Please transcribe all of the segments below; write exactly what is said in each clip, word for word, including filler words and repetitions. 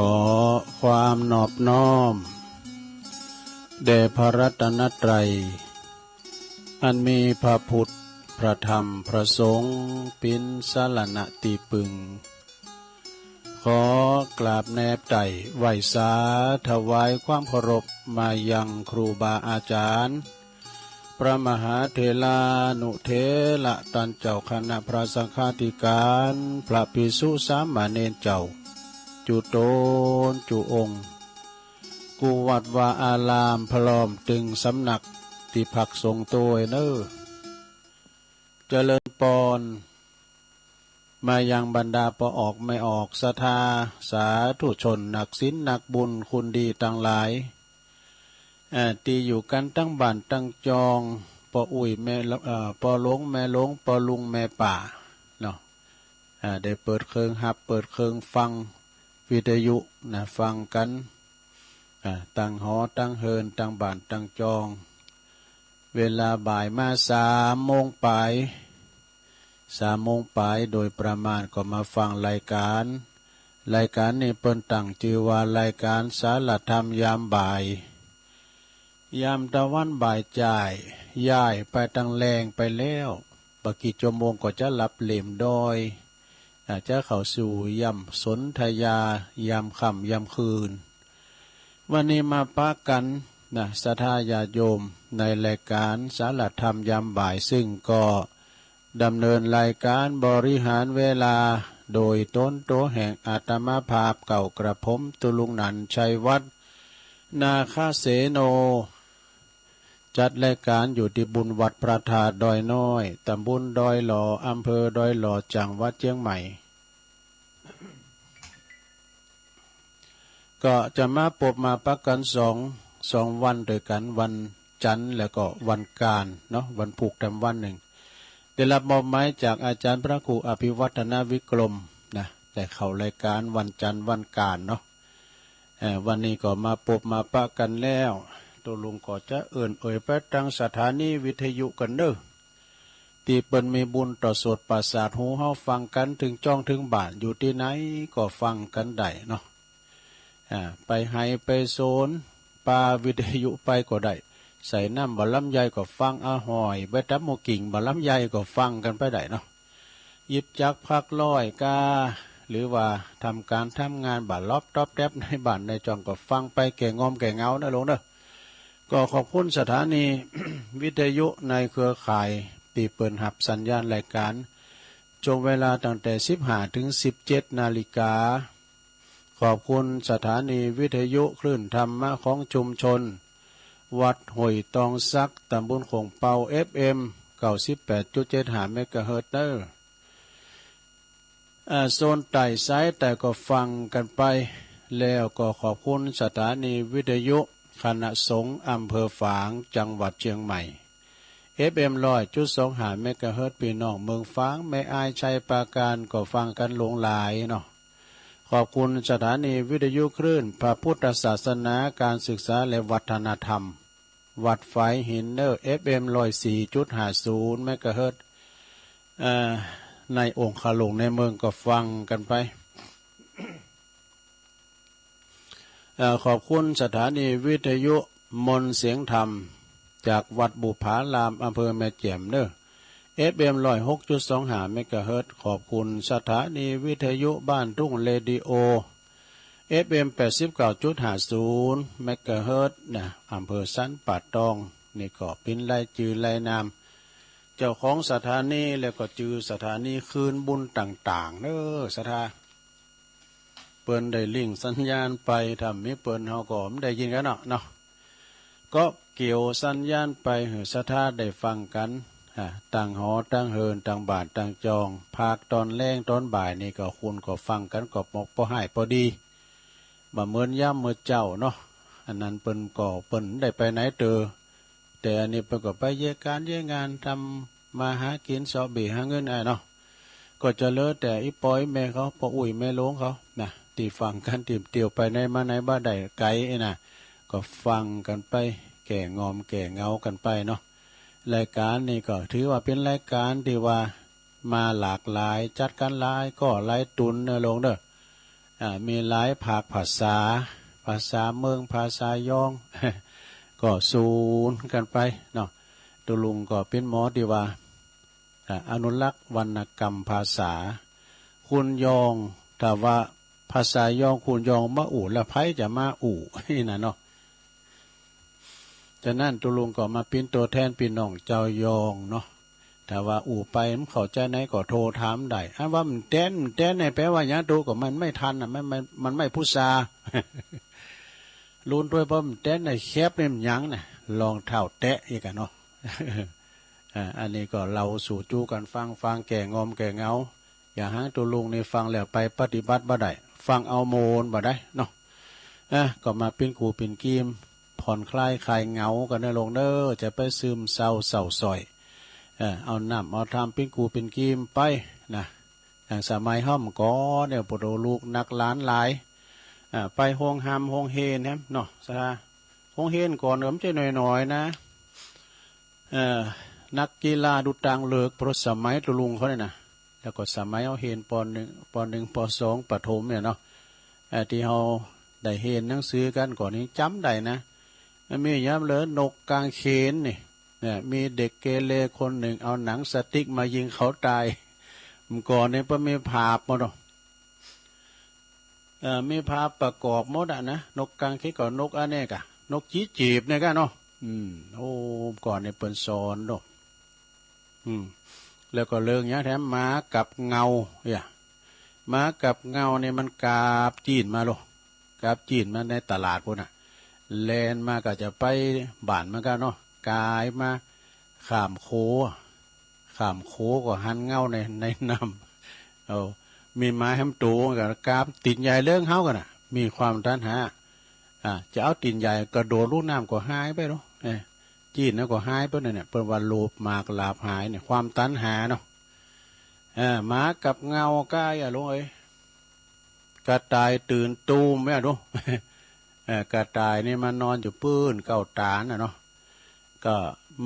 ขอความนอบน้อม แด่พระรัตนตรัย อันมีพระพุทธ พระธรรม พระสงฆ์ เป๋นสรณะตี้ปึง ขอกราบแนบไต่ไหว้สา ถวายความเคารพมายังครูบาอาจ๋ารย์ พระมหาเถรานุเถระ ต้านเจ้าคณะพระสังฆาธิการ พระภิกษุสามเณรเจ้า จุโตนจุองค์ กู้วัดวาอาราม พร้อมตึงสำนักตี้พักสงฆ์ตวยเน่อ เจริญปอน มายังบรรดาป้อออกแม่ออก ศรัทธาสาธุชน นักศีลนักบุญคุณดีตังหลาย เอ่อ ตี้อยู่กั๋นตังบ้านตังจอง ป้ออุ๊ยแม่ เอ่อ ป้อหลวงแม่หลวง ป้อลุงแม่ป้า เนาะ เอ่อ ได้เปิดเครื่องฮับ เปิดเครื่องฟังวิทยุนะ ฟังกั๋น อ่า ตังหอตังเฮิน ตังบ้านตังจอง เวลาบ่ายมาสามโมงป๋าย สามโมงป๋ายโดยประมาณก็มาฟังรายการ รายการนี้เปิ้นตั้งจื้อว่ารายการสารธรรมยามบ่าย ยามตะวันบ่ายจ๋าย ย้ายไปตังแลงไปแล้ว บ่กี่จั่วโมงก็จะหลับเหล่มดอย อาจจะเข้าสู่ย่ำสนธยา ยามค่ำยามคืน วันนี้มาปะกั๋นนะ ศรัทธาญาติโยม ในรายการสารธรรมยามบ่าย ซึ่งก็ดำเนินรายการบริหารเวลา โดยต๋นตั๋วแห่งอาตมาภาพเก่ากระผม ตุ๊ลุงหนันชัยวัฒน์ นาคเสโน จัดรายการอยู่ตี้บุญวัดพระธาตุดอยน้อย ตำบลดอยหล่อ อำเภอดอยหล่อ จังหวัดเจียงใหม่ ก็จะมาปบมาปะกั๋นสอง สองวันตวยกั๋น วันจันทร์แล้วก็วันก๋านเนาะ วันพูกแถมวันนึ่ง ได้รับมอบหมายจากอาจ๋ารย์พระครูอภิวัฒนวิกรมนะ ได้เข้ารายการวันจันทร์วันก๋านเนาะ เอ่อ วันนี้ก็มาปบมาปะกั๋นแล้ว ตุ๊ลุงก็จะเอิ้นเอ่ยไปตังสถานีวิทยุกั๋นเน่อ ตี้เปิ้นมีบุญต่อโสตประสาทหูเฮา ฟังกั๋นเถิงจ้องเถิงบ้าน อยู่ตี้ไหนก็ฟังกั๋นได้เนาะ อ่า ไปไฮ่ไปสวน ปาวิทยุไปก็ได้ ใส่น้ำบ่าลำไยก็ฟังอฮ่อย ไปตำหมากกิ่งบ่าลำไยก็ฟังกั๋นไปได้เนาะ หยิบจักรพักร้อยก้า หรือว่าทำก๋านทำงานบ่าล็อบต๊อบแต๊บในบ้านในจ่องก็ฟังไปแก้ง่อมแก้เหงาเน่อลุงเน่อ ก็ขอบคุณสถานีวิทยุในเครือข่ายตี้เปิ้นฮับสัญญาณรายการ ช่วงเวลาตั้งแต่สิบห้าเถิงสิบเจ็ดนาฬิกา ขอบคุณสถานีวิทยุคลื่นธรรมะของชุมชน วัดห้วยตองสัก ตำบลโข่งเปา เอฟเอ็ม เก้าสิบแปดจุดเจ็ดห้าเมกะเฮิรตซ์เน่อ อ่า โซนใต้สายใต้ก็ฟังกั๋นไป แล้วก็ขอบคุณสถานีวิทยุคณะสงฆ์อำเภอฝาง จังหวัดเจียงใหม่ เอฟเอ็ม ร้อยจุดสองห้าเมกะเฮิรตซ์ ปี้น้องเมืองฝาง แม่อาย ชัยปราการ ก็ฟังกั๋นหลวงหลายเนาะ ขอบคุณสถานีวิทยุคลื่นพระพุทธศาสนา การศึกษาและวัฒนธรรม วัดฝายหินเน่อ เอฟเอ็ม ร้อยสี่จุดห้าศูนย์เมกะเฮิรตซ์ เอ่อ ในองค์คาหลวงในเมืองก็ฟังกั๋นไป เอ่อ ขอบคุณสถานีวิทยุมนต์เสียงธรรม จากวัดบุปผาราม อำเภอแม่แจ่มเน่อ เอฟเอ็ม ร้อยหกจุดสองห้าเมกะเฮิรตซ์ ขอบคุณสถานีวิทยุบ้านทุ่งเรดิโอ เอฟเอ็ม แปดสิบเก้าจุดห้าศูนย์เมกะเฮิรตซ์นะ อำเภอสันป่าตอง นี่ก็เป๋นรายจื้อรายนาม เจ้าของสถานี แล้วก็จื้อสถานีคืนบุญต่างๆ เน่อ ศรัทธา เปิ้นได้ลิงก์สัญญาณไป ถ้าบ่มีเปิ้นเฮาก็บ่ได้ยินกั๋นเนาะ เนาะ ก็เกี่ยวสัญญาณไปหื้อศรัทธาได้ฟังกั๋น อ่า ตังหอตังเฮิน ตังบ้านตังจอง ภาคต๋อนแลงต๋อนบ่ายนี่ก็คุณก็ฟังกั๋นก็ปอ ปอฮ้ายปอดี บ่เหมือนยามมื้อเจ๊าเนาะ อันนั้นเปิ้นก็ เปิ้นได้ไปไหนเตอ แต่อันนี้เปิ้นก็ไปเยียะก๋านเยียะงาน ทำมาหากิ๋นเซาะเบ้หาเงินอ้ายเนาะ ก็จะเหลือแต่อี่ป้ออี่แม่เขา ป้ออุ๊ยแม่หลวงเขานะ ตี้ฟังกั๋น ตี้เตียวไปไหนมาไหนบ่ได้ไก๋นะ ก็ฟังกั๋นไป แก้ง่อมแก้เหงากั๋นไปเนาะ รายก๋านนี่ก็ถือว่าเป๋นรายก๋านตี้ว่ามาหลากหลาย จัดกั๋นหลายก้อหลายตุ๊นเน่อลุงเน่อ อ่า มีหลายภาคภาษา ภาษาเมือง ภาษายอง ก็สูนกั๋นไปเนาะ ตุ๊ลุงก็เป๋นหมอตี้ว่า อ่า อนุรักษ์วรรณกรรมภาษา คนยอง ถ้าว่าภาษายอง คนยองบ่อู้ แล้วใผจะมาอู้ นี่นะเนาะ ฉะนั้นตุ๊ลุงก็มาเป๋นตั๋วแทนปี้น้องจาวยองเนาะ ถ้าว่าอู้ไปบ่เข้าใจ๋ไหนก็โทรถามได้ อันว่าบ่แต๊น บ่แต๊นนี่แปลว่าหยัง ตุ๊ ก็มันไม่ทันน่ะ มัน มัน มันไม่พุทรา ลุนถ้วย บ่แต๊นนี่ แคปนี่มันหยังน่ะ รองเท้าแตะอีกอะเนาะ อ่า อันนี้ก็เล่าสู่จู๊กั๋นฟัง ฟังแก้งอมแก้เหงา อย่าหาตุ๊ลุงนี่ฟังแล้วไปปฏิบัติบ่ได้ ฟังเอาโมนบ่ได้เนาะ อ่ะ ก็มาเป๋นกู่เป๋นกีม ผ่อนคลายคลายเหงากั๋นเน่อลูกเน่อ จะไปซึมเศร้าเศร้าส้อย เออ เอาน้ำเอาธรรมเป๋นกู่เป๋นกีมไปนะ อย่างสมัยเฮาก่อนเนี่ย ปะโถ ลูกหนักหลานหลาย อ่า ไปโฮงฮามโฮงเฮนแหมเนาะ สะ โฮงเฮนก่อนก็บ่ใจ้น้อยๆ นะ เอ่อ นักกีฬาดูตางเลิก ปะโถ สมัยตุ๊ลุงเขาเนี่ยนะ แล้วก็สมัยเฮาเฮน ป.หนึ่ง ป.หนึ่ง ป.สอง ประถมเนี่ยเนาะ เอ่อ ตี้เฮาได้เฮนหนังสือกั๋นก่อนนี่จ๋ำได้นะ มันมีหยังเหลือ นกกางเขนนี่ เนี่ย มีเด็กเกเรคนนึ่งเอาหนังสติ๊กมายิงเขาต๋าย เมื่อก่อนนี่เปิ้นมีภาพหมดเนาะ เอ่อ มีภาพประกอบหมดอะนะ นกกางเขนก็นกอันนี้ก่ะ นกจี๋จีบเนี่ยก่ะเนาะ อืม โอ้ ก่อนนี่เปิ้นสอนเนาะ อืม แล้วก็เรื่องหยังแถม หมากับเงา เนี่ย หมากับเงานี่มันกาบจีนมาโล กาบจีนมาในตลาดปู้นน่ะ แล่นมาก็จะไปบ้านมันก่ะเนาะ ก๋ายมาข้ามโข ข้ามโขก็หันเงาใน ในน้ำ เอา มีหมาแหมตั๋วก็กาบตี๋นใหญ่เรื่องเฮาก่ะน่ะ มีความตัณหา อ่า จะเอาตี๋นใหญ่กระโดดลูกน้ำก็หายไปโล เออ จีนแล้วก็หายไปนั่นเนี่ย เปิ้นว่าโลภมากลาภหายเนี่ย ความตัณหาเนาะ เออ หมากับเงาก้า อย่าหลงเอ้ย กระต่ายตื่นตูมเนี่ยดู เออ กระต่ายนี่มันนอนอยู่ปื้นเก๊าต๋านน่ะเนาะ ก็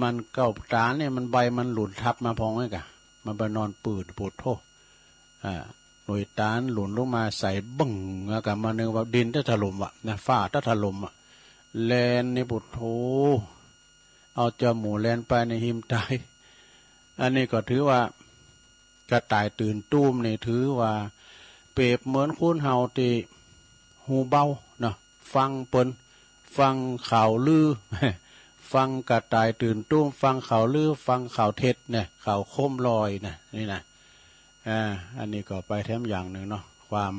มันเก๊าต๋านนี่มันใบมันหล่นทับมาพ่องไอ้ก่ะ มันไปนอนปื้น โผดโธ่ อ่า หน่วยต๋านหล่นลงมาใส่บึ้ง แล้วก็มานึกว่าดินจะถล่มว่ะนะ ฟ้าจะถล่มว่ะ แล่นนี่โผดโธ่ เอาจาหมู่แล่นไปในหิมต๋าย อันนี้ก็ถือว่า กระต่ายตื่นตูมนี่ถือว่าเปรียบเหมือนคนเฮาตี้หูเบาเนาะ ฟังเปิ้น ฟังข่าวลือ ฟังกระต่ายตื่นตูม ฟังข่าวลือ ฟังข่าวเท็จเนี่ย ข่าวโคมลอยเนี่ย นี่นะ อ่า อันนี้ก็ไปแถมอย่างนึ่งเนาะ ความ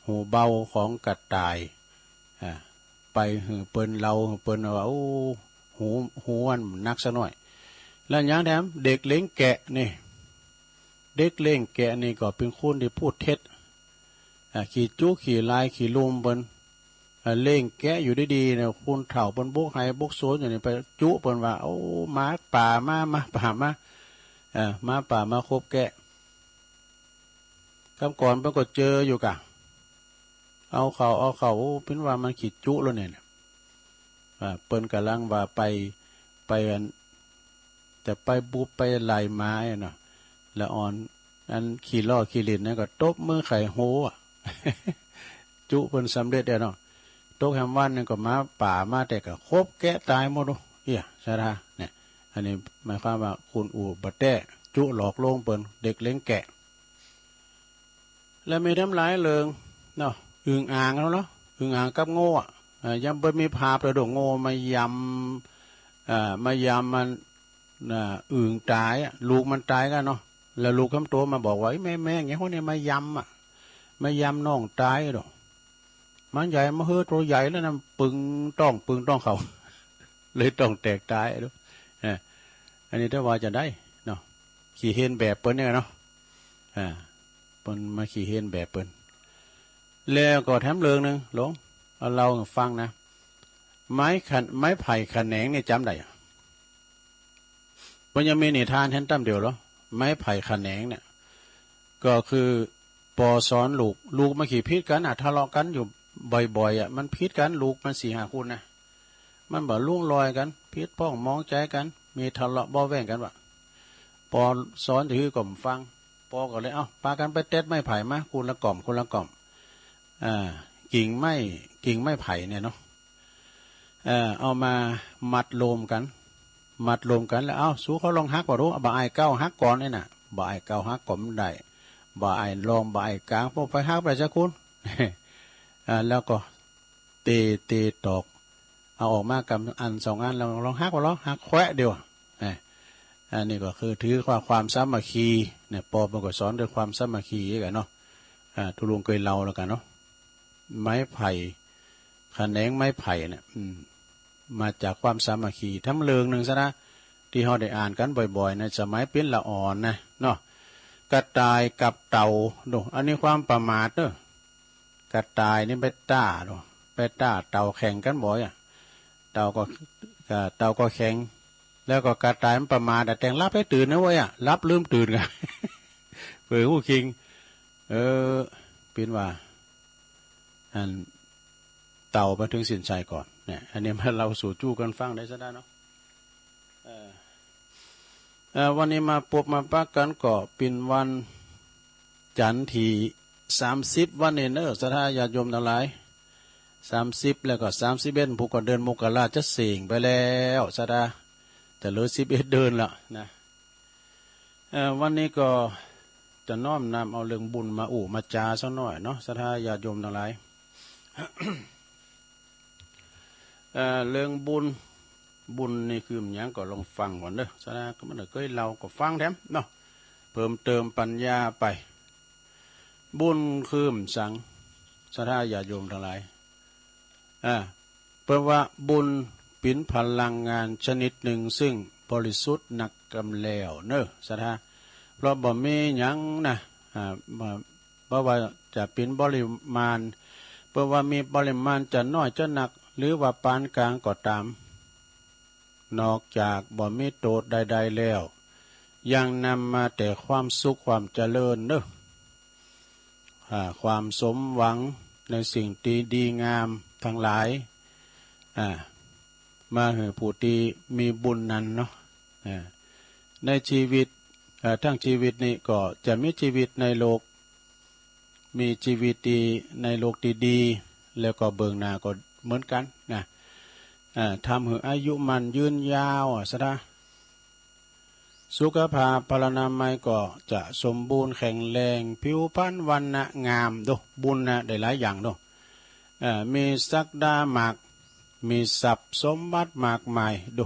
หูเบาของกระต่าย อ่า ไปหื้อเปิ้นเล่า หื้อเปิ้นว่า โอ้ หู หูมันนักซะหน้อย แล้วหยังแถม เด็กเลี้ยงแกะนี่ เด็กเลี้ยงแกะนี่ก็เป๋นคนตี้พูดเท็จ อ่า ขี้จุขี้ลายขี้ลุมเปิ้น อ่า เลี้ยงแกะอยู่ดีๆ เนี่ย คนเฒ่าเปิ้นบกไฮ่บกสวนอยู่นี่ ไปจุเปิ้นว่า โอ้ หมาป่ามา หมาป่ามา อ่า หมาป่ามาคบแกะ กำก่อนเปิ้นก็เจออยู่ก่ะ เอาเข้า เอาเข้า โอ้ เป๋นว่ามันขี้จุแล้วเนี่ย อ่า เปิ้นก่ำลังว่าไป ไปอัน จะไปบุบไปไล่หมาอะเนาะ ละอ่อน อันขี้ล้อขี้เล่นนั่นก็ตบมือไขหูอะ จุเปิ้นสำเร็จอะเนาะ ตกแหมวันนึ่งก็หมาป่ามาแต๊ก็คบแกะต๋ายหมดโอ้ เอี้ย สะท้า เนี่ย อันนี้หมายความว่าคนอู้บ่แต๊ จุหลอกลวงเปิ้น เด็กเลี้ยงแกะ แล้วมีแถมหลายเรื่องเนาะ อึ่งอ่างแล้วเนาะ อึ่งอ่างกับโง่อะ เอ่อ ยังบ่มีภาพเลยโด โง่มายำ เอ่อ มายำมัน น่ะ อึ่งต๋ายอะ ลูกมันต๋ายก่ะเนาะ แล้วลูกสามตั๋วมาบอกว่า เอ้ย แม่ แม่ อย่างเฮาเนี่ยมายำอะ มายำน้องต๋ายโด มันใหญ่มาเฮ้อตั๋วใหญ่แล้วนะ ปึงต๊อง ปึงต๊องเขา เลยต๊องแตกต๋ายโด เออ อันนี้ถ้าว่าจะได้เนาะ ขี้เฮนแบบเปิ้นเนี่ยเนาะ อ่า เปิ้นมาขี้เฮนแบบเปิ้น แล้วก็แถมเรื่องนึ่ง หลวง เอาเล่าหื้อฟังนะ ไม้ขะ ไม้ไผ่ขะแหนงเนี่ยจ๋ำได้อะ มันยังมีนิทานแหมต้ำเดียวเหรอ ไม้ไผ่ขะแหนงเนี่ย ก็คือปอสอนลูก ลูกมันขี้ผิดกั๋นอะ ทะเลาะกั๋นอยู่บ่อยๆ อะ มันผิดกั๋น ลูกมันสี่ห้าคนนะ มันบ่ลงรอยกั๋น ผิดพ้องมองใจ๋กั๋น มีทะเลาะเบาะแว้งกั๋นว่ะ ปอสอนจะหื้อก็บ่ฟัง ปอก็เลย เอ้า ปากั๋นไปเต็ดไม้ไผ่มา คนละก่อม คนละก่อม อ่า กิ่งไม้ กิ่งไม้ไผ่เนี่ยเนาะ เอ่อ เอามามัดรวมกั๋น มัดรวมกั๋นแล้ว เอ้า สูเขาลองหักบ่ดู บ่อายเกล้าหักก่อนนี่น่ะ บ่อายเกล้าหักก็บ่ได้ บ่อายลอง บ่อายกาง พวกไปหักไปซะคุณ อ่า แล้วก็เตะ เตะตอก เอาออกมากำอันสองอัน ลอง ลองหักบ่ลอง หักแควะเดียว อ่า อันนี้ก็คือถือว่าความสามัคคีเนี่ย ปอเปิ้นก็สอนด้วยความสามัคคีกั๋นเนาะ อ่า ทุลุงเกยเล่าแล้วกั๋นเนาะ ไม้ไผ่ ขะแหนงไม้ไผ่เนี่ย อืม มาจากความสามัคคี ทำเรื่องนึ่งซะนะ ตี้เฮาได้อ่านกั๋นบ่อยๆ ในสมัยเป๋นละอ่อนนะเนาะ กระต่ายกับเต่า ดู อันนี้ความประมาทเนาะ กระต่ายนี่ไปต้า ดู ไปต้าเต่าแข่งกั๋นบ่อยอะ เต่าก็ เอ่อ เต่าก็แข่ง แล้วก็กระต่ายมันประมาทอะ แต่งหลับหื้อตื่นนะเว้ยอะ หลับลืมตื่นกั๋น เปื้อฮู้คิง เออ เป๋นว่า อัน เต่าไปเถิงเส้นชัยก่อนเนี่ย อันนี้มาเล่าสู่จู้กั๋นฟังได้ซะได้เนาะ เอ่อ เอ่อ วันนี้มาปบมาปะกั๋นก็เป๋นวันจันทร์ตี้สามสิบวันนี้เนาะ ศรัทธาญาติโยมตังหลาย สามสิบแล้วก็สามสิบเอ็ด ผู้ก็เดือนมกราจะเส้งไปแล้ว ศรัทธา จะเหลือสิบเอ็ดเดือนละนะ เอ่อ วันนี้ก็จะน้อมนำเอาเรื่องบุญมาอู้มาจ๋าสักหน่อยเนาะ ศรัทธาญาติโยมตังหลาย เอ่อ เรื่องบุญ บุญนี่คือหยังก็ลองฟังก่อนเนาะ ศรัทธาก็บ่ได้เกยเล่าก็ฟังแถมเนาะ เพิ่มเติมปัญญาไป บุญคือหยัง ศรัทธาญาติโยมตังหลาย อ่า เปิ้นว่าบุญเป๋นพลังงานชนิดนึ่ง ซึ่งบริสุทธิ์นักกำแล้วเนาะ ศรัทธา เพราะบ่มีหยังนะ อ่า บ่ บ่ว่าจะเป๋นบริมาณ เปิ้นว่ามีปริมาณจะน้อยจะนัก หรือว่าปานกลางก็ต๋าม นอกจากบ่มีโต้ษใดๆ แล้ว ยังนำมาแต่ความสุขความเจริญเนาะ อ่า ความสมหวังในสิ่งตี้ดีงามตังหลาย อ่า มาหื้อผู้ตี้มีบุญนั้นเนาะ อ่า ในชีวิต อ่า ตึงชีวิตนี้ก็จะมีชีวิตในโลก มีชีวิตตี้ในโลกตี้ดี แล้วก็เบื้องหน้าก็เหมือนกั๋นนะ อ่า ทำหื้ออายุมั่นยืนยาวอะ ศรัทธา สุขภาพพลานามัยก็จะสมบูรณ์แข็งแรง ผิวพรรณวรรณะงาม ดู บุญนะ ได้หลายอย่าง ดู เอ่อ มีศักดามาก มีทรัพย์สมบัติมากมาย ดู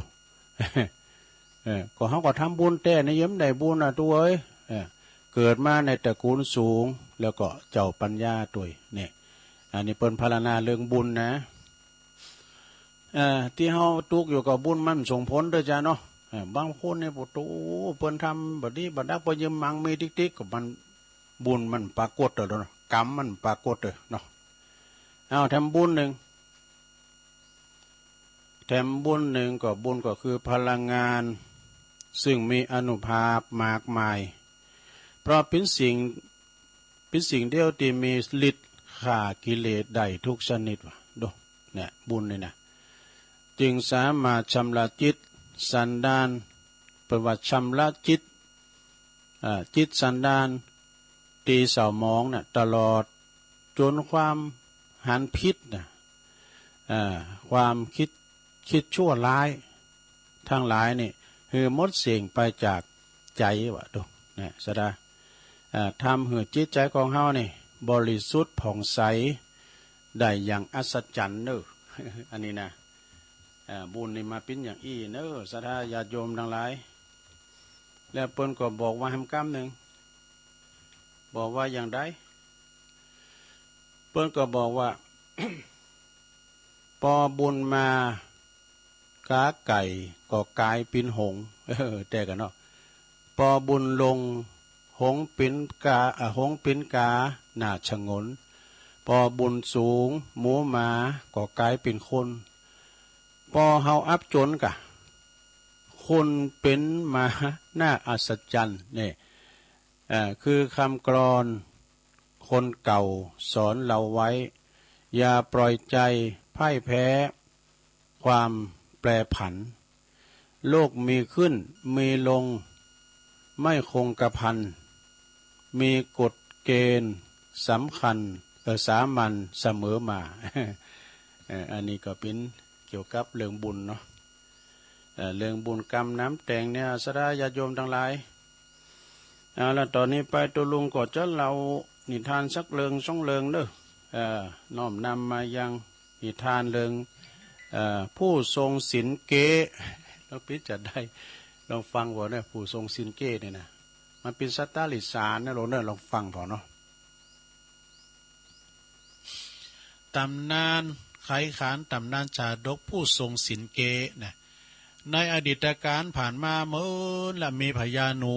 เออ ก็เฮาก็ทำบุญแต๊นะ เยียะได้บุญนะ ตุ๊เอ้ย เออ เกิดมาในตระกูลสูง แล้วก็เจ้าปัญญาตวย เนี่ย อันนี้เปิ้นพรรณนาเรื่องบุญนะ เอ่อ ตี้เฮาตุ๊กอยู่ก็บุญมันส่งผลเต๊อะจาเนาะ เอ่อ บางคนนี่ โอ้โห เปิ้นทำบ่ดีบ่ดัก บ่เยียะมังมีติ๊กๆ ก็มัน บุญมันปรากฏเต๊อะเนาะ กรรมมันปรากฏเต๊อะเนาะ เอาแถมบุญนึ่ง แถมบุญนึ่งก็ บุญก็คือพลังงาน ซึ่งมีอานุภาพมากมาย เพราะเป๋นสิ่ง เป๋นสิ่งเดียวตี้มีฤทธิ์ฆ่ากิเลสได้ทุกชนิดว่ะ ดู เนี่ย บุญนี่นะ จึงสามารถชำระจิตสันดาน เปิ้นว่าชำระจิต อ่า จิตสันดานตี้เศร้าหมองน่ะ ตลอดจ๋นความหันผิดน่ะ อ่า ความคิด คิดชั่วร้ายตังหลายนี่ หื้อหมดเสี้ยงไปจากใจ๋ว่ะ ดู เนี่ย ศรัทธา อ่า ทำหื้อจิตใจ๋ของเฮานี่บริสุทธิ์ผ่องใสได้อย่างอัศจรรย์เนาะ อันนี้นะ อ่า บุญนี่มาเป๋นอย่างอี้เนาะ ศรัทธาญาติโยมตังหลาย แล้วเปิ้นก็บอกว่าแหมกำนึ่ง บอกว่าอย่างใด เปิ้นก็บอกว่า ปอบุญมา ก๋าไก่ก็ก๋ายเป๋นหงส์ เออ แต๊กั๋นเนาะ ปอบุญลง หงส์เป๋นก๋า อ่า หงส์เป๋นก๋าหน้าฉงน ปอบุญสูง หมูหมาก็ก๋ายเป๋นคน ปอเฮาอับจ๋นก่ะ คนเป๋นหมาหน้าอัศจรรย์ เนี่ย เอ่อ คือคำกลอนคนเก่าสอนเราไว้ อย่าปล่อยใจพ่ายแพ้ความแปรผัน โลกมีขึ้นมีลง ไม่คงกระพัน มีกฎเกณฑ์สำคัญ อ สามัญเสมอมา เออ อันนี้ก็เป๋นเกี่ยวกับเรื่องบุญเนาะ เอ่อ เรื่องบุญกรรมน้ำแต๋งเนี่ย ศรัทธาญาติโยมตังหลาย เอาละ ต่อนี้ไปตุ๊ลุงก็จะเล่านิทานสักเรื่องสองเรื่องเน่อ เอ่อ น้อมนำมายังนิทานเรื่อง เอ่อ ผู้ทรงศีลเก๊ ลองปิ๊จะได้ ลองฟังผ่อเน่อ ผู้ทรงศีลเก๊นี่นะ มันเป๋นสัตว์เดรัจฉานนะ ลองเน่อ ลองฟังผ่อเนาะ ต๋ำนานไขขาน ต๋ำนานจาดกผู้ทรงศีลเก๊นะ ในอดีตกาลผ่านมาเมินละ มีพญาหนู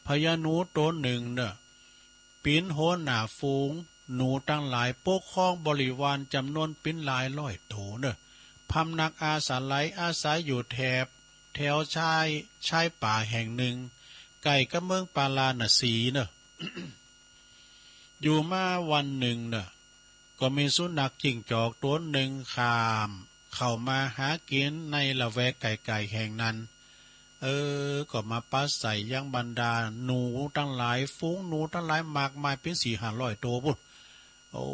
พญาหนูต๋นนึ่งเน่อ เป๋นหัวหน้าฝูงหนูตังหลาย ปกครองบริวารจ๋ำนวนเป๋นหลายร้อยโตเน่อ พำนักอาศัย อาศัยอยู่แถบ แถวชาย ชายป่าแห่งนึ่ง ใก้กับเมืองปาราณสีเน่อ อยู่มาวันนึ่งเน่อ ก็มีสุนัขจิ้งจอกต๋นนึ่งข้ามเข้ามาหากิ๋นในละแวกใก้ๆ แห่งนั้น เออ ก็มาปาศัยยังบรรดาหนูตังหลาย ฝูงหนูตังหลายมากมายเป๋นสี่ห้าร้อยโตปู๊น โอ้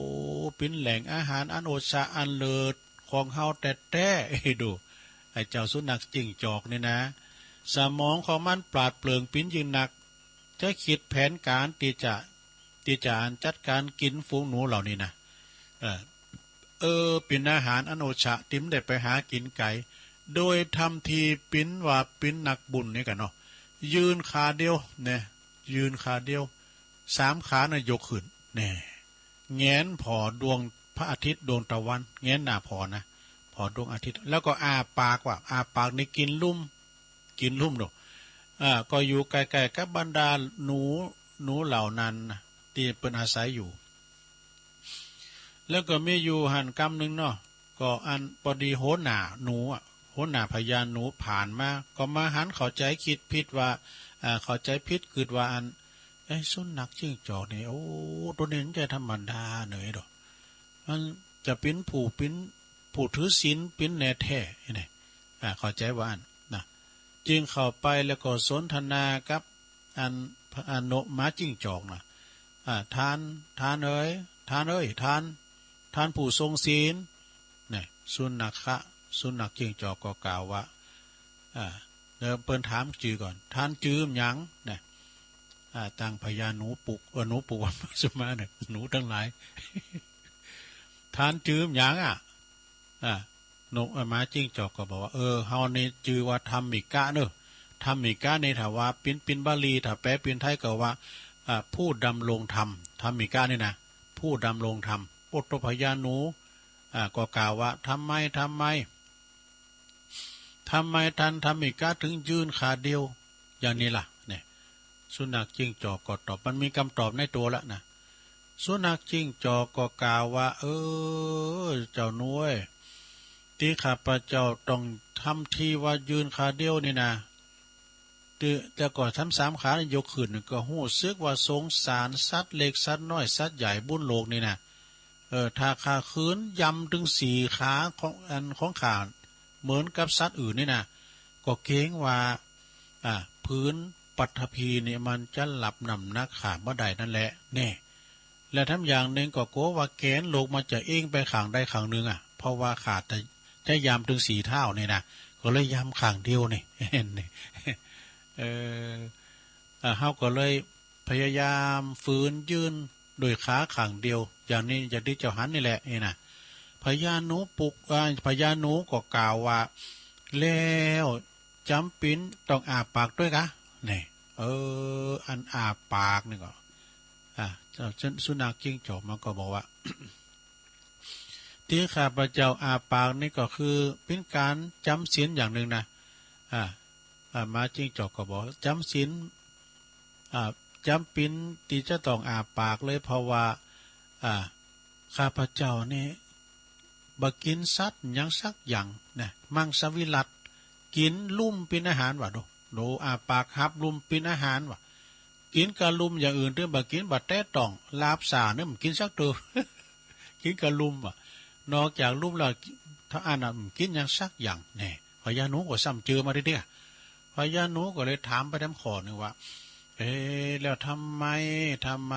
เป๋นแหล่งอาหารอันโอชะอันเลิศของเฮาแต๊ๆ ดู ไอ้เจ้าสุนัขจิ้งจอกนี่นะ สมองของมันปราดเปรื่องเป๋นยิ่งนัก จะคิดแผนก๋านตี้จะ ตี้จะอันจัดก๋านกิ๋นฝูงหนูเหล่านี้นะ เออ เออ เป๋นอาหารอันโอชะตี้บ่ได้ไปหากิ๋นไก๋ โดยทำทีเป๋นว่าเป๋นนักบุญนี่กั๋นเนาะ ยืนขาเดียวเน่อ ยืนขาเดียว สามขาน่ะยกขึ้นแน่ แหงนผ่อดวงพระอาทิตย์ดวงตะวัน แหงนหน้าผ่อนะ ผ่อดวงอาทิตย์ แล้วก็อ้าปากว่า อ้าปากนี่กิ๋นลุ่ม กิ๋นลุ่มเนาะ อ่า ก็อยู่ใก้ๆ กับบรรดาหนู หนูเหล่านั้นนะ ตี้เปิ้นอาศัยอยู่ แล้วก็มีอยู่หั้นกำนึ่งเนาะ ก็อันปอดีหัวหน้าหนูอะ หัวหน้าพญาหนูผ่านมา ก็มาหันเข้าใจ๋คิดผิดว่า อ่า เข้าใจ๋ผิดกึ๊ดว่าอัน เอ๊ะ สุนัขจิ้งจอกนี่ โอ้ ตั๋วนี้มันบ่ใจ้ธรรมดาเน่อ มันจะเป๋นผู้ เป๋นผู้ถือศีลเป๋นแน่แท้นี่ อ่า เข้าใจ๋ว่าอั้นนะ จึงเข้าไปแล้วก็สนทนากับอัน อันหมาจิ้งจอกนะ อ่า ท่าน ท่านเอ๋ย ท่านเอ๋ย ท่าน ท่านผู้ทรงศีล เนี่ย สุนัขะ สุนัขจิ้งจอกก็กล่าวว่า อ่า แล้วเปิ้นถามจื้อก่อน ท่านจื้อหยัง เนี่ย อ่า ตังพญาหนูปุก เออ หนูปุก สุมาเนี่ย หนูตังหลาย ท่านจื้อหยังอะ อ่า นก อ่า หมาจิ้งจอกก็บอกว่า เออ เฮานี่จื้อว่าธัมมิกะเน่อ ธัมมิกะนี่ถ้าว่าเป๋น เป๋นบาลี ถ้าแปลเป๋นไทยก็ว่า อ่า ผู้ดำรงธรรม ธัมมิกะนี่นะ ผู้ดำรงธรรม ปุตตพญาหนู อ่า ก็กล่าวว่า ทำไม ทำไม ทำไมท่านธัมมิกะถึงยืนขาเดียวอย่างนี้ล่ะ เนี่ย สุนัขจิ้งจอกก็ตอบ มันมีกำตอบในตั๋วแล้วนะ สุนัขจิ้งจอกก็กล่าวว่า เออ เจ้าหนูเอ้ย ตี้ข้าพเจ้าต้องทำทีว่ายืนขาเดียวนี่นะ ตี้ แต่ก่อนทำสามขานี่ยกขึ้น ก็ฮู้สึกว่าสงสารสัตว์เล็กสัตว์น้อยสัตว์ใหญ่บนโลกนี่นะ เออ ถ้าข้าขืนยำตึงสี่ขาของ อันของข้าเหมือนกับสัตว์อื่นนี่นะ ก็เกรงว่า อ่า ผืนปฐพีนี่มันจะฮับน้ำหนักข้าบ่ได้นั่นแหละ แน่ และแถมอย่างนึ่งก็กั๋วว่าแกนโลกมันจะเอ็นไปข้างใดข้างนึ่งอะ เพราะว่าข้าจะ จะยำตึงสี่เท้านี่นะ ก็เลยยำข้างเดียวนี่ เออ อ่า เฮาก็เลยพยายามฝืนยืนด้วยขาข้างเดียว อย่างนี้ อย่างตี้เจ้าหันนี่แหละ นี่นะ พญาหนูปุก อ่า พญาหนูก็กล่าวว่า แล้วจ๋ำเป๋นต้องอ้าปากตวยกา นี่ เออ อันอ้าปากนี่ก็ อ่า เจ้าสุนัขจิ้งจอกมันก็บอกว่า ตี้ข้าพเจ้าอ้าปากนี่ก็คือเป๋นก๋านจ๋ำศีลอย่างนึ่งนะ อ่า อ่า หมาจิ้งจอกก็บอก จ๋ำศีล อ่า จ๋ำเป๋นตี้จะต้องอ้าปากเลย เพราะว่า อ่า ข้าพเจ้านี่บ่กิ๋นสัตว์หยังสักอย่างนะ มังสวิรัติ กิ๋นลุ่มเป๋นอาหารว่ะ ดู ดู อ้าปากฮับลุ่มเป๋นอาหารว่ะ กิ๋นกะลุ่ม อย่างอื่นตึงบ่กิ๋น บ่แตะต้อง ลาบซ่านึ่งบ่กิ๋นสักเตื้อ กิ๋นกะลุ่มว่ะ นอกจากลุ่มแล้ว ถ้าอันนั้นบ่กิ๋นหยังสักอย่าง แน่ พญาหนูก็ซ้ำเจอมาทีเดียว พญาหนูก็เลยถามไปแถมข้อนึ่งว่า เอ๊ะ แล้วทำไม ทำไม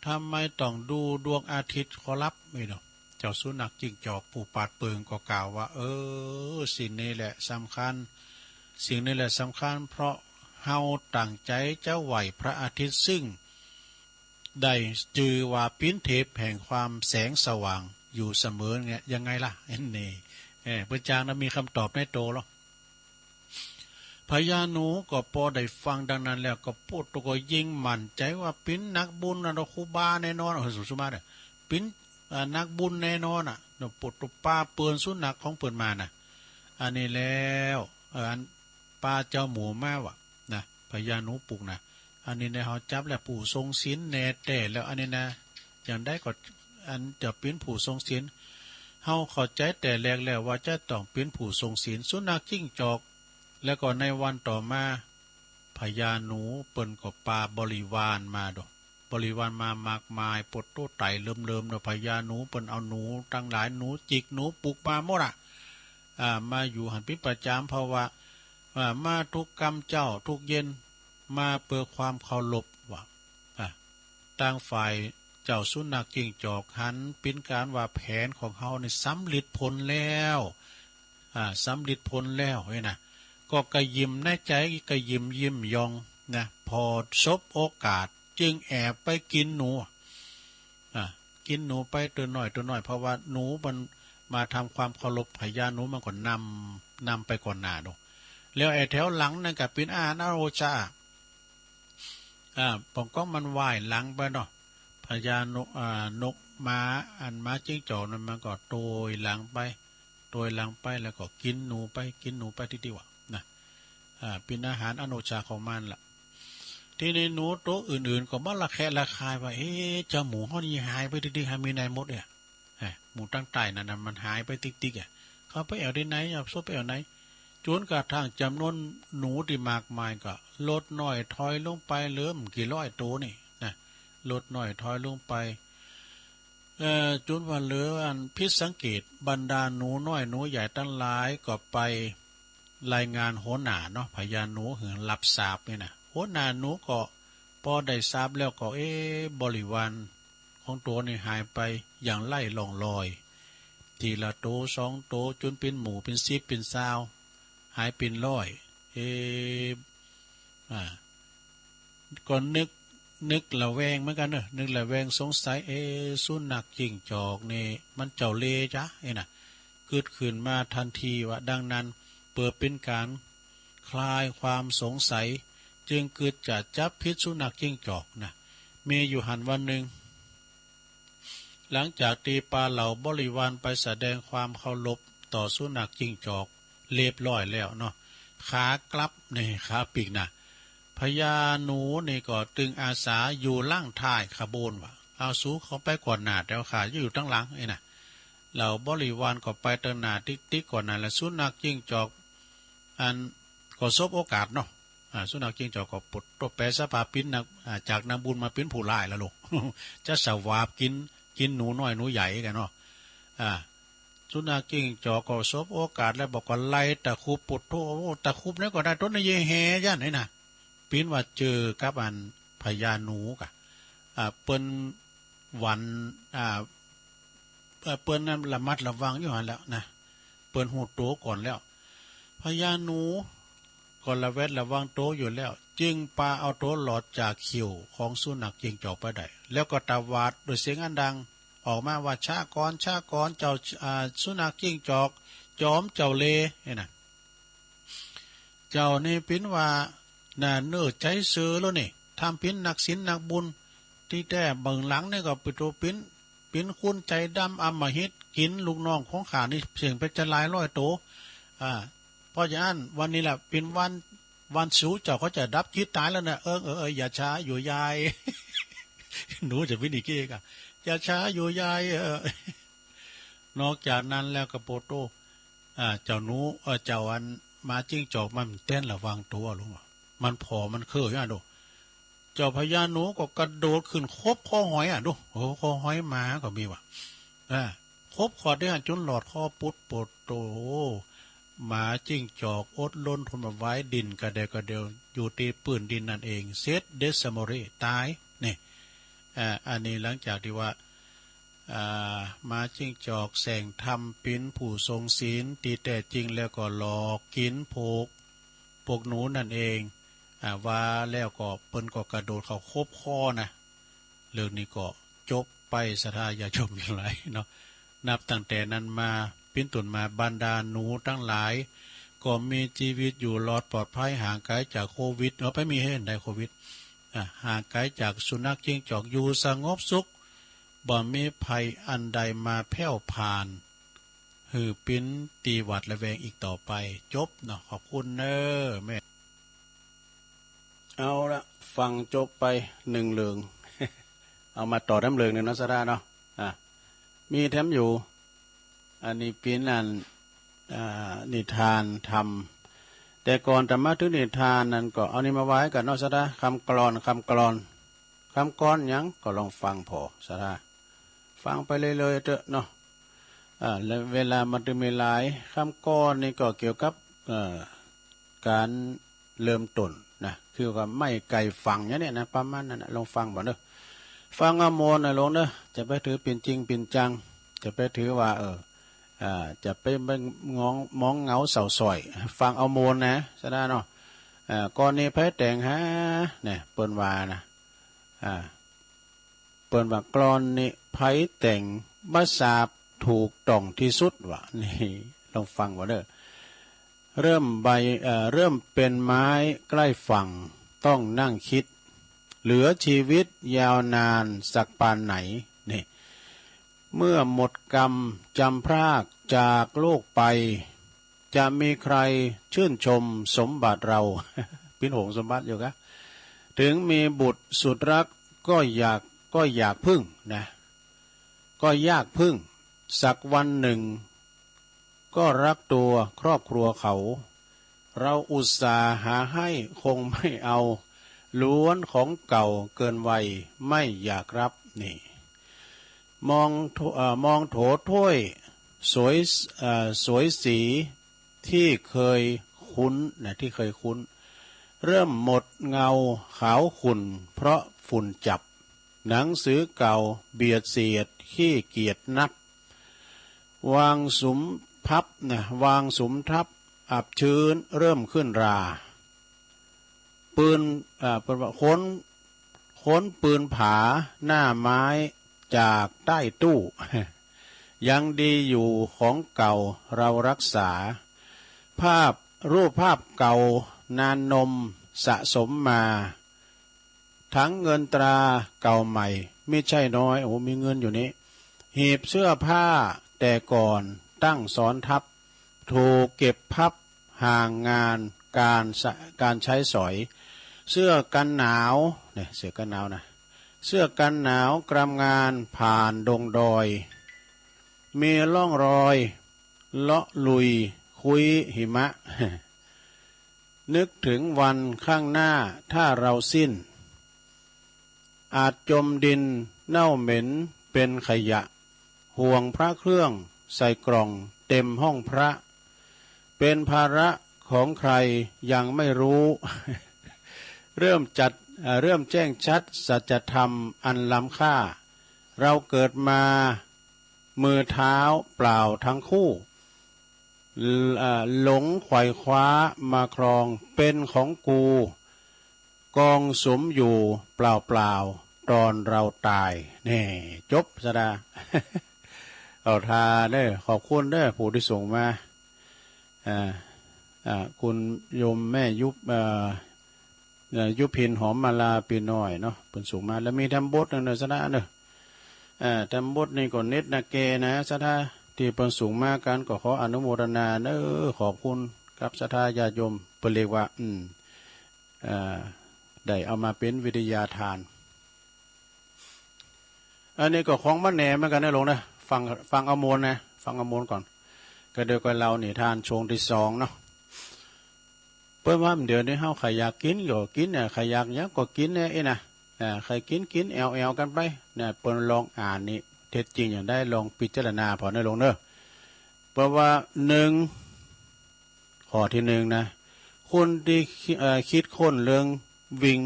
ทำไมต้องดูดวงอาทิตย์ขอรับ นี่เนาะ เจ้าสุนัขจิ้งจอกผู้ปราดเปรื่องก็กล่าวว่า เออ สิ่งนี้แหละสำคัญ สิ่งนี้แหละสำคัญ เพราะเฮาตั้งใจ๋จะไหว้พระอาทิตย์ ซึ่งได้จื่อว่าเป๋นเทพแห่งความแสงสว่างอยู่เสมอเนี่ย ยังไงล่ะ นี่ เออ เปิ้นจางนะ มีกำตอบในตั๋วลอ พญาหนูก็ปอได้ฟังดังนั้นแล้วก็ โอ้โต ก็ยิ่งมั่นใจ๋ว่าเป๋นนักบุญนะเนาะ ครูบาแน่นอน เออ สุ สุมาเน่อ เป๋น อ่า นักบุญแน่นอนอะ โอ้โต ปาเปิ้นสุนัขของเปิ้นมาน่ะ อันนี้แล้ว เออ อันปาเจ้าหมูมาว่ะนะ พญาหนูปลุกน่ะ อันนี้นะ เฮาจับแล้วผู้ทรงศีลแน่แต๊แล้ว อันนี้นะ อย่างใดก็ อันจะเป๋นผู้ทรงศีล เฮาเข้าใจ๋แต่แรกแล้วว่าจะต้องเป๋นผู้ทรงศีล สุนัขจิ้งจอก แล้วก็ในวันต่อมา พญาหนูเปิ้นก็ปาบริวารมาโด บริวารมามากมาย โอ้โต ไต่เลิมๆ เนาะ พญาหนูเปิ้นเอาหนูตังหลาย หนูจิก หนูปลุกมาหมดอะ อ่า มาอยู่หั้นเป๋นประจ๋ำ เพราะว่า อ่า มาทุกก่ำเจ๊าทุกเย็น มาเปื้อความเคารพว่ะ อ่า ตางฝ่ายเจ้าสุนัขจิ้งจอกหันเป๋นก๋านว่าแผนของเฮานี่สำเร็จผลแล้ว อ่า สำเร็จผลแล้วนี่นะ ก็กระหยิ่มในใจ๋ กระหยิ่มยิ้มย่องนะ พอสบโอกาสจึงแอบไปกิ๋นหนู อ่า กิ๋นหนูไปตั๋วน้อยตั๋วน้อย เพราะว่าหนูมันมาทำความเคารพ พญาหนูมันก็นำ นำไปก่อนหน้าโด แล้วไอ้แถวหลังนั่นก็เป๋นอาหารอันโอชา อ่า ป๋องก้องมันว่ายหลังไปเนาะ พญาหนู อ่า หนูหมา อันหมาจิ้งจอกนั่นมันก็โตยหลังไป โตยหลังไป แล้วก็กิ๋นหนูไป กิ๋นหนูไปติ๊กๆ ว่ะนะ อ่า เป๋นอาหารอันโอชาของมันล่ะ ทีนี้หนูตั๋วอื่นๆ ก็มาระแคะระคายว่า เอ๊ะ เจ้าหมูเฮานี่หายไปติ๊กๆ หามีไหนหมดเนี่ย เอ้ย หมูตังใต้นั่นน่ะมันหายไปติ๊กๆ อะ เขาไปแอ่วตี้ไหน เอาซบไปแอ่วไหน จ๋นกระทั่งจ๋ำนวนหนูตี้มากมายก็ลดน้อยถอยลงไป เหลือบ่กี่ร้อยตั๋วนี่นะ ลดน้อยถอยลงไป เอ่อ จ๋นว่าเหลืออันผิดสังเกต บรรดาหนูน้อยหนูใหญ่ตังหลายก็ไปรายงานหัวหน้าเนาะ พญาหนูหื้อรับทราบนี่นะ หัวหน้าหนูก็ปอได้ทราบแล้วก็ เอ๊ะ บริวาร ของตั๋วนี่หายไปอย่างไร้ร่องรอย ทีละตั๋วสองตั๋ว จ๋นเป๋นหมู่เป๋นสิบเป๋นซาว หายเป๋นร้อย เอ๊ะ อ่า ก็นึก นึกระแวงเหมือนกั๋นเนาะ นึกระแวงสงสัย เอ๊ะ สุนัขจิ้งจอกนี่มันเจ้าเล่ห์จ๊ะ เอ๊ะนะ กึ๊ดขึ้นมาตันทีว่า ดังนั้น เปื้อเป๋นก๋านคลายความสงสัย จึงกึ๊ดจะจับผิดสุนัขจิ้งจอกนะ มีอยู่หั้นวันนึ่ง หลังจากตี้ปาเหล่าบริวารไปแสดงความเคารพต่อสุนัขจิ้งจอกเรียบร้อยแล้วเนาะ ขากลับนี่ ขาปิ๊กนะ พญาหนูนี่ก็ตึงอาสาอยู่หลังท้ายขบวนว่ะ เอาสูเข้าไปก่อนหน้า แต่ว่าข้าอยู่ตังหลังนี่นะ เหล่าบริวารก็ไปตังหน้าติ๊กๆ ก่อนหน้า แล้วสุนัขจิ้งจอก อัน ก็สบโอกาสเนาะ อ่า สุนัขจิ้งจอกก็โอ้โต แปรสภาพเป๋นนัก อ่า จากนักบุญมาเป๋นผู้ร้ายแล้วลูก จะสวาปกิ๋น กิ๋นหนูน้อยหนูใหญ่กั๋นเนาะ อ่า สุนัขจิ้งจอกก็สบโอกาสแล้วบอกว่าไล่ตะครุบ โอ้โต ตะครุบนี่ก็ได้ ตั๋วนี้เย่แหยันนี่นะ เป๋นว่าเจอกับอันพญาหนูก่ะ อ่า เปิ้นหวั่น อ่า เอ่อ เปิ้นนั้นระมัดระวังอยู่หั้นแหละนะ เปิ้นฮู้ตั๋วก่อนแล้ว พญาหนูก็ระแวดระวังตั๋วอยู่แล้ว จึงปาเอาตั๋วหลอดจากเขี้ยวของสุนัขจิ้งจอกไปได้ แล้วก็ตวาดด้วยเสียงอันดังออกมาว่า ช้าก่อน ช้าก่อน เจ้า อ่า สุนัขจิ้งจอก จอมเจ้าเล่ห์ นี่นะ เจ้านี่เป๋นว่าหน้าเน่อใจ๋เซอแล้วนี่ ทำเป๋นนักศีลนักบุญ ตี้แต๊เบื้องหลังนี่ก็เป๋นตั๋วเป๋น เป๋นคนใจ๋ดำอำมหิต กิ๋นลูกน้องของข้านี่เสี้ยงไปจะหลายร้อยตั๋ว อ่า เพราะฉะนั้นวันนี้แหละเป๋นวัน วันสูเจ้าก็จะดับจิตต๋ายแล้วนะ เออ เออ เออ อย่าช้าอยู่ใหญ่ หนูจะเป๋นอย่างอี้ก่ะ อย่าช้าอยู่ใหญ่ เออ นอกจากนั้นแล้วก็โอ้โต อ่า เจ้าหนู เอ่อ เจ้าอันหมาจิ้งจอกมันเต้นระวังตั๋วลูก มันผ่อมันเค่ออยู่อะดู เจ้าพญาหนูก็กระโดดขึ้นขบคอหอยอะดู โอ้ คอหอยหมาก็มีว่ะ อ่า ขบคอได้อะ จ๋นหลอดคอปุ๊ด โอ้โต หมาจิ้งจอกอดรนทนบ่ไหว ดิ้นกระเดวกระเดวอยู่ตี้ปื้นดินนั่นเอง เสร็จเด็ดสะหมดเลย ต๋าย นี่ อ่า อันนี้หลังจากตี้ว่า อ่า หมาจิ้งจอกแส่งธรรม เป๋นผู้ทรงศีล ตี้แต๊จริงแล้วก็หลอกกิ๋นพวก พวกหนูนั่นเอง อ่า ว่าแล้วก็เปิ้นก็กระโดดเข้าขบคอนะ เรื่องนี้ก็จบไป ศรัทธาญาติโยมทั้งหลายเนาะ นับตั้งแต่นั้นมาเป๋นต้นมา บรรดาหนูทั้งหลาย ก็มีจีวิตอยู่รอดปลอดภัย ห่างไกลจากโควิด เนาะ ไปมีเหตุใดโควิด อ่ะ ห่างไกลจากสุนัขจิ้งจอก อยู่สงบสุข บ่มีภัยอันใดมาแผ่วผ่าน หื้อเป๋นตี้หวาดระแวงอีกต่อไป จบเนาะ ขอบคุณเน้อแม่ เอาละ ฟังจบไปหนึ่งเรื่อง เอามาต่อแถมเรื่องนึ่งเนาะ ศรัทธาเนาะ อ่ะ มีแถมอยู่ อันนี้เป๋นอัน อ่า นิทานธรรม แต่ก่อนจะมาถึงนิทานนั้นก็เอานี่มาไหว้กั๋นเนาะ ศรัทธา กำกลอน กำกลอน กำกลอนหยังก็ลองฟังผ่อ ศรัทธา ฟังไปเรื่อยๆ เต๊อะเนาะ อ่า และเวลามันจะมีหลาย กำกลอนนี่ก็เกี่ยวกับ เอ่อ ก๋านเริ่มต้นนะ คือว่าไม้ไก่ฝังอย่างเนี้ยนะ ประมาณนั้นนะ ลองฟังบ่าเน้อ ฟังเอาม่วนนะโยมเน้อ จะไปถือเป๋นจริงเป๋นจัง จะไปถือว่า เออ อ่า จะไปมอง มองเหงาเศร้าส้อย ฟังเอาม่วนนะ ศรัทธาเนาะ อ่า กลอนนี้ใผแต่งหา เนี่ย เปิ้นว่านะ อ่า เปิ้นว่ากลอนนี้ใผแต่ง บ่ทราบถูกต้องตี้สุดว่า นี่ ลองฟังบ่าเน้อ เริ่มใบ เอ่อ เริ่มเป๋นไม้ใก้ฝั่ง ต้องนั่งกึ๊ด เหลือจีวิตยาวนานสักปานไหน นี่ เมื่อหมดกำจำพรากจากโลกไป จะมีใครชื่นชมสมบัติเรา เป๋นห่วงสมบัติอยู่กะ ถึงมีบุตรสุดรักก็อยาก ก็อยากพึ่งนะ ก็อยากพึ่ง สักวันนึ่ง ก็รักตัวครอบครัวเขา เราอุตส่าห์หาให้คงไม่เอา ล้วนของเก่าเกินวัยไม่อยากรับ นี่ มองโถ เอ่อ มองโถถ้วยสวย เอ่อ สวยสีที่เคยคุ้นนะ ที่เคยคุ้น เริ่มหมดเงาขาวขุ่นเพราะฝุ่นจับ หนังสือเก่าเบียดเสียดขี้เกียจนัก วางสุมพับนะ วางสุมทับอับชื้นเริ่มขึ้นรา ปืน อ่า เปิ้นว่าค้น ค้นปืนผาหน้าไม้จากใต้ตู้ ยังดีอยู่ของเก่าเรารักษา ภาพ รูปภาพเก่านานนมสะสมมา ทั้งเงินตราเก่าใหม่มิใช่น้อย โอ้ มีเงินอยู่นี้ หีบเสื้อผ้าแต่ก่อนตั้งซ้อนทับ ถูกเก็บพับห่างงานการสะ การใช้สอย เสื้อกันหนาว เนี่ย เสื้อกันหนาวนะ เสื้อกันหนาวกรำงานผ่านดงดอย มีร่องรอยเลาะลุยคุ้ยหิมะ นึกถึงวันข้างหน้าถ้าเราสิ้น อาจจมดินเน่าเหม็นเป็นขยะ ห่วงพระเครื่องใส่กล่องเต็มห้องพระ เป็นภาระของใครยังไม่รู้ เริ่มจัด เอ่อ เริ่มแจ้งชัดสัจธรรมอันล้ำค่า เราเกิดมามือเท้าเปล่าทั้งคู่ เอ่อ หลงไขว่คว้ามาครองเป็นของกู กองสุมอยู่เปล่าๆ ตอนเราตาย แน่ จบ ศรัทธา เอาทาเน้อ ขอบคุณเน้อ ผู้ตี้ส่งมา อ่า อ่า คุณโยมแม่ยุบ เอ่อ เอ่อ ยุพินหอมมาลาปีน้อยเนาะ เปิ้นส่งมา แล้วมีแถมบทนึ่งเน้อ ศรัทธาเน้อ อ่า แถมบทนี้ก็เน็ตนาแกนะ ศรัทธา ตี้เปิ้นส่งมากั๋น ก็ขออนุโมทนาเน้อ ขอบคุณกับศรัทธาญาติโยม เปิ้นเรียกว่า อืม อ่า ได้เอามาเป๋นวิทยาทาน อันนี้ก็ของบ่าแหนเหมือนกั๋นนะโยมนะ ฟัง ฟังเอาม่วนนะ ฟังเอาม่วนก่อน ก็เดี๋ยวก็เล่านิทานช่วงตี้สองเนาะ เปิ้นว่าเดี๋ยวนี้เฮาใผอยากกิ๋นก็กิ๋นนะ ใผอยากหยังก็กิ๋นนะ เอ๊ะนะ อ่า ใผกิ๋นกิ๋นแอ่วๆ กั๋นไปนะ เปิ้นลองอ่านนี่ เท็จจริงอย่างใดลองพิจารณาผ่อเน้อโยมเน้อ เปิ้นว่า นึ่ง ข้อตี้นึ่งนะ คนตี้ เอ่อ กึ๊ดค้นเรื่องวิ่ง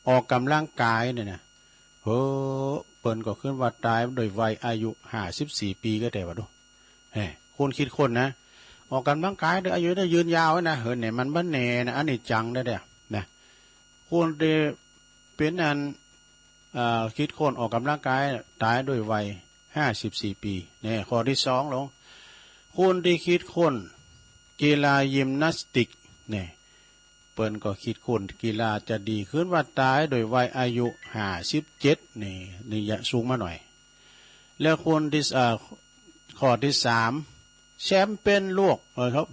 ออกก๋ำลังกายเนี่ยนะ เฮ้อ เปิ้นก็ขึ้นว่าต๋ายโดยวัยอายุห้าสิบสี่ปี๋ก็แต๊ว่าดู เฮ้ คนคิดค้นนะ ออกก๋ำลังก๋ายโดยอายุได้ยืนยาวนะ เฮ้อ เนี่ยมันบ่แน่นะ อันนี้จังได้เด้อ นะ คนตี้เป๋นอัน เอ่อ คิดค้นออกก๋ำลังก๋ายต๋ายโดยวัยห้าสิบสี่ปี๋ เนี่ย ข้อตี้สองลง คนตี้คิดค้นกีฬายิมนาสติก เนี่ย เปิ้นก็คิดค้นกีฬาจะดีขึ้นว่าต๋ายโดยวัยอายุห้าสิบเจ็ด นี่ นี่ยะสูงมาหน่อย แล้วคนตี้ เอ่อ ข้อตี้สาม แชมเปี้ยนโลก เออครับ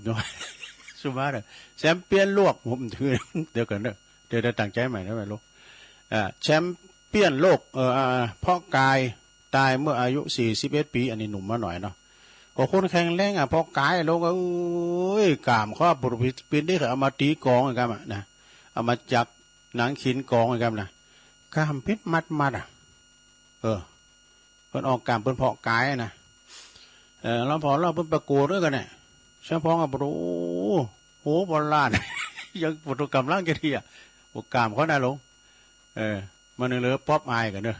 สุภาพเลย แชมเปี้ยนโลก ผมถือ เดี๋ยวก่อนเด้อ เดี๋ยว เดี๋ยวตั้งใจ๋ใหม่นะ ไม่รู้ อ่า แชมเปี้ยนโลก เออ อ่า เพาะกาย ต๋ายเมื่ออายุสี่สิบเอ็ดปี๋ อันนี้หนุ่มมาหน่อยเนาะ ก็คนแข็งแรงอะ เพาะกายลง เอ้ย ก้ามข้อปุริปินได้ เอามาตี๋ก๋องอะครับอะ นะ เอามาจับหนังขินก๋องอะครับนะ ก้ามเป๋นมัดๆ อะ เออ เปิ้นออกก้าม เปิ้นเพาะกายอะนะ เออ แล้วผ่อเล่าเปิ้นประกวดตวยกั๋นเนี่ย แชมป์พองอะ โอ้โห โห บ่ล้าน ยังบ่ตรงก๋ำลังจะเทีย โอ้ ก้ามข้อหน้าลง เออ มันเหลือป๊อปอายกั๋นเนาะ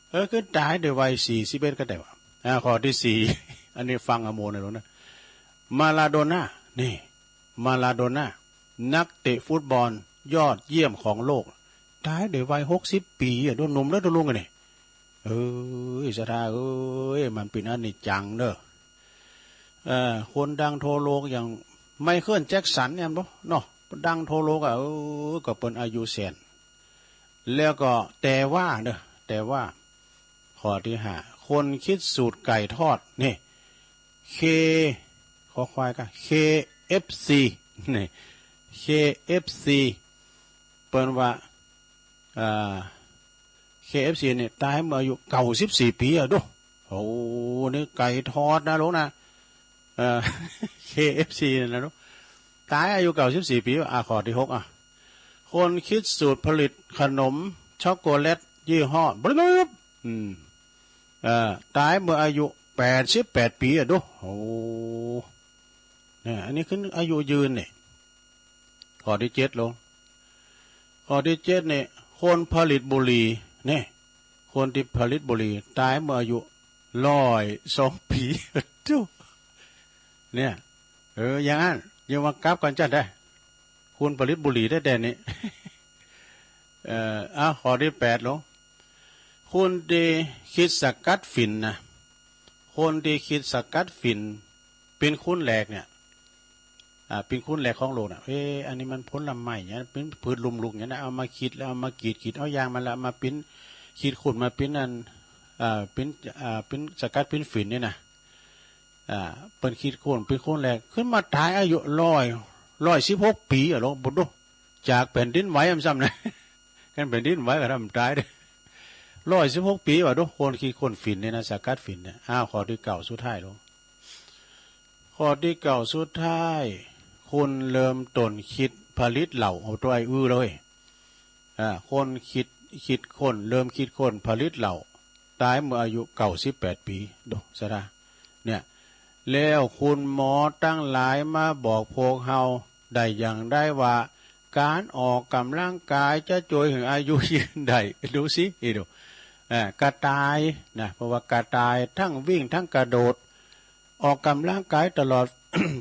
เออ ขึ้นต๋ายโดยวัยสี่สิบเอ็ดก็แต๊ว่า อ่า ข้อตี้สี่ อันนี้ฟังอะโมนะลูกนะ มาราโดน่า นี่ มาราโดน่า นักเตะฟุตบอลยอดเยี่ยมของโลก ต๋ายโดยวัยหกสิบปี๋อะ ดูหนุ่มแล้วดูลุงอะนี่ เอ้ย ศรัทธาเอ้ย มันเป๋นอนิจจังเด้อ เอ่อ คนดังทั่วโลกอย่างไมเคิลแจ็คสันเนี่ยบ่เนาะ ดังทั่วโลกอะ เออ ก็เปิ้นอายุแสน แล้วก็แต่ว่าเด้อ แต่ว่า ข้อตี้ห้า คนคิดสูตรไก่ทอด นี่ เค คอควายก็ เคเอฟซี นี่ เคเอฟซี เปิ้นว่า อ่า เคเอฟซี นี่ต๋ายเมื่ออายุเก้าสิบสี่ปี๋อะดู โอ้ นี่ไก่ทอดนะลูกนะ เอ่อ เคเอฟซี นี่นะลูก ต๋ายอายุเก้าสิบสี่ปี๋ อ่ะ ข้อตี้หก อ่ะ คนคิดสูตรผลิตขนมช็อกโกแลตยี่ห้อ บลึบ อืม เอ่อ ต๋ายเมื่ออายุแปดสิบแปดปี๋อะดู โอ้ เนี่ย อันนี้ขึ้นอายุยืนเนี่ย ข้อตี้เจ็ดลง ข้อตี้เจ็ดเนี่ย คนผลิตบุหรี่เนี่ย คนตี้ผลิตบุหรี่ต๋ายเมื่ออายุร้อยสองปี๋ ดู เนี่ย เออ อย่างนั้น ยังมากลับกั๋นจั๊ดได้ คนผลิตบุหรี่แต๊ๆ นี่ เอ่อ เอา ข้อตี้แปดลง คนตี้คิดสกัดฝิ่นนะ คนตี้คิดสกัดฝิ่น เป๋นคนแรกเนี่ย อ่า เป๋นคนแรกของโลกน่ะ เอ๊ะ อันนี้มันผลไม้เนี่ย เป๋นพืชล้มลุกเนี่ยนะ เอามาคิดแล้วเอามากรีด กรีดเอายางมันแล้วเอามาเป๋น คิดค้นมาเป๋นอัน อ่า เป๋น อ่า เป๋นสกัดเป๋นฝิ่นเนี่ยนะ อ่า เปิ้นคิดค้นเป๋นคนแรก ขึ้นมาต๋ายอายุร้อย ร้อยสิบหกปี๋อะ ลองเบิ่งดู จากแผ่นดินไหวอะ มันซ้ำนะ คันแผ่นดินไหวก็ทำต๋ายเด้อ ร้อยสิบหกปี๋ว่ะดู คนคิดค้นฝิ่นเนี่ยนะ สกัดฝิ่นเนี่ย อ้าว ข้อตี้เก้าสุดท้ายลง ข้อตี้เก้าสุดท้าย คนเริ่มต้นคิดผลิตเหล้า เอาตวยอื้อเลย อ่า คนคิด คิดค้น เริ่มคิดค้นผลิตเหล้า ต๋ายเมื่ออายุเก้าสิบแปดปี๋ ดู ศรัทธา เนี่ย แล้วคุณหมอตังหลายมาบอกพวกเฮาได้อย่างใดว่า ก๋านออกก๋ำลังก๋ายจะจ้วยหื้ออายุยืนได้ ดูสิ นี่ดู อ่า กระต่ายนะ เพราะว่ากระต่ายทั้งวิ่งทั้งกระโดด ออกก๋ำลังก๋ายตลอด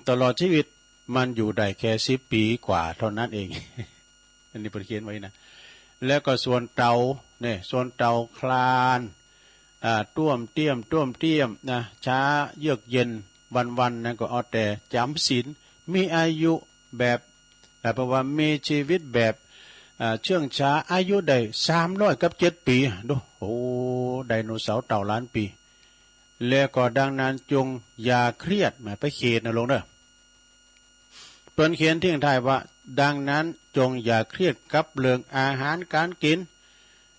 ตลอดชีวิต มันอยู่ได้แค่สิบปี๋กว่าเท่านั้นเอง อันนี้เปิ้นเขียนไว้นะ แล้วก็ส่วนเต่าเนี่ย ส่วนเต่าคลาน อ่า ต้วมเตี้ยม ต้วมเตี้ยมนะ ช้าเยือกเย็น วันๆ นั้นก็เอาแต่จ๋ำศีล มีอายุแบบ อ่า แปลว่ามีชีวิตแบบ อ่า เชื่องช้า อายุได้สามร้อยกับเจ็ดปี๋ ดู โอ้ ไดโนเสาร์เต่าล้านปี๋ แล้วก็ดังนั้นจงอย่าเครียด แหม ไปเครียดนะลงเด้อ เปิ้นเขียนทิ้งท้ายว่า ดังนั้นจงอย่าเครียดกับเรื่องอาหารก๋านกิ๋น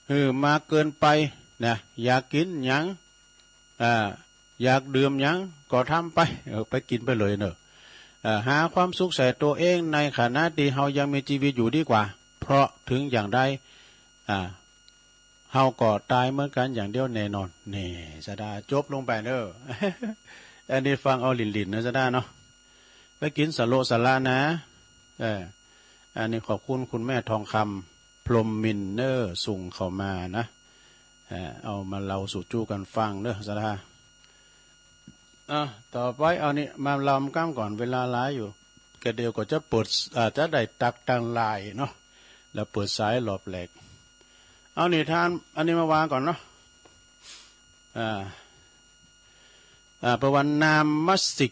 หื้อมากเกินไปนะ อยากกิ๋นหยัง อ่า อยากดื่มหยังก็ทำไป เออ ไปกิ๋นไปเลยเนาะ อ่า หาความสุขใส่ตั๋วเองในขณะตี้เฮายังมีชีวิตอยู่ดีกว่า เพราะถึงอย่างใด อ่า เฮาก็ต๋ายเหมือนกั๋นอย่างเดียวแน่นอน นี่ ศรัทธา จบลงไปเนาะ อันนี้ฟังเอาหลิ้นๆ นะ ศรัทธาเนาะ ไปกิ๋นสะโละสะละนะ เออ อันนี้ขอบคุณคุณแม่ทองคำ พรหมมินทร์เนอะ ส่งเข้ามานะ เอ่อ เอามาเล่าสู่จู้กั๋นฟังเน่อ ศรัทธา อ่ะ ต่อไปเอานี่มาเล่าก้ำก่อน เวลาหลายอยู่ ก็เดี๋ยวก็จะเปิด อ่า จะได้ตั๊กตังหลายเนาะ แล้วเปิดสายรอบแรก เอานิทานอันนี้มาวางก่อนเนาะ อ่า อ่า ประวัตินามสิก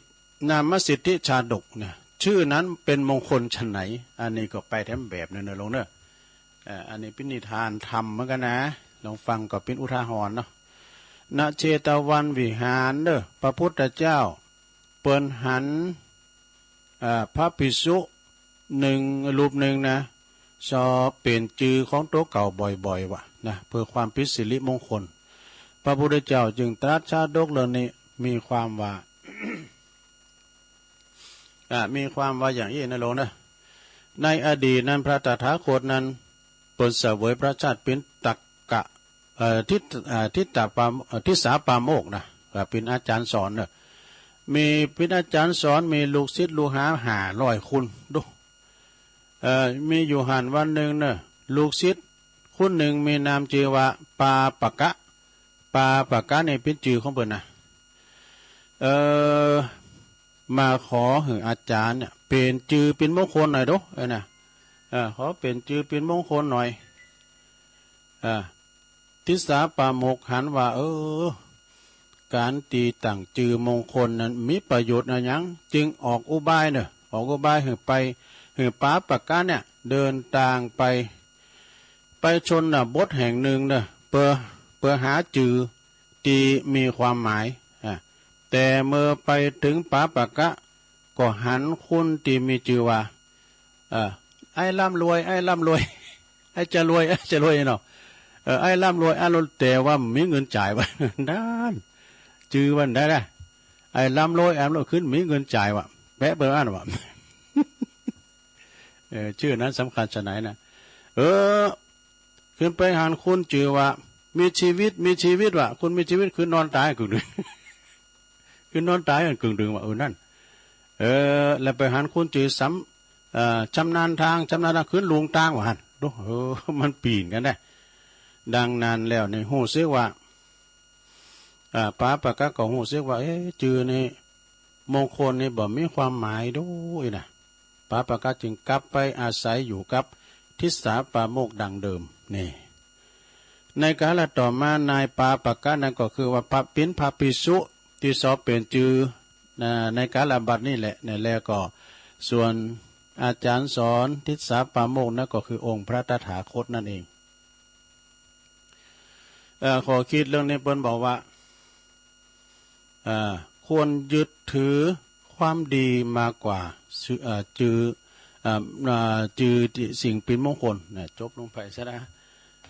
นามสิทธิชาดกเนี่ย ชื่อนั้นเป็นมงคลฉะไหน อันนี้ก็แปลแถมแบบหนึ่งนะโลมเน่อ เอ่อ อันนี้เป๋นนิทานธรรมเหมือนกั๋นนะ ลองฟังก็เป๋นอุทาหรณ์เนาะ ณ เชตวันวิหารเน่อ พระพุทธเจ้าเปิ้นหัน อ่า พระภิกษุหนึ่ง รูปหนึ่งนะ ชอบเป๋นจือของตั๋วเก่าบ่อยๆ ว่ะนะ เปื้อความเป๋นสิริมงคล พระพุทธเจ้าจึงตรัสชาดกเรื่องนี้ มีความว่า อ่า มีความว่าอย่างอี้นะโลมเน่อ ในอดีตนั้นพระตถาคตนั้นเปิ้นเสวยพระชาติเป๋นตักกะ เอ่อ ทิส- เอ่อ ทิสสาปา- เอ่อ ทิสสาปาโมกข์นะ ก็เป๋นอาจ๋ารย์สอนเน่อ มี เป๋นอาจ๋ารย์สอน มีลูกศิษย์ลูกหาห้าร้อยคนดู เอ่อ มีอยู่หั้นวันหนึ่งเน่อ ลูกศิษย์คนหนึ่งมีนามจือว่าปาปะกะ ปาปะกะนี่เป๋นจือของเปิ้นนะ เอ่อ มาขอหื้ออาจ๋ารย์เนี่ยเป๋นจือเป๋นมงคลหน่อยดู เออนะ เอ่อ ขอเป๋นจือเป๋นมงคลหน่อย อ่า ทิสสาปาโมกข์หันว่า เออ ก๋านตี้ตั้งจือมงคลนั้นมีประโยชน์อะหยัง จึงออกอุบายเน่อ ออกอุบายหื้อไป หื้อปาปะกะเนี่ยเดินตางไป ไปชนบทแห่งหนึ่งเน่อ เปื้อ เปื้อหาจือตี้มีความหมาย อ่า แต่เมื่อไปเถิงปาปะกะ ก็หันคนตี้มีจือว่า เอ่อ ไอ้ร่ำรวย ไอ้ร่ำรวย ไอ้จะรวย ไอ้จะรวยเนาะ เอ่อ ไอ้ร่ำรวย ไอ้ร่ำรวย แต่ว่าบ่มีเงินจ่ายว่ะ นั้น จือมันได้นะ ไอ้ร่ำรวย ไอ้ร่ำรวย คือบ่มีเงินจ่ายว่ะ แปะเปิ้นอั้นว่ะ เออ จื้อนั้นสำคัญฉะไหนนะ เออ ขึ้นไปหันคนจือว่า มีชีวิต มีชีวิตว่ะ คนมีชีวิต คือนอนต๋ายกึ่งดึง คือนอนต๋ายกั๋นกึ่งดึงว่ะ เออ นั้น เออ แล้วไปหันคนจือสำ เอ่อ ชำนาญตาง ชำนาญตาง คือหลงตางว่ะหั้น ดู เออ มันเป๋นกั๋นได้ ดังนั้นแล้วนี่ ฮู้สึกว่า อ่า ปาปะกะก็ฮู้สึกว่า เอ๊ะ จือนี่ มงคลนี่บ่มีความหมายโดยนะ ปาปะกะจึงกลับไปอาศัยอยู่กับทิสสาปาโมกข์ดังเดิม นี่ ในกาละต่อมา นายปาปะกะนั้นก็คือว่าพระ เป๋นพระภิกษุตี้ชอบเป๋นจือ นะ ในกาละบัดนี้แหละ เนี่ย แล้วก็ส่วนอาจ๋ารย์สอนทิสสาปาโมกข์นั้นก็คือองค์พระตถาคตนั่นเอง เอ่อ ข้อคิดเรื่องนี้เปิ้นบอกว่า เอ่อ ควรยึดถือความดีมากกว่าจือ เอ่อ จือ เอ่อ เอ่อ จือสิ่งเป๋นมงคลนะ จบลงไปซะนะ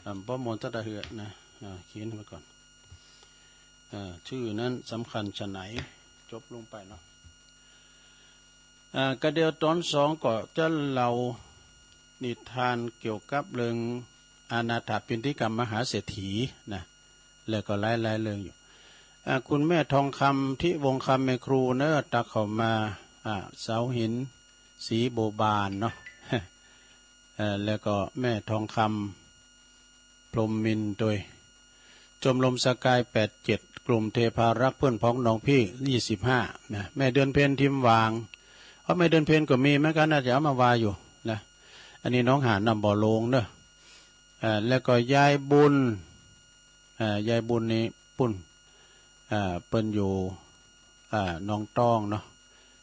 อ่า บ่ม่วนซะตะเฮือนะ อ่า เขียนไว้ก่อน เอ่อ จื้อนั้นสำคัญฉะไหน จบลงไปเนาะ อ่า กะเดี๋ยวต๋อนสองก็จะเล่านิทานเกี่ยวกับเรื่องอนาถปิณฑิกมหาเศรษฐีนะ แล้วก็หลายๆ เรื่องอยู่ อ่า คุณแม่ทองคำ ทิวงศ์คำ แม่ครูเน่อ ตั๊กเข้ามา อ่า เสาหิน ศรีบัวบานเนาะ เอ่อ แล้วก็แม่ทองคำ พรหมมินทร์ตวย ชมรมสกาย แปดเจ็ด กลุ่มเทพารักษ์เพื่อนพ้องน้องพี่ ยี่สิบห้า นะ แม่เดือนเพ็ญ ทิมหวาง เอ้อ แม่เดือนเพ็ญก็มีเหมือนกั๋น น่าจะเอามาว่าอยู่นะ อันนี้หนองหาน น้ำบ่อโลงเน่อ เอ่อ แล้วก็ยายบุญ เอ่อ ยายบุญนี่ปุ้น เอ่อ เปิ้นอยู่ อ่า หนองตองเนาะ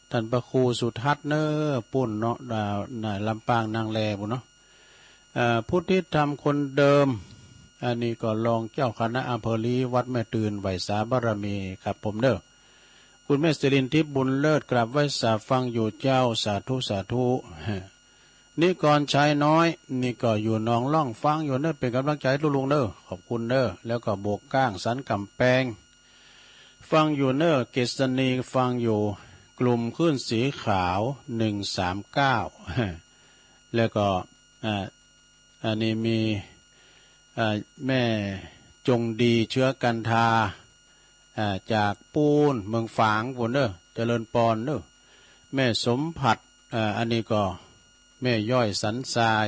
ต้านพระครูสุทัศน์เน่อ ปุ้นเนาะ อ่า น่ะ ลำปางนาแลปุ้นเนาะ เอ่อ พุทธิธรรมคนเดิม อันนี้ก็รองเจ้าคณะอำเภอลี้ วัดแม่ตื่น ไหว้สาบารมีครับผมเน่อ คุณแม่สิรินทิพย์บุญเลิศ กราบไหว้สาฟังอยู่เจ้า สาธุ สาธุ นิกรชายน้อย นี่ก็อยู่หนองล่อง ฟังอยู่เน่อ เป๋นก๋ำลังใจ๋ลุงๆ เน่อ ขอบคุณเน่อ แล้วก็โบกก้าง สันก๋ำแปง ฟังอยู่เน่อ เกษณี ฟังอยู่ กลุ่มคลื่นสีขาว หนึ่งสามเก้า แล้วก็ อ่า อันนี้มี อ่า แม่จงดี เชื้อกันทา อ่า จากปูน เมืองฝางปูนเน่อ เจริญปอนเน่อ แม่สมผัส อ่า อันนี้ก็แม่ย้อยสันทราย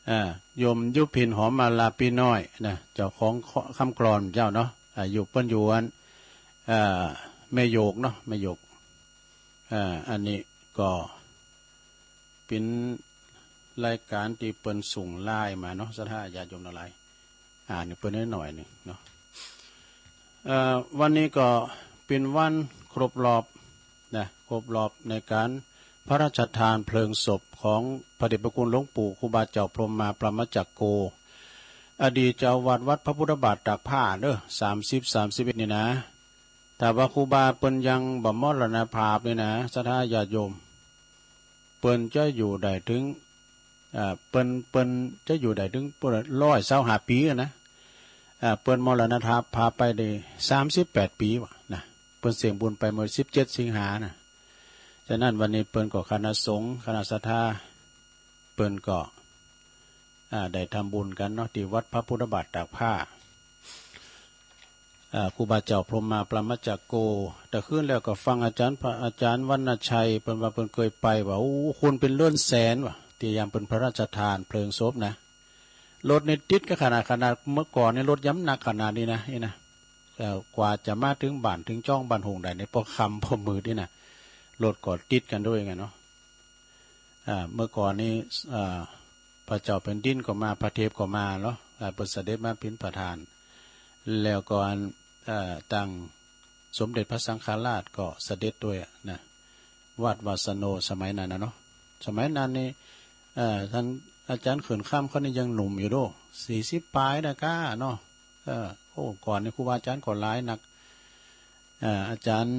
อ่า โยมยุพินหอมมาลาปี้น้อยนะ เจ้าของคำกลอนเจ้าเนาะ อ่า อยู่ เปิ้นอยู่อัน อ่า แม่โยกเนาะ แม่โยก อ่า อันนี้ก็เป๋นรายก๋านตี้เปิ้นส่งไลน์มาเนาะ ศรัทธาญาติโยมตังหลาย อ่านหื้อเปิ้นหน้อยหนึ่งเนาะ เอ่อ วันนี้ก็เป๋นวันครบรอบนะ ครบรอบในก๋านพระราชทานเพลิงศพของพระเดชพระคุณหลวงปู่ครูบาเจ้าพรหมมาปรหมจักโก อดีตเจ้าอาวาสวัดพระพุทธบาทตากผ้าเด้อ สามสิบ สามสิบเอ็ดนี่นะ ถ้าว่าครูบาเปิ้นยังบ่มรณภาพนี่นะ ศรัทธาญาติโยม เปิ้นจะอยู่ได้เถิง อ่า เปิ้น เปิ้นจะอยู่ได้เถิง ร้อยซาวห้าปี๋นะ อ่า เปิ้นมรณภาพ ภาพไปได้สามสิบแปดปี๋วะนะ เปิ้นเสี้ยงบุญไปเมื่อสิบเจ็ดสิงหานะ ฉะนั้นวันนี้เปิ้นก็คณะสงฆ์ คณะศรัทธา เปิ้นก็ อ่า ได้ทำบุญกั๋นเนาะ ตี้วัดพระพุทธบาทตากผ้า อ่า ครูบาเจ้าพรหมมาปรหมจักโก ตะคืนแล้วก็ฟังอาจ๋ารย์พระ อาจ๋ารย์วรรณชัย เปิ้นว่าเปิ้นเกยไปว่า โอ้ คนเป๋นเรือนแสนว่ะ ตี้ยามเปิ้นพระราชทานเพลิงศพนะ รถนี่ติดกั๋นขนาด ขนาดเมื่อก่อนนี่รถยังบ่หนักขนาดนี้นะ นี่นะ เอ่อ กว่าจะมาเถิงบ้านเถิงจ้องบ้านโฮ่งได้นี่ ปอค่ำปอมืดนี่นะ รถก็ติดกั๋นด้วยไงเนาะ อ่า เมื่อก่อนนี้ อ่า พระเจ้าแผ่นดินก็มา พระเทพก็มาเนาะ อ่า เปิ้นเสด็จมาเป๋นประธาน แล้วก็อัน เอ่อ ตังสมเด็จพระสังฆราชก็เสด็จด้วยนะ วัดวาสโน สมัยนั้นนะเนาะ สมัยนั้นนี่ เอ่อ ต้านอาจ๋ารย์เขื่อนคำเขานี่ยังหนุ่มอยู่โด้ สี่สิบป๋ายนะก้าเนาะ เออ โอ้ ก่อนนี่ครูบาอาจ๋ารย์ก็หลายนัก เอ่อ อาจ๋ารย์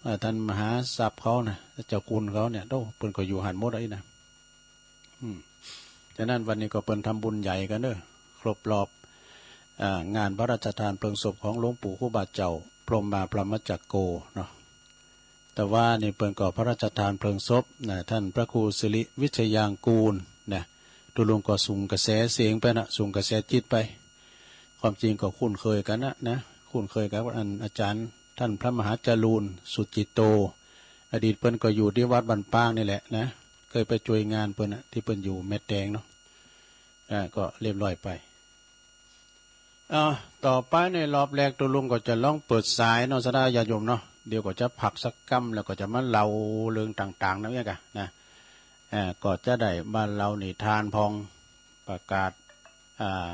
เอ่อ ต้านมหาทรัพย์เขานะ เจ้าคุณเขาเนี่ย โอ้ เปิ้นก็อยู่หั้นหมดอะนะ อืม ฉะนั้นวันนี้ก็เปิ้นทำบุญใหญ่กั๋นเนาะ ครบรอบ อ่า งานพระราชทานเพลิงศพของหลวงปู่ครูบาเจ้าพรหมมาปรหมจักโกเนาะ แต่ว่านี่เปิ้นก็พระราชทานเพลิงศพนะ ต้านพระครูสิริวิชยางกูรนะ ตุ๊ลุงก็ส่งกระแสเสียงไปนะ ส่งกระแสจิตไป ความจริงก็คุ้นเคยกั๋นนะ นะ คุ้นเคยกับอันอาจ๋ารย์ต้านพระมหาจรูญ สุจิตโต อดีตเปิ้นก็อยู่ตี้วัดบ้านปางนี่แหละนะ เกยไปจ้วยงานเปิ้นนะ ตี้เปิ้นอยู่แม่แตงเนาะ อ่า ก็เรียบร้อยไป อ่า ต่อไปในรอบแรกตุ๊ลุงก็จะลองเปิดสายเนาะ ศรัทธาญาติโยมเนาะ เดี๋ยวก็จะพักสักกำ แล้วก็จะมาเล่าเรื่องต่างๆ นะเนี่ยกะนะ อ่า ก็จะได้มาเล่านิทานพ่อง ประกาศ อ่า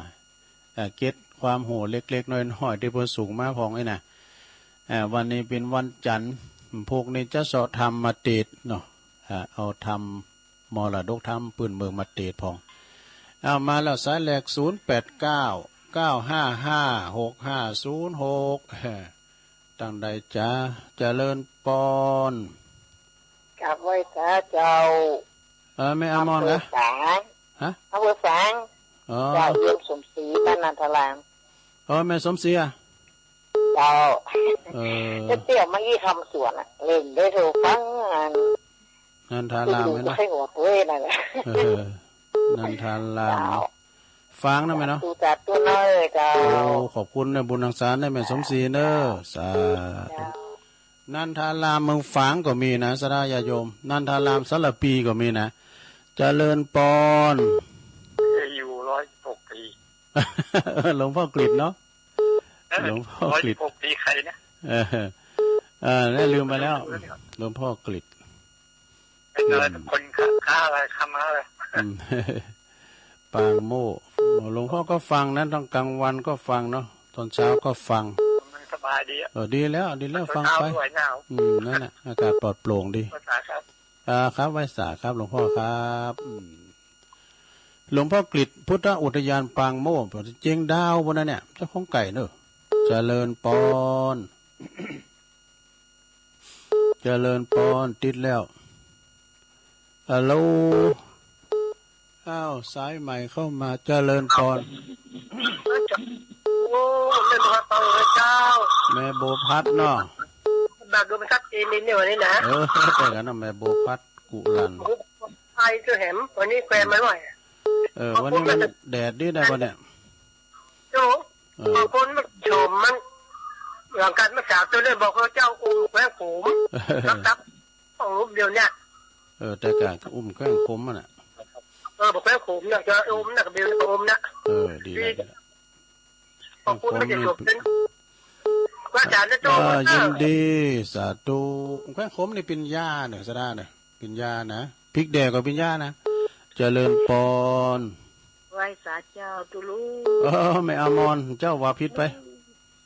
อ่า เกร็ดความฮู้เล็กๆ น้อยๆ ตี้เปิ้นส่งมาพ่องนี่นะ อ่า วันนี้เป๋นวันจั๋นทร์ พวกนี้จะเซาะธรรมมาเตสน์เนาะ อ่า เอาธรรม มรดกธรรมปื้นเมืองมาเตสน์พ่อง เอามาแล้วสายแรก ศูนย์แปดเก้า เก้าห้าห้า หกห้าศูนย์หก เอ่อ ตังใดจ๊ะ เจริญปอน กราบไหว้สาเจ้า เออ แม่อมรนะ อำเภอฝาง ฮะ อำเภอฝาง อ๋อ เจ้า โยมสมศรี บ้านนันทาราม เออ แม่สมศรีอะ เจ้า เออ เตี้ยวๆ มาอี้ทำสวนอะ เล่นได้โทรฟังอัน นันทาราม เห็นบ่ ใครหัวตัวเองนั่นแหละ เออ นันทาราม เจ้า ฝางนะแม่เนาะ สาธุ สาธุเน้อเจ้า โอ้ ขอบคุณนะ บุญหังสานะแม่สมศรีเน้อ สาธุ เจ้า นันทารามเมืองฝางก็มีนะ ศรัทธาญาติโยม นันทารามสารภีก็มีนะ เจริญปอน อายุร้อยสิบหกปี หลวงพ่อกฤษเนาะ เออ หลวงพ่อกฤษ ร้อยสิบหกปีใครนะ เออ เออ เนี่ยลืมไปแล้ว ลืมไปแล้ว หลวงพ่อกฤษ เป็นอะไร อืม คนค้า ค้าอะไร ค้าม้าอะไร อืม ปางโมกข์ หลวงพ่อก็ฟังนะ ตอนกลางวันก็ฟังเนาะ ตอนเช้าก็ฟัง มันสบายดีอะ เออ ดีแล้ว ดีแล้ว ตอนเช้า ฟังไป ด้วยหนาว อืม นั่นน่ะ อากาศปลอดโปร่งดี ภาษาครับ อ่า ครับ ไหว้สาครับ หลวงพ่อครับ อืม หลวงพ่อกฤษ พุทธอุทยานปางโมกข์ เจียงดาวพู้นนะเนี่ย เจ้าของไก่เนอะ เจริญปอน เจริญปอน ติดแล้ว ฮัลโหล อ้าว สายใหม่เข้ามา เจริญปอน โอ้ แม่บัวพัดเจ้า แม่บัวพัดเนาะ บากดูมันชัดเจนดีเนี่ยวันนี้นะ เออ แต่กันนะ แม่บัวพัดกุลัน ไทยเจ้าแหม วันนี้แควนมันไหว เออ วันนี้มันแดดดีนะวันเนี้ย โอ้ เออ บางคนมันโฉมมัน หลังการมาสาวตัวเนี่ยบอกว่าเจ้าองค์แควนโขม ครับ ของรูปเดียวเนี่ย เออ แต่กะอุ้มแควนโขมมันน่ะ อ บ่แขวงโขมนะ จะอมนะ กะเบลนี่กะอมนะ เออ ดีแล้ว ดีแล้ว ขอบคุณ แขวงโขม มันจะจบเป็น พระอาจารย์นะเจ้า เออ ยินดี สาธุ แขวงโขมนี่ปิญญาเน่อ สะดาเน่อ ปิญญานะ พริกแดงก็ปิญญานะ เจริญปอน ไหว้สาเจ้าตุ๊ลุง เออ แม่อมร เจ้าว่าผิดไป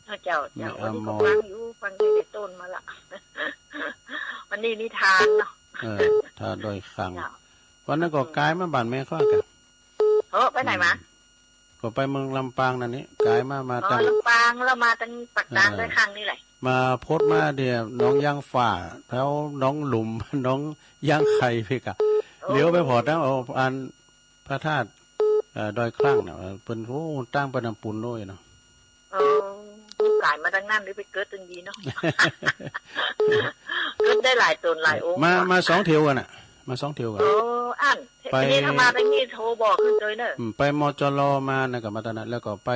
เจ้า เจ้า แม่อมร วันนี้ก็ฟังอยู่ ฟังตั้งแต่ต้นมาละ วันนี้นิทานเนาะ เออ ทานดอยครั้ง เจ้า วันนั้นก็ก๋ายมาบ้านแม่ข้อยกะ เออ ไปไหนมา อืม ก็ไปเมืองลำปางนั่นนี่ ก๋ายมา มา อ๋อ ตัง ลำปาง แล้วมาตังปากตาง เออ ดอยครั้งนี่แหละ มาพดมาเดี๋ยวหนองยางฝ่า แถวหนองหลุม หนองยางไข่พี่กะ โอ้ เหลียวไปผ่อตัง โอ้ อันพระธาตุ เอ่อ ดอยครั้งน่ะ เปิ้น โอ้ ตั้งไปนำปูนโน้ยเนาะ เออ ก๋ายมาตังนั้นหรือไปเกิดตังดีเนาะ เกิดได้หลายต๋นหลายองค์ มา มาสองเที่ยวกั๋นน่ะ มาสองเที่ยวกั๋น โอ้ อั้น ไป ทีนี้ถ้ามาตังนี้โทรบอกขึ้นเลยเนอะ อืม ไป มจร มานะ ก็มาตังนั้น แล้วก็ไป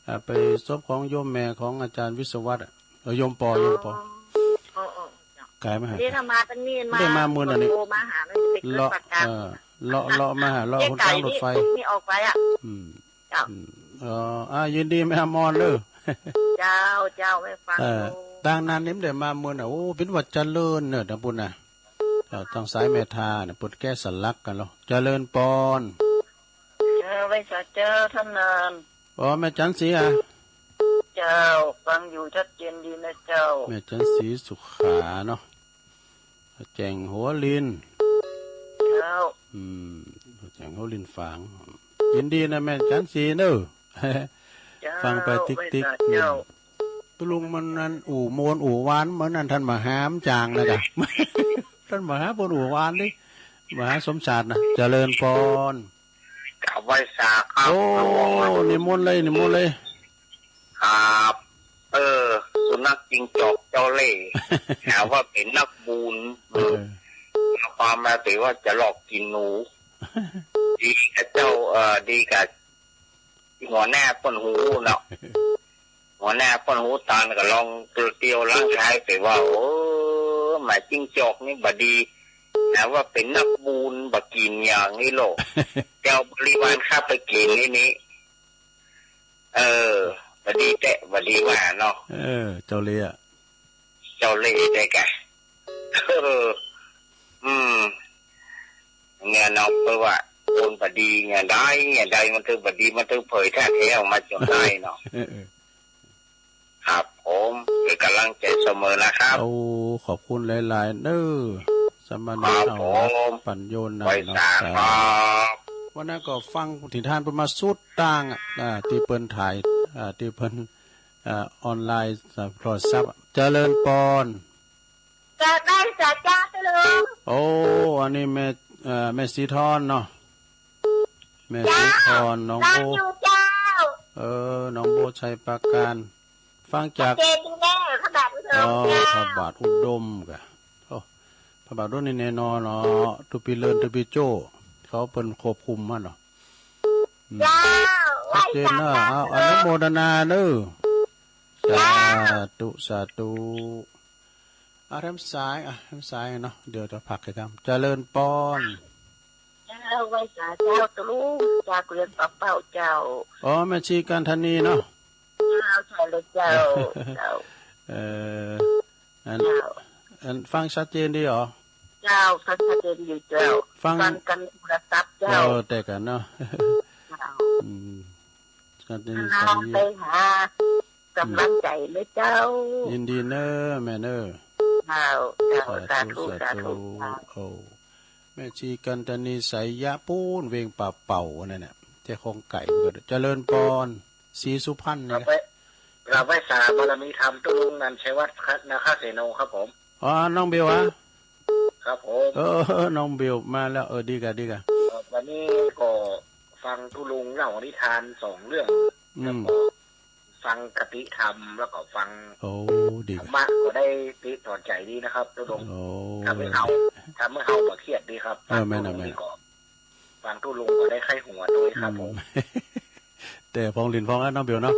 อ่า ไปศพของโยมแม่ของอาจารย์วิศวัตรอะ เออ โยมปอ โยมปอ อ๋อ อ๋อ ก๋ายมาหา นี่ถ้ามาตังนี้ มา ได้มาเมืองอันนี้ โทรมาหาเลย ไปเกิด เลาะ ปากตาง เออ เลาะ เลาะมาหา เลาะ เจ๊ หนตางรถไฟ ไก่นี่ นี่ออกไปอะ อืม เจ้า อืม เออ อ่า ยินดีแม่อมรเด้อ เจ้า เจ้า แม่ฟัง เออ อยู่ ตางนั้นนี่มันได้มาเมืองน่ะ โอ้ เปิ้นว่าเจริญเน่อ ตางปู้นน่ะ เจ้า ตางสายแม่ทาน่ะ เปิ้นแกะสลักกั๋นแล้ว เจริญปอน เจ้า ไหว้สาเจ้าต้านนาน อ๋อ แม่จันทร์ศรีอะ เจ้า ฟังอยู่ชัดเจนดีนะเจ้า แม่จันทร์ศรีสุขาเนาะ แจ้งหัวลิน เจ้า อืม แจ้งหัวลินฝาง ยินดีนะแม่จันทร์ศรีเน่อ เจ้า ฟังไปติ๊กๆ ไหว้สาเจ้า อืม ตุ๊ลุงมันนั้นอู่โมนอู่วาน มันนั้นต้านมหาจ๋างนะกะ ต้านมหาโมนอู่วานนี่ มหาสมชาตินะ เจริญปอน กราบไหว้สาครับ โอ้ หลวง นิมนต์เลย นิมนต์เลย ครับ เออ สุนัขจิ้งจอกเจ้าเล่ห์ หาว่าเป๋นนักบุญ เออ เออ ความมาเป๋นว่าจะลอกกิ๋นหนู ดีกับเจ้า เอ่อ ดีกับหัวหน้าเปิ้นฮู้เนาะ หัวหน้าเปิ้นฮู้ตานก็ลองเตียวร่างกายไปว่า โอ้ หมาจิ้งจอกนี่บ่ดี หาว่าเป๋นนักบุญ บ่กิ๋นอย่างนี้โลก เจ้าบริวารข้าไปกิ๋นนี่นี่ เออ บ่ดีแต๊ บ่ดีว่าเนาะ เออ เจ้าเล่ห์อะ เจ้าเล่ห์แต๊กะ เออ อืม เนี่ยเนาะ เปิ้นว่าคนบ่ดีเนี่ยได้ เนี่ยได้ มันถึงบ่ดี มันถึงเผยท่าแท้ออกมาจ๋นได้เนาะ เออ เออ ครับผม เป๋นก๋ำลังใจ๋เสมอนะครับ โอ้ ขอบคุณหลายๆ เน้อ สมณะ ครับผม เอามาปั๋นโยนนะ ไหว้สา เนาะ ครับ วันนั้นก็ฟังตี้ต้านเปิ้นมาสุดตางอะ อ่า ตี้เปิ้นถ่าย อ่า ตี้เปิ้น อ่า ออนไลน์ อ่า โทรศัพท์อะ เจริญปอน กราบไหว้สาเจ้าตุ๊ลุง โอ้ อันนี้แม่ เอ่อ แม่ศรีทรเนาะ แม่ศรีทร เจ้า หนองโบ ฟังอยู่เจ้า เออ หนองโบ ชัยปราการ ฟังจาก ชัดเจนดีแน่ พระบาทอุดม อ๋อ เจ้า พระบาทอุดมกะ โอ้ พระบาทอุดมนี่แน่นอนเนาะ ตุ๊ปี้เลิน ตุ๊ปี้โจ้ เขาเปิ้นควบคุมมาเนาะ อืม เจ้า ชัดเจนเนาะ ไหว้สาเจ้า เอา อนุโมทนาเน้อ เจ้า สาธุ สาธุ อ่ะ แถมสาย อ่ะ แถมสายเนาะ เดี๋ยวจะพักกิจกรรม เจริญปอน เจ้า ไหว้สาเจ้าตุ๊ลุง จากเรือนป่าเป้าเจ้า อ๋อ แม่ชีกันธนีเนาะ เจ้า ใช่เลยเจ้า เจ้า เอ่อ อัน เจ้า อันฟังชัดเจนดีเหรอ เจ้า ฟังชัดเจนอยู่เจ้า ฟัง ฟังกั๋นโทรศัพท์เจ้า เออ แต๊กั๋นเนาะ เจ้า อืม ชัดเจน เอา ใส ไปหา ก๋ำลังใจ๋เลยเจ้า ยินดีเน้อแม่เน้อ เจ้า เจ้า สาธุ สาธุ สาธุ สาธุ เจ้า โอ้ แม่ชีกันธนี ไสยะ ปู๊น เวงป่าเป้าอันนั้นน่ะ เจ้าของไก่ เจริญปอน ศรีสุพรรณนี่นะ กราบไหว้ กราบไหว้สาบารมีธรรมตุ๊ลุงนันท์ชัยวัฒน์ นาคเสโนครับผม อ๋อ น้องเบลอะ ครับผม เออ น้องเบลมาแล้ว เออ ดีกะ ดีกะ ครับ วันนี้ก็ฟังตุ๊ลุงเล่านิทานสองเรื่อง อืม แล้วก็ฟังคติธรรม แล้วก็ฟัง โอ้ ดีกะ ธรรมะก็ได้ติสอนใจ๋ดีนะครับ ตุ๊ลุง โอ้ ทำหื้อเฮา ทำหื้อเฮาบ่เครียดดีครับ เออ ฟังตุ๊ลุง แม่นน่ะ แม่นน่ะ นี่ก็ ฟังตุ๊ลุงก็ได้ใค่หัวตวยครับผม อืม แต่ผ่องหลิ้นผ่องแล้วน้องเบลเนาะ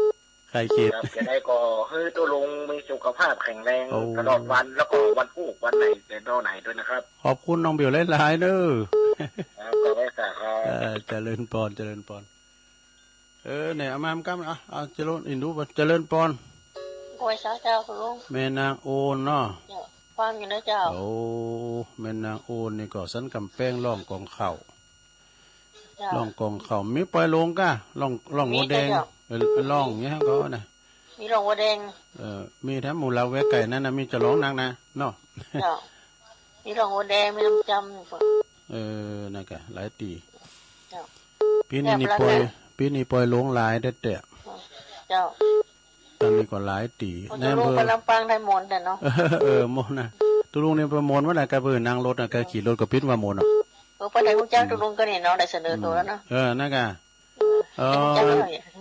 ไกลเขต ครับ จะได้ก็หื้อตุ๊ลุงมีสุขภาพแข็งแรง โอ้ ตลอดวัน แล้วก็วันพูกวันไหนแต่ตอนไหนด้วยนะครับ ขอบคุณน้องเบลหลายๆ เน้อ ครับ ขอบคุณครับ เออ เจริญปอน เจริญปอน เออ เนี่ย เอามา เอามา เอา เอา เจริญ อินดูปะ เจริญปอน ไหว้สาเจ้าคุณลุง แม่นางโอนเนาะ เจ้า ฟังอยู่นะเจ้า โอ้ แม่นางโอนนี่ก็สันกำแปงร้องกองข้าว เจ้า ร้องกองข้าว มีปอยหลงก้า ร้อง ร้อง มี หัวแดง เจ้า เออ ร้องอย่างเงี้ยก็นะ มีร้องหัวแดง เออ มีแถมหมู่เหล่าแวะไก่นั่นนะ มีจะร้องนักนะ เนาะ เจ้า มีร้องหัวแดง มีน้ำจำ เออ นั่นกะ หลายตี้ เจ้า ปี๋นี้นี่ปอย ปี๋นี้ปอยหลงหลายแต๊ๆ เจ้า ตอนนี้ก็หลายตี้ คน ในอำเภอ ตุ๊ลุงไปลำปางได้หมดน่ะเนาะ เออ หมดนะ ตุ๊ลุงนี่ไปหมดวันไหน ก็ไปนั่งรถนะ ก็ขี่รถก็ปิ๊ดว่าหมดเนาะ เออ ไปไหนฮู้จักตุ๊ลุงก็นี่เนาะ ได้เสนอตั๋วแล้วเนาะ เออ นั่นกะ เออ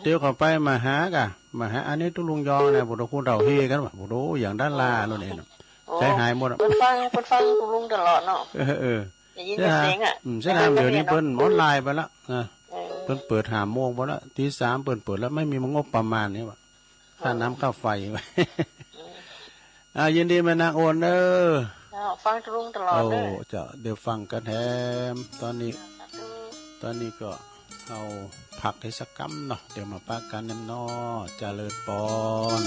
เดี๋ยวเขาไปมาหากะ มาหา อันนี้ตุ๊ลุงยองนะ พุทธคุณเฒ่าเฮกันว่ะ พุทโธ อย่างด้านล่าโน่นเองเนาะ โอ้ ใจหายหมดอะ เปิ้นฟัง เปิ้นฟังตุ๊ลุงตลอดเนาะ เออ เออ ได้ยินแต่เสียงอะ อืม เสียงเดียวนี้เปิ้นออนไลน์ไปละนะ เออ เปิ้นเปิดห้าโมงไปละ ตีสามเปิ้นเปิดแล้ว ไม่มีงบประมาณนี่ว่ะ ค่าน้ำค่าไฟ เออ อ่า ยินดีแม่นางโอนเน้อ เจ้า ฟังตุ๊ลุงตลอดเน้อ โอ้ เจ้า เดี๋ยวฟังกั๋นแถม ตอนนี้ สาธุ ตอนนี้ก็ เฮาพักได้สักกำเนาะ เดี๋ยวมาปะกั๋นแหมเนาะ เจริญปอน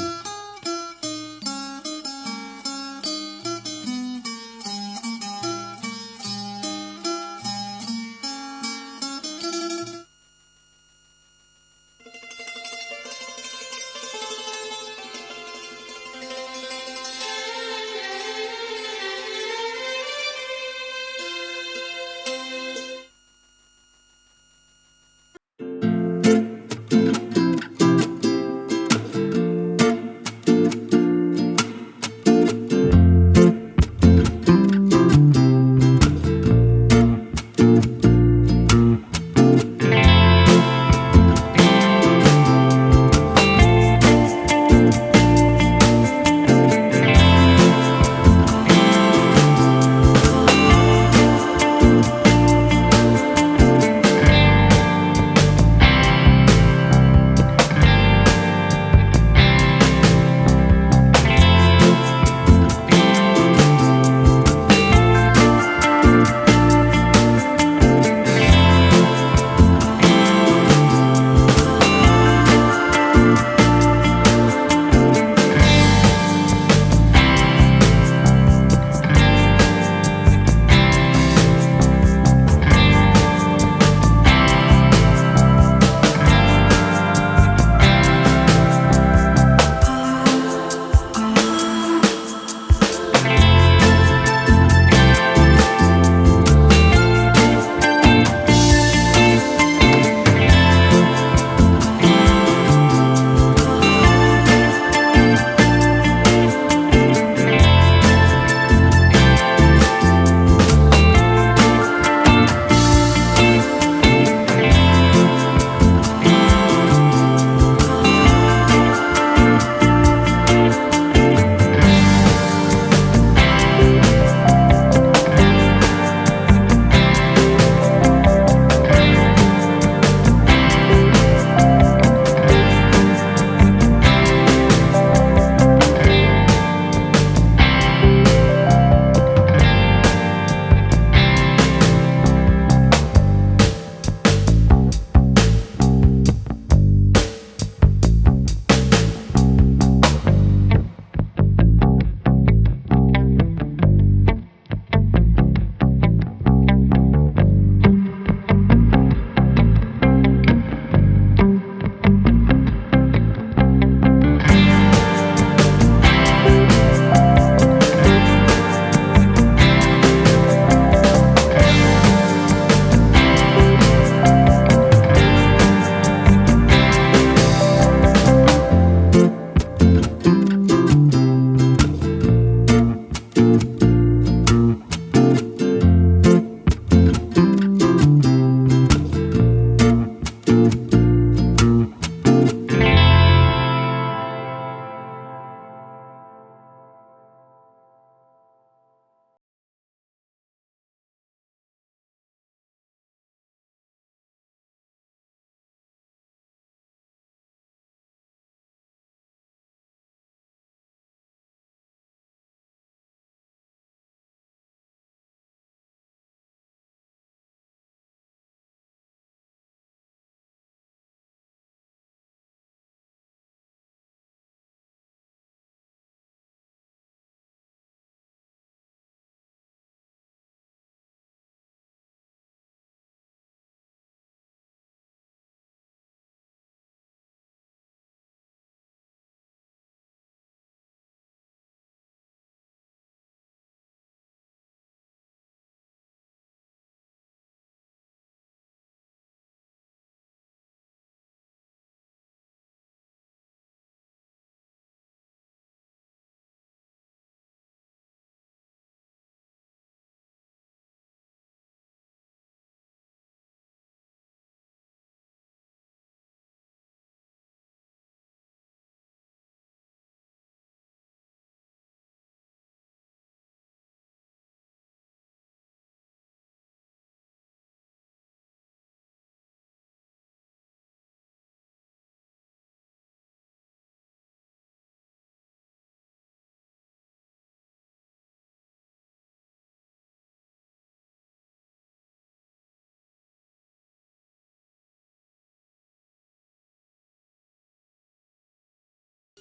เ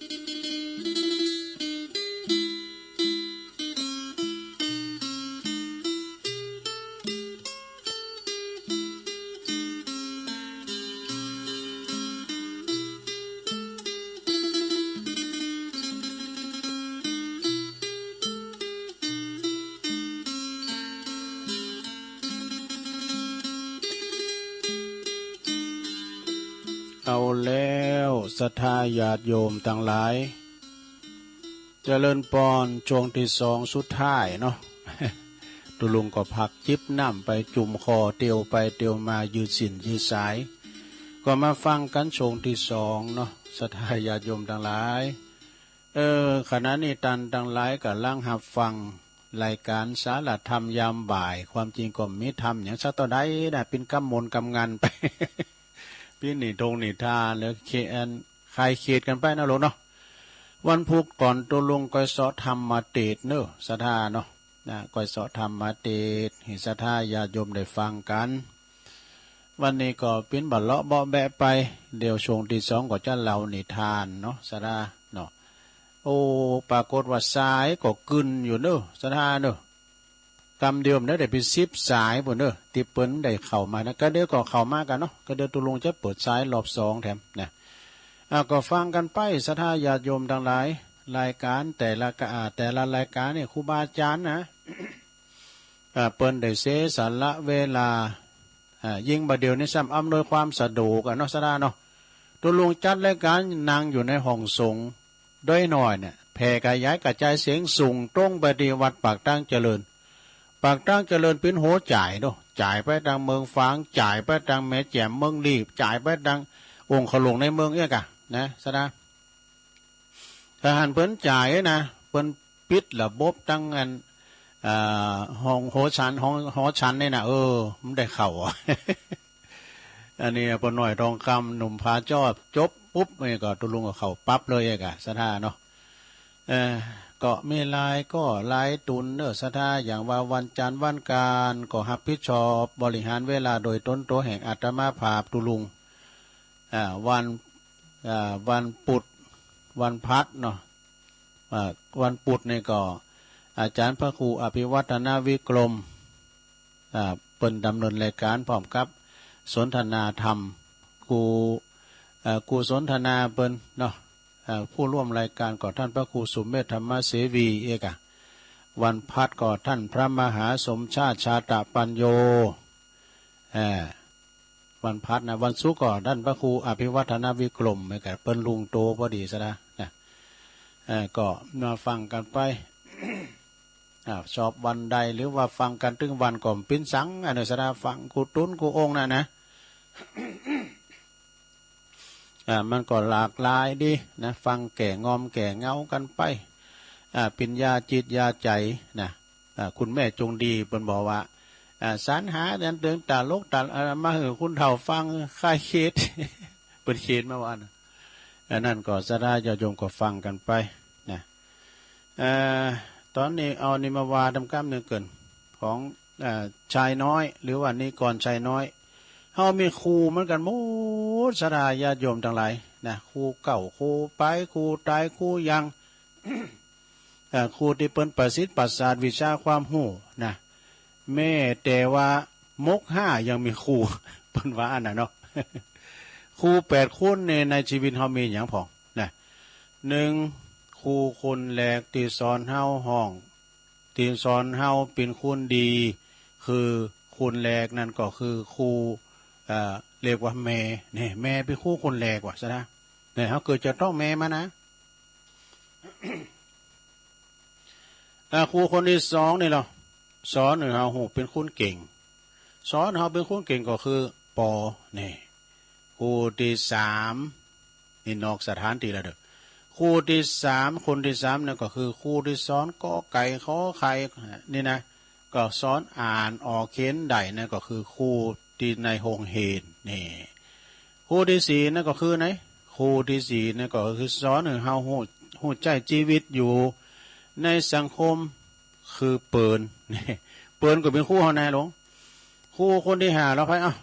อาแล้ว ศรัทธาญาติโยมตังหลาย เจริญปอน ช่วงตี้สองสุดท้ายเนาะ ตุ๊ลุงก็พักจิบน้ำไปจุ่มคอ เตียวไปเตียวมา ยืดสิ้นยืดสาย ก็มาฟังกั๋นช่วงตี้สองเนาะ ศรัทธาญาติโยมตังหลาย เออ ขณะนี้ต้านตังหลายก่ำลังฮับฟังรายก๋านสารธรรมยามบ่าย ความจริงก็บ่มีธรรมหยังสักเต้าใดนะ เป๋นกำมนต์กำงันไป เป๋นนิทงนิทาน แล้วเคอัน คลายเครียดกั๋นไปนะลูกเนาะ วันพุธก่อนตุ๊ลุงก้อยเซาะธรรมเตสน์เนาะ ศรัทธาเนาะ นะ ก้อยเซาะธรรมเตสน์ หื้อศรัทธาญาติโยมได้ฟังกั๋น วันนี้ก็เป๋นบ่าเลาะเบาะแบะไป เดี๋ยวช่วงตี้สองก็จะเล่านิทานเนาะ ศรัทธาเนาะ โอ้ ปรากฏว่าสายก็กึ่นอยู่เนาะ ศรัทธาเนาะ กำเดียวมันได้เป๋นสิบสายปู้นเนาะ ตี้เปิ้นได้เข้ามานะ ก็เดี๋ยวก็เข้ามากั๋นเนาะ ก็เดี๋ยวตุ๊ลุงจะเปิดสายรอบสองแถมนะ อ่ะ ก็ฟังกั๋นไป ศรัทธาญาติโยมตังหลาย รายก๋านแต่ละกะ อ่า แต่ละรายก๋านนี่ ครูบาอาจ๋ารย์นะ อ่า เปิ้นได้เสียสละเวลา อ่า ยิ่งบ่าเดี่ยวนี้ซ้ำอำนวยความสะดวกอะเนาะ ศรัทธาเนาะ ตุ๊ลุงจัดรายก๋านนั่งอยู่ในห้องสงฆ์ โดยน้อยเนี่ย แผ่ขยายกระจายเสียงส่งตรงไปตี้วัดปากตางเจริญ ปากตางเจริญเป๋นหัวจ่ายเนาะ จ่ายไปตางเมืองฝาง จ่ายไปตางแม่แจ่มเมืองลี้ จ่ายไปตางองค์ขลุงในเมืองเอี้ยก่ะ นะ ศรัทธา ถ้าหันเปิ้นจ่ายนะ เปิ้นปิดระบบตางอัน อ่า ห้องหอฉัน ห้องหอฉันนี่นะ เออ บ่ได้เข้า อันนี้ป้อน้อยทองคำ หนุ่มผาจอบ จบปุ๊บนี่ก็ตุ๊ลุงก็เข้าปั๊บเลยเอี้ยก่ะ ศรัทธาเนาะ เออ ก็มีหลายก้อหลายตุ๊นเนาะ ศรัทธา อย่างว่าวันจันทร์วันอังคารก็ฮับผิดชอบบริหารเวลาโดยต๋นตั๋วแห่งอาตมาภาพตุ๊ลุง อ่า วัน อ่า วันปุธ วันพฤหัสเนาะ อ่า วันปุธนี่ก็อาจ๋ารย์พระครูอภิวัฒนวิกรม อ่า เปิ้นดำเนินรายก๋านพร้อมกับสนทนาธรรม ครู เอ่อ ครูสนทนาเปิ้นเนาะ เอ่อ ผู้ร่วมรายก๋านก็ต้านพระครูสุเมธธรรมเสวีเอี้ยก่ะ วันพฤหัสก็ต้านพระมหาสมชาติชาตะปัญโญ เอ่อ วันพฤหัสนะ วันศุกร์ก็ต้านพระครูอภิวัฒนวิกรมเอี้ยก่ะ เปิ้นลุงโตพอดี ศรัทธานะ เอ่อ ก็มาฟังกั๋นไป อ่า ชอบวันใดหรือว่าฟังกั๋นตึงวันก็บ่เป๋นสัง อันนี้ ศรัทธา ฟังกู้ตุ๊นกู้องค์น่ะนะ อ่า มันก็หลากหลายดีนะ ฟังแก้งอมแก้เหงากั๋นไป อ่า เป๋นยาจิตยาใจ๋นะ อ่า คุณแม่จงดีเปิ้นบอกว่า อ่า สรรหาเรื่องตลกตล- อ่า มาหื้อคนเฒ่าฟังคลายเครียด เปิ้นเขียนมาว่านะ อันนั้นก็ศรัทธาญาติโยมก็ฟังกั๋นไปนะ เอ่อ ต๋อนนี้เอานี่มาว่าต๋ามกำนึ่งเกิน ของ เอ่อ ชายน้อย หรือว่านิกรชายน้อย เฮามีครูเหมือนกั๋นหมด ศรัทธาญาติโยมตังหลายนะ ครูเก่า ครูไป ครูต๋าย ครูยัง เอ่อ ครูตี้เปิ้นประสิทธิ์ประสาทวิชาความฮู้นะ แม้แต่ว่ามกห้ายังมีครู เปิ้นว่าอั้นน่ะเนาะ ครูแปดคนใน ในชีวิตเฮามีหยังพ่องนะ นึ่ง ครูคนแรกตี้สอนเฮาฮ้อง ตี้สอนเฮาเป๋นคนดี คือคนแรกนั้นก็คือครู เอ่อ เรียกว่าแม่ นี่ แม่เป๋นครูคนแรกว่ะ ศรัทธา นี่ เฮาเกิดจากต๊องแม่มานะ อ่า ครูคนตี้สองนี่ลอ สอนหื้อเฮาฮู้เป๋นคนเก่ง สอนเฮาเป๋นคนเก่งก็คือปอ นี่ ครูตี้สาม นี่นอกสถานตี้แล้วเด้อ ครูตี้สาม คนตี้สามนั่นก็คือครูตี้สอนกอไก่ขอไข่นี่นะ ก็สอนอ่านออกเขียนได้นั่นก็คือครูตี้ในโฮงเฮียน นี่ ครูตี้สี่นั่นก็คือไหน ครูตี้สี่นั่นก็คือสอนหื้อเฮาฮู้ ฮู้ใจ๊จีวิตอยู่ในสังคม คือเปิ้น เปิ้นก็เป๋นครูเฮาแน่ลง ครูคนตี้ห้าลอไผ อ้าว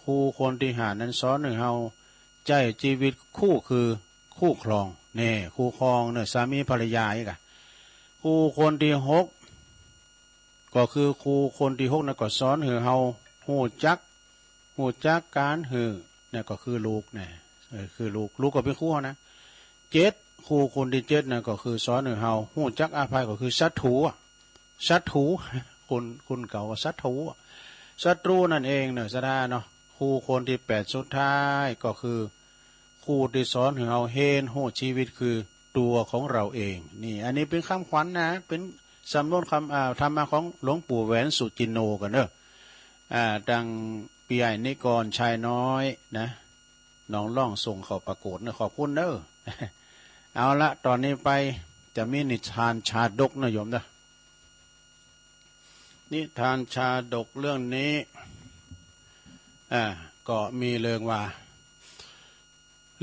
ครูคนตี้ห้านั้นสอนหื้อเฮาใจ๊จีวิตคู่ คือคู่ครอง นี่ คู่ครองเนี่ย สามีภรรยาอีกอะ คู่คนตี้หก ก็คือคู่คนตี้หกนั้นก็สอนหื้อเฮาฮู้จัก ฮู้จักก๋านหื้อ เนี่ยก็คือลูกเนี่ย เออ คือลูก ลูกก็เป๋นครูเฮานะ เจ็ด คู่คนตี้เจ็ดนั้นก็คือสอนหื้อเฮาฮู้จักอภัย ก็คือศัตรูอะ ศัตรู คน คนเก่าว่าศัตรูอะ ศัตรูนั่นเองเนาะ ศรัทธาเนาะ คู่คนตี้แปดสุดท้ายก็คือ คู่ตี้สอนหื้อเฮาเห็นฮู้จีวิตคือตั๋วของเฮาเอง นี่ อันนี้เป๋นกำขวัญนะ เป๋นสำนวนกำ อ่า ธรรมะของหลวงปู่แหวนสุจินโนกั๋นเนาะ อ่า ตังปี้ใหญ่นิกร ชายน้อยนะ หนองล่อง ส่งเข้าประกวดเนาะ ขอบคุณเนาะ เอาละ ต๋อนนี้ไปจะมีนิทานชาดกนะโยมนะ นิทานชาดกเรื่องนี้ อ่า ก็มีเรื่องว่า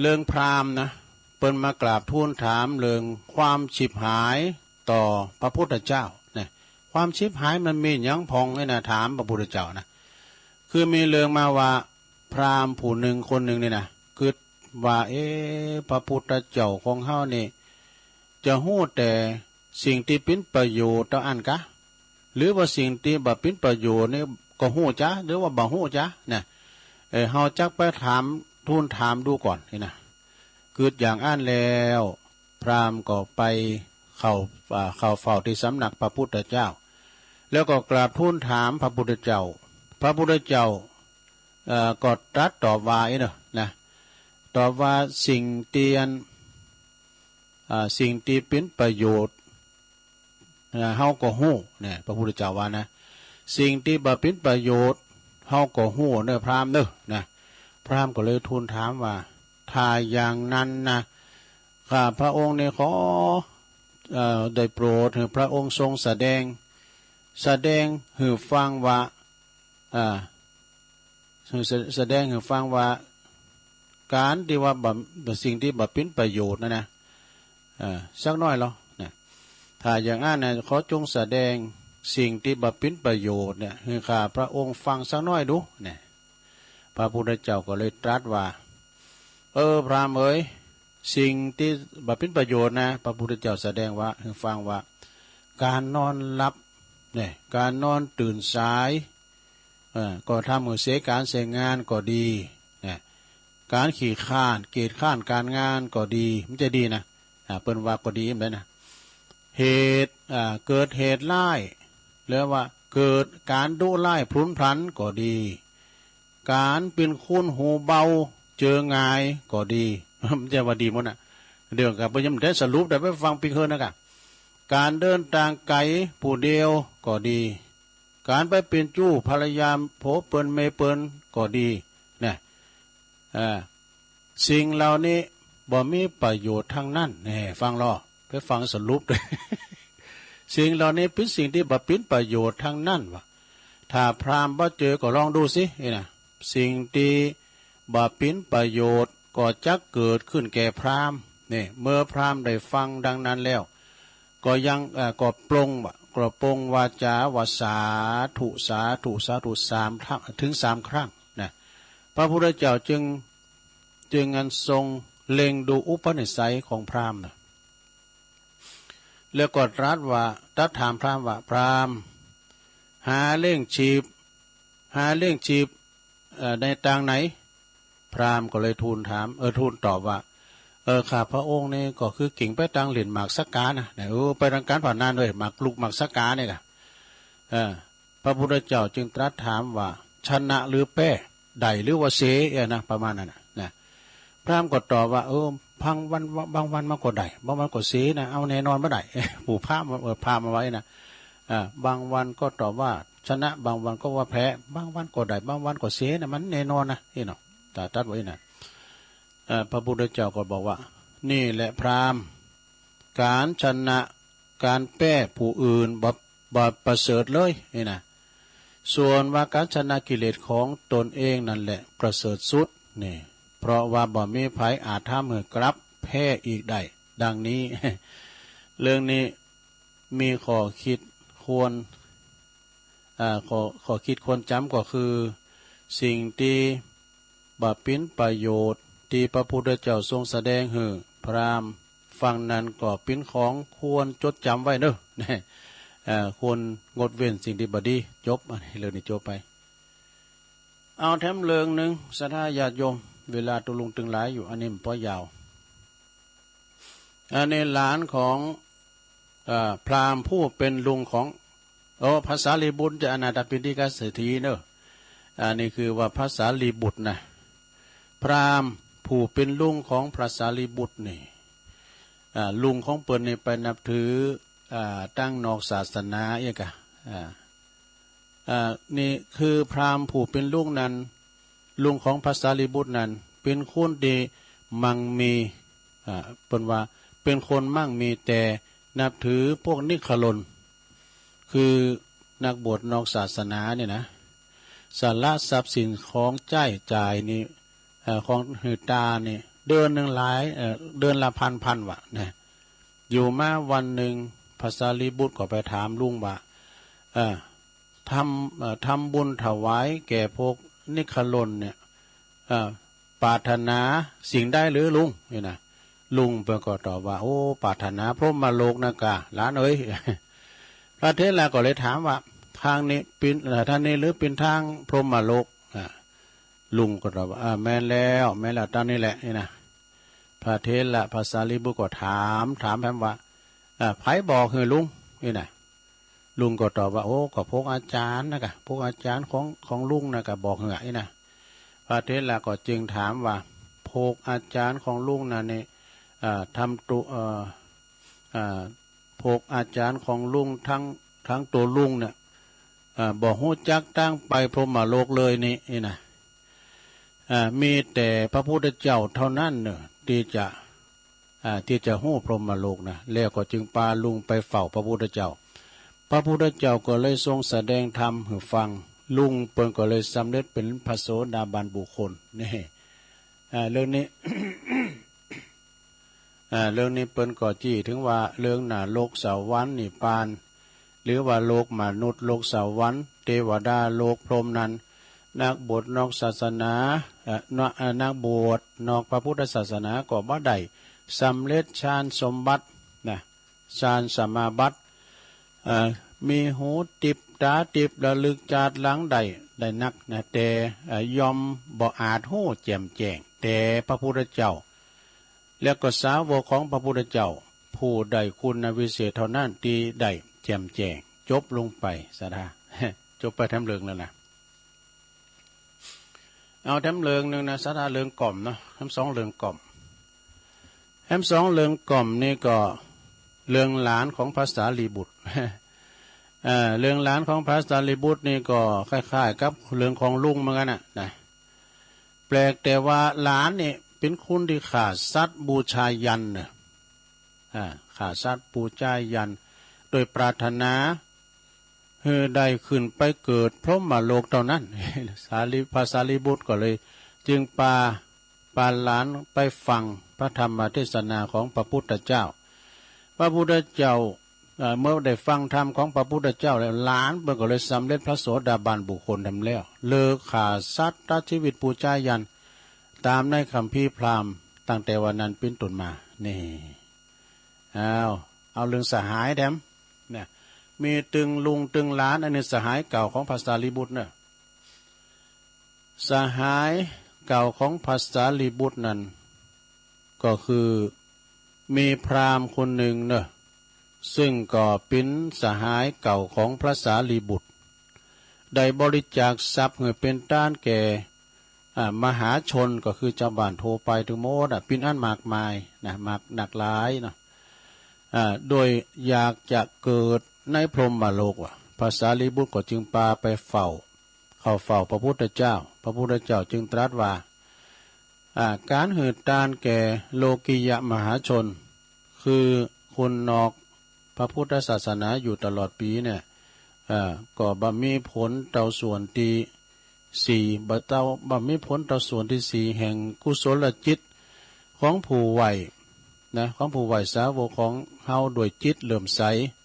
เรื่องพราหมณ์นะ เปิ้นมากราบทูลถามเรื่องความฉิบหายต่อพระพุทธเจ้านะ ความฉิบหายมันมีหยังพ่องนี่นะ ถามพระพุทธเจ้านะ คือมีเรื่องมาว่า พราหมณ์ผู้นึ่งคนนึ่งนี่นะ กึ๊ดว่า เอ๊ะ พระพุทธเจ้าของเฮานี่ จะฮู้แต่สิ่งตี้เป๋นประโยชน์เต้าอั้นกา หรือว่าสิ่งตี้บ่เป๋นประโยชน์นี่ก็ฮู้จา หรือว่าบ่ฮู้จานะ เออ เฮาจักไปถาม ทูลถามดูก่อนนี่นะ กึ๊ดอย่างอั้นแล้ว พราหมณ์ก็ไปเข้า อ่า เข้าเฝ้าตี้สำนักพระพุทธเจ้า แล้วก็กราบทูลถามพระพุทธเจ้า พระพุทธเจ้า เอ่อ ก็ตรัสตอบว่าอี้เนาะนะ ตอบว่าสิ่งตี้อัน อ่า สิ่งตี้เป๋นประโยชน์ อ่า เฮาก็ฮู้เนี่ย พระพุทธเจ้าว่านะ สิ่งตี้บ่เป๋นประโยชน์ เฮาก็ฮู้เนาะพราหมณ์เนาะนะ พราหมณ์ก็เลยทูลถามว่า ถ้าอย่างนั้นนะ ข้าพระองค์นี่ขอ เอ่อ ได้โปรดหื้อพระองค์ทรงแสดง แสดงหื้อฟังว่า อ่า แส- แสดงหื้อฟังว่า ก๋านตี้ว่าบ่- สิ่งตี้บ่เป๋นประโยชน์นะนะ อ่า สักหน้อยลอนะ ถ้าอย่างอั้นนะ ขอจงแสดงสิ่งตี้บ่เป๋นประโยชน์เนี่ย หื้อข้าพระองค์ฟังสักหน้อยดูเนี่ย พระพุทธเจ้าก็เลยตรัสว่า เออ พราหมณ์เอ๋ย สิ่งตี้บ่เป๋นประโยชน์นะ พระพุทธเจ้าแสดงว่า หื้อฟังว่า ก๋านนอนหลับเนี่ย ก๋านนอนตื่นสาย เอ่อ ก็ทำหื้อเสียก๋านเสียงานก็ดีนะ ก๋านขี้คร้าน เกียจคร้านก๋านงานก็ดี มันจะดีนะ อ่า เปิ้นว่าก็ดี มันได้นะ เหตุ อ่า เกิดเหตุร้าย หรือว่าเกิดก๋านดุร้ายพลุนพลันก็ดี ก๋านเป๋นคนหูเบา เจอหงายก็ดี มันจะว่าดีหมดนะ เดี๋ยวกะเปิ้นยังบ่ได้สรุป แต่ไปฟังปิ๊กเฮิรนนะกะ ก๋านเดินตางไก๋ผู้เดียวก็ดี ก๋านไปเป๋นจู้ภรรยาผัวเปิ้นเมยเปิ้นก็ดี นะ อ่า สิ่งเหล่านี้บ่มีประโยชน์ตังนั้น แน่ ฟังลอ ไปฟังสรุป สิ่งเหล่านี้เป๋นสิ่งตี้บ่เป๋นประโยชน์ตังนั้นวะ ถ้าพราหมณ์บ่เจอก็ลองดูสิ นี่นะ สิ่งตี้บ่เป๋นประโยชน์ก็จักเกิดขึ้นแก่พราหมณ์ นี่ เมื่อพราหมณ์ได้ฟังดังนั้นแล้ว ก็ยัง เอ่อ ก็ปลงวะ ก็ปลงวาจาว่า สาธุ สาธุ สาธุ สามครั้ง เถิงสามครั้งนะ พระพุทธเจ้าจึง จึงอันทรงเล็งดูอุปนิสัยของพราหมณ์นะ แล้วก็ตรัสว่า ตรัสถามพราหมณ์ว่า พราหมณ์ หาเลี้ยงชีพ หาเลี้ยงชีพ เอ่อ ในตางไหน พราหมณ์ก็เลยทูลถาม เออ ทูลตอบว่า เออ ข้าพระองค์นี่ก็คือเก่งไปตางเล่นหมากสักกานะ เนี่ย เออ ไปตางก๋านพนันเว้ย หมากรุกหมากสักกาเนี่ยกะ เออ พระพุทธเจ้าจึงตรัสถามว่า ชนะหรือแพ้ ได้หรือว่าเส เอ้ยนะ ประมาณนั้นน่ะ นะ พราหมณ์ก็ตอบว่า เออ บางวัน บางวันมันก็ได้ บางวันก็เสนะ เอาแน่นอนบ่ได้ ผู้พราหมณ์ เออ พราหมณ์เอาไว้นะ อ่า บางวันก็ตอบว่าชนะ บางวันก็ว่าแพ้ บางวันก็ได้ บางวันก็เสนะ มันแน่นอนนะ นี่เนาะ ตรัส ตรัสไว้นะ เอ่อ พระพุทธเจ้าก็บอกว่า นี่แหละพราหมณ์ ก๋านชนะ ก๋านแพ้ผู้อื่นบ่ บ่ประเสริฐเลย นี่นะ ส่วนว่าก๋านชนะกิเลสของตนเองนั่นแหละประเสริฐสุด นี่ เพราะว่าบ่มีใผอาจทำหื้อกลับแพ้อีกได้ ดังนี้ เรื่องนี้มีข้อคิดควร อ่า ข้อ ข้อคิดควรจ๋ำก็คือ สิ่งตี้บ่เป๋นประโยชน์ตี้พระพุทธเจ้าทรงแสดงหื้อพราหมณ์ ฟังนั้นก็เป๋นของควรจดจ๋ำไว้เนาะ เอ่อ ควรงดเว้นสิ่งตี้บ่ดี จบ อันนี้เรื่องนี้จบไป เอาแถมเรื่องนึ่ง ศรัทธาญาติโยม เวลาตกลงตึงหลายอยู่ อันนี้มันปอยาว อันนี้หลานของ เอ่อ พราหมณ์ผู้เป๋นลุงของ โอ้ พระสารีบุตรจะอนาถปิณฑิกเศรษฐีเนาะ อันนี้คือว่าพระสารีบุตรนะ พราหมณ์ผู้เป๋นลุงของพระสารีบุตรนี่ อ่า ลุงของเปิ้นนี่ไปนับถือ อ่า ตางนอกศาสนาเอียกะ อ่า อ่า นี่คือพราหมณ์ผู้เป๋นลุงนั้น ลุงของพระสารีบุตรนั้น เป๋นคนตี้มั่งมี อ่า เปิ้นว่าเป๋นคนมั่งมีแต่นับถือพวกนิครน คือนักบวชนอกศาสนาเนี่ยนะ สละทรัพย์สินของใจ๊จ่ายนี่ เอ่อ ของหื้อตานนี่ เดือนนึ่งหลาย เอ่อ เดือนละพันๆ วะนะ อยู่มาวันนึ่ง พระสารีบุตรก็ไปถามลุงว่า เอ่อ ทำ เอ่อ ทำบุญถวายแก่พวกนิครนเนี่ย เอ่อ ปรารถนาสิ่งใดหรือลุง นี่นะ ลุงเปิ้นก็ตอบว่า โอ้ ปรารถนาพรหมโลกนะกา หลานเอ๋ย พระเถระก็เลยถามว่า ตางนี้เป๋น เอ่อ ตางนี้หรือเป๋นตางพรหมโลก อ่า ลุงก็ตอบว่า อ่า แม่นแล้ว แม่นแล้ว ตางนี้แหละ นี่นะ พระเถระ พระสารีบุตรก็ถาม ถามแถมว่า อ่า ใผบอกหื้อลุง นี่นะ ลุงก็ตอบว่า โอ้ ก็พวกอาจ๋ารย์นะกา พวกอาจ๋ารย์ของ ของลุงนะกา บอกหื้อ นี่นะ พระเถระก็จึงถามว่า พวกอาจ๋ารย์ของลุงนั้นนี่ อ่า ทำตัว เอ่อ อ่า พวกอาจ๋ารย์ของลุงตัง ตังตั๋วลุงเนี่ย อ่า บ่ฮู้จักตางไปพรหมโลกเลยนี่ นี่นะ อ่า มีแต่พระพุทธเจ้าเท่านั้นเนาะ ตี้จะ อ่า ตี้จะฮู้พรหมโลกนะ แล้วก็จึงปาลุงไปเฝ้าพระพุทธเจ้า พระพุทธเจ้าก็เลยทรงแสดงธรรมหื้อฟัง ลุงเปิ้นก็เลยสำเร็จเป๋นพระโสดาบันบุคคล นี่ อ่า เรื่องนี้ อ่า เรื่องนี้เปิ้นก็จี้เถิงว่าเรื่องนรกสวรรค์นิพพาน หรือว่าโลกมนุษย์ โลกสวรรค์ เตวดา โลกพรหมนั้น นักบวชนอกศาสนา เอ่อ น- เอ่อ นักบวชนอกพระพุทธศาสนาก็บ่ได้สำเร็จฌานสมบัตินะ ฌานสมาบัติ เอ่อ มีหูติบต๋าติบ ระลึกจาติหลังได้ ได้นักนะ แต่ เอ่อ ย่อมบ่อาจฮู้แจ่มแจ้ง แต่พระพุทธเจ้า แล้วก็สาวกของพระพุทธเจ้า ผู้ได้คุณวิเศษเท่านั้นตี้ได้แจ่มแจ้ง จบลงไป ศรัทธา จบไปแถมเรื่องแล้วนะ เอาแถมเรื่องนึ่งนะ ศรัทธา เรื่องก่อมเนาะ แถมสองเรื่องก่อม แถมสองเรื่องก่อมนี่ก็เรื่องหลานของพระสารีบุตร เอ่อ เรื่องหลานของพระสารีบุตรนี่ก็คล้ายๆ กับเรื่องของลุงเหมือนกั๋นนะ นะ แปลกแต่ว่าหลานนี่เป๋นคนตี้ฆ่าสัตว์บูชายัณเนาะ อ่า ฆ่าสัตว์บูชายัณ โดยปรารถนาหื้อได้ขึ้นไปเกิดพรหมโลกเท่านั้น สารี- พระสารีบุตรก็เลยจึงปา ปาหลานไปฟังพระธรรมเทศนาของพระพุทธเจ้า พระพุทธเจ้า เอ่อ เมื่อได้ฟังธรรมของพระพุทธเจ้าแล้ว หลานเปิ้นก็เลยสำเร็จพระโสดาบันบุคคลแถมแล้ว เลิกฆ่าสัตว์ตัดชีวิตบูชายัณ ต๋ามในคัมภีร์พราหมณ์ ตั้งแต่วันนั้นเป๋นต้นมา นี่ อ้าว เอาเรื่องสหายแถมนะ มีตึงลุงตึงหลาน อันนี้สหายเก่าของพระสารีบุตรเนาะ สหายเก่าของพระสารีบุตรนั้น ก็คือมีพราหมณ์คนนึ่งเนาะ ซึ่งก็เป๋นสหายเก่าของพระสารีบุตร ได้บริจาคทรัพย์หื้อเป๋นตานแก่ อ่า มหาชน ก็คือจาวบ้านทั่วไปตึงหมดอะ เป๋นอันมากมายนะ มากนักหลายเนาะ อ่า โดยอยากจะเกิดในพรหมโลกว่า พระสารีบุตรก็จึงปาไปเฝ้า เข้าเฝ้าพระพุทธเจ้า พระพุทธเจ้าจึงตรัสว่า อ่า ก๋านหื้อตานแก่โลกิยมหาชน คือคนนอกพระพุทธศาสนาอยู่ตลอดปี๋เนี่ย อ่า ก็บ่มีผลเต้าส่วนตี้สี่ บ่เต้า บ่มีผลเต้าส่วนตี้สี่แห่งกุศลจิตของผู้ไหว้นะ ของผู้ไหว้สาวกของเฮาด้วยจิตเลื่อมใส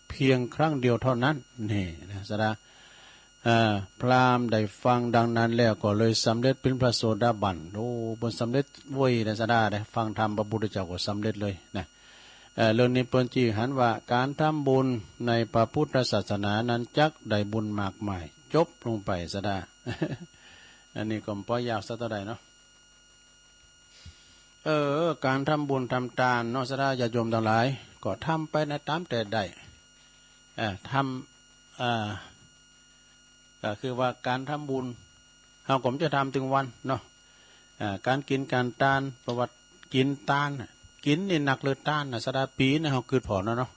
เพียงครั้งเดียวเท่านั้น นี่นะ ศรัทธา อ่า พราหมณ์ได้ฟังดังนั้นแล้วก็เลยสำเร็จเป๋นพระโสดาบัน โอ้ เปิ้นสำเร็จไวนะ ศรัทธา ได้ฟังธรรมพระพุทธเจ้าก็สำเร็จเลยนะ เอ่อ เรื่องนี้เปิ้นจื้อหันว่าก๋านทำบุญในพระพุทธศาสนานั้นจักได้บุญมากมาย จบลงไปซะดา อันนี้ก็บ่ยาวสักเต้าใดเนาะ เออ ก๋านทำบุญทำตานเนาะ ศรัทธาญาติโยมตังหลาย ก็ทำไปนะ ต๋ามแต่ได้ เอ่อ ทำ เอ่อ ก็คือว่าก๋านทำบุญ เฮาก็บ่จะทำตึงวันเนาะ อ่า ก๋านกิ๋นก๋านตาน ประวัติกิ๋นตานน่ะ กิ๋นนี่หนักเลือตานน่ะ ศรัทธา ปี๋นี่เฮากึ๊ดผ่อเนาะ เนาะ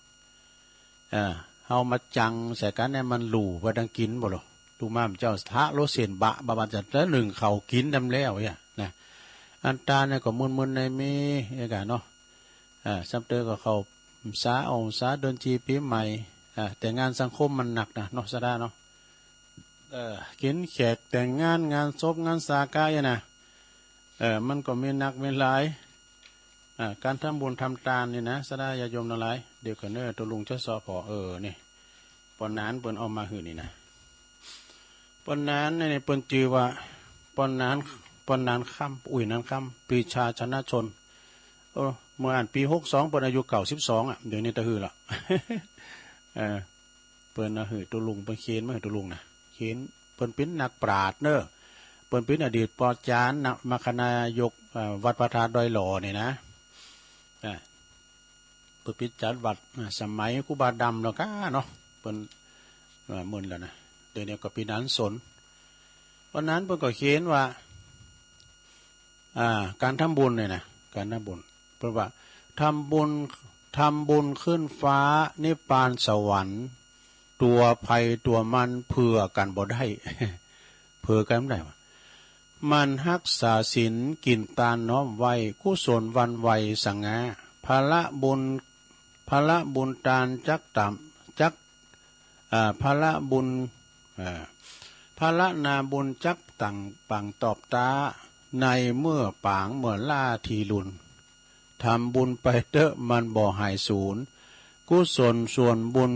อ่า เฮามาจังใส่กั๋นเนี่ยมันหลู่ไปดังกิ๋นบ่ลอ ลูกหม่ามเจ้าทะโลเส้นบะ บะบาดจะนึ่งข้าวกิ๋นนำแล้วเนี่ยนะ อันตานเนี่ยก็มึนๆ ในมีเอกะเนาะ อ่า ซ้ำเตอก็เข้าพรรษา ออกพรรษา ดนตรีปี๋ใหม่ อ่า แต่งานสังคมมันหนักนะเนาะ ศรัทธาเนาะ เอ่อ กิ๋นแขกแต่งงาน งานศพ งานสาขะเนี่ยนะ เอ่อ มันก็มีหนักมีหลาย อ่า ก๋านทำบุญทำตานนี่นะ ศรัทธาญาติโยมตังหลาย เดี๋ยวก่อนเน่อ ตุ๊ลุงจะเซาะผ่อ เออ นี่ ป้อหนานเปิ้นเอามาหื้อนี่นะ ป้อหนานนี่เปิ้นจื้อว่า ป้อหนาน ป้อหนานค่ำ อุ่ยหนานค่ำ ปรีชาชนะชน โอ้ เมื่ออั้นปี๋หกสอง เปิ้นอายุเก้าสิบสองอะ เดี๋ยวนี้ตะหื้อละ เออ เปิ้นเอาหื้อตุ๊ลุง เปิ้นเคนมาหื้อตุ๊ลุงนะ เคน เปิ้นเป๋นนักปราชญ์เน่อ เปิ้นเป๋นอดีตปอจารย์นะ มคคณายก เอ่อ วัดพระธาตุดอยหล่อนี่นะ อ่า เปิ้นเป๋นจารย์วัด อ่า สมัยครูบาดำแล้วก้าเนาะ เปิ้น เอ่อ มึนแล้วนะ เดี๋ยวนี้ก็เป๋นหนานสน ป้อหนานเปิ้นก็เคนว่า อ่า ก๋านทำบุญเนี่ยนะ ก๋านทำบุญ เปิ้นว่า ทำบุญ ทำบุญขึ้นฟ้านิพพานสวรรค์ ตั๋วใผตั๋วมันเผื่อกั๋นบ่ได้ เผื่อกั๋นบ่ได้วะ หมั่นฮักษาศีล กิ๋นตานน้อมไหว้ กุศลหวั่นไหวสง่า พละบุญ พละบุญตานจักต๋าม จัก อ่า พละบุญ อ่า พละนาบุญจักตังปังตอบต๊า ในเมื่อปางเมื่อล้าทีลุน ทำบุญไปเต๊อะมันบ่หายสูญ กุศลส่วนบุญ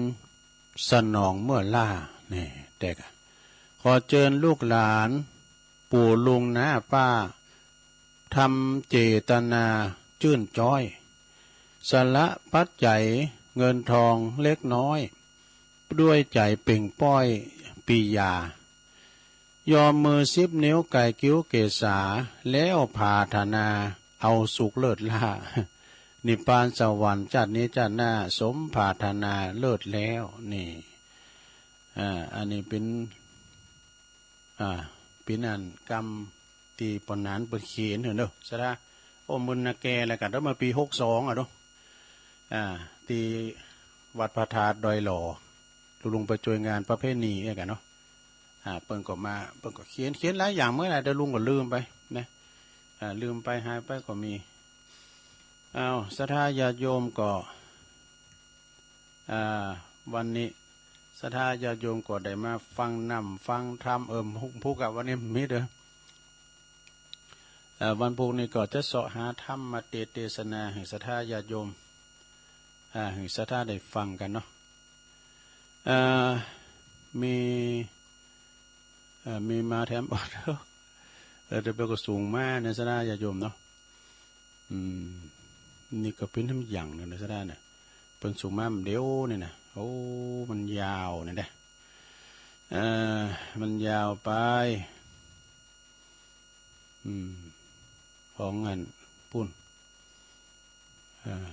สนองเมื่อล้า นี่ แต่กะ ขอเจิญลูกหลาน ปู่ลุงน้าป้า ทำเจตนาจื้นจ๊อย สละปัจจัยเงินทองเล็กน้อย ด้วยใจ๋เป่งป้อยปียา ยอมมือสิบนิ้วไกลกิ้วเกศา แล้วผาถนาเอาสุขเลิศล้า นิพพานสวรรค์จาตินี้จาติหน้า สมผาถนาเลิศแล้ว นี่ อ่า อันนี้เป๋น อ่า เป๋นอันกำตี้ป้อหนานเปิ้นเคนหื้อเน่อ ศรัทธา โอ้ มึนนาแกแล้วกั๋น เมื่อปี๋หกสองอะเนาะ อ่า ตี้วัดพระธาตุดอยหล่อ ตุ๊ลุงไปจ้วยงานประเพณีเนี่ยกั๋นเนาะ อ่า เปิ้นก็มา เปิ้นก็เคน เคนหลายอย่าง เมื่อใดตุ๊ลุงก็ลืมไปนะ อ่า ลืมไปหายไปก็มี อ้าว ศรัทธาญาติโยมก็ อ่า วันนี้ศรัทธาญาติโยมก็ได้มาฟังนำฟังธรรม เออ พุก พุกอะ วันนี้มีเด้อ เอ่อ วันพุกนี้ก็จะเซาะหาธรรมมาเต เตสนาหื้อศรัทธาญาติโยม อ่า หื้อศรัทธาได้ฟังกั๋นเนาะ เอ่อ มี เอ่อ มีมาแถม เออ เดี๋ยวไปก็สูงมาเนี่ย ศรัทธาญาติโยมเนาะ อืม นี่ก็เป๋นธรรมอย่างนึ่งนะ ศรัทธาเนี่ย เปิ้นสูงมาเดี๋ยวนี่นะ โอ้ มันยาวนี่นะ เอ่อ มันยาวไป อืม ของอันปุ้น เอ่อ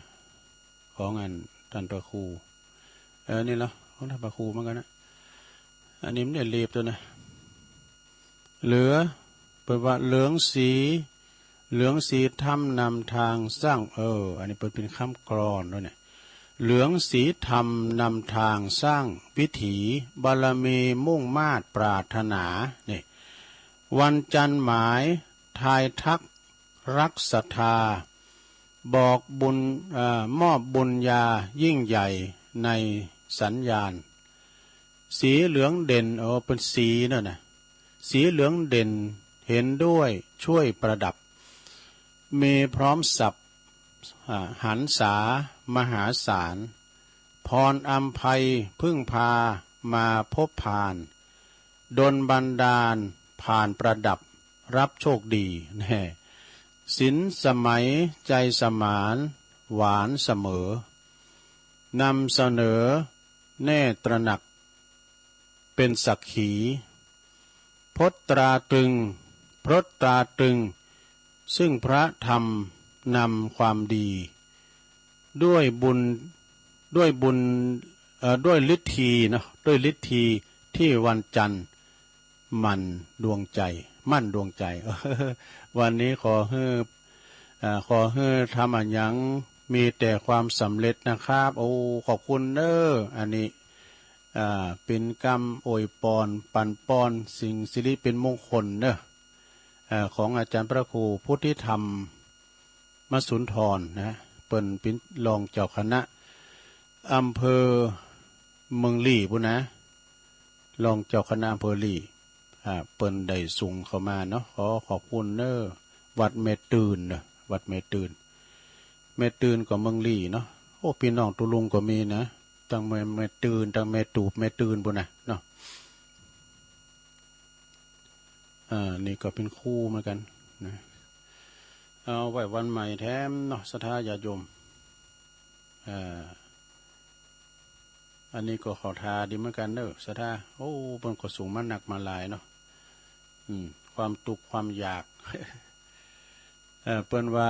ของอันต้านพระครู เออ นี่เหรอ ของต้านพระครูเหมือนกั๋นนะ อันนี้มันได้เล็บตวยนะ เหลือ เปิ้นว่าเหลืองสี เหลืองสีธรรมนำทางสร้าง เออ อันนี้เปิ้นเป๋นกำกลอนตวยเนี่ย เหลืองสีธรรมนำทางสร้างวิถี บารมีมุ่งมาดปรารถนา นี่ วันจันทร์หมาย ทายทัก รักศรัทธา บอกบุญ เอ่อ มอบบุญญายิ่งใหญ่ในสัญญาณ สีเหลืองเด่น เออ เป๋นสีนั่นนะ สีเหลืองเด่น เห็นด้วยช่วยประดับ มีพร้อมสับ อ่า หันษามหาศาล พรอำไพพึ่งพามาพบพาน ดลบันดาลผ่านประดับรับโชคดี แน่ ศีลสมัยใจสมานหวานเสมอ นำเสนอแน่ตระหนัก เป็นสักขี พจน์ตราตรึง พจน์ตราตรึง ซึ่งพระธรรมนำความดี ด้วยบุญ ด้วยบุญ เอ่อ ด้วยฤทธีเนาะ ด้วยฤทธีที่วันจันทร์ มั่นดวงใจ มั่นดวงใจ วันนี้ขอหื้อ เอ่อ ขอหื้อทำอะหยังมีแต่ความสำเร็จนะครับ โอ้ ขอบคุณเน้อ อันนี้ อ่า เป๋นกำอวยปอน ปั๋นปอนสิ่งสิริเป็นมงคลเน้อ เอ่อ ของอาจารย์พระครูพุทธิธรรม มสุนทรนะ เปิ้นเป๋นรองเจ้าคณะอำเภอเมืองลี้ปู้นนะ รองเจ้าคณะอำเภอลี้ อ่า เปิ้นได้ส่งเข้ามาเนาะ ขอขอบคุณเน้อ วัดแม่ตื่นเน้อ วัดแม่ตื่น แม่ตื่นก็เมืองลี้เนาะ โอ้ ปี้น้องตุลุงก็มีนะ ตังแม่ แม่ตื่น ตังแม่ตูบ แม่ตื่นปู้นนะเนาะ อ่า นี่ก็เป๋นครูเหมือนกั๋นนะ เอาไว้วันใหม่แถมเนาะ ศรัทธาญาติโยม อ่า อันนี้ก็เข้าท่าดีเหมือนกั๋นเน้อ ศรัทธา โอ้ เปิ้นก็ส่งมานักมาหลายเนาะ อืม ความตุ๊กข์ความอยาก เอ่อ เปิ้นว่า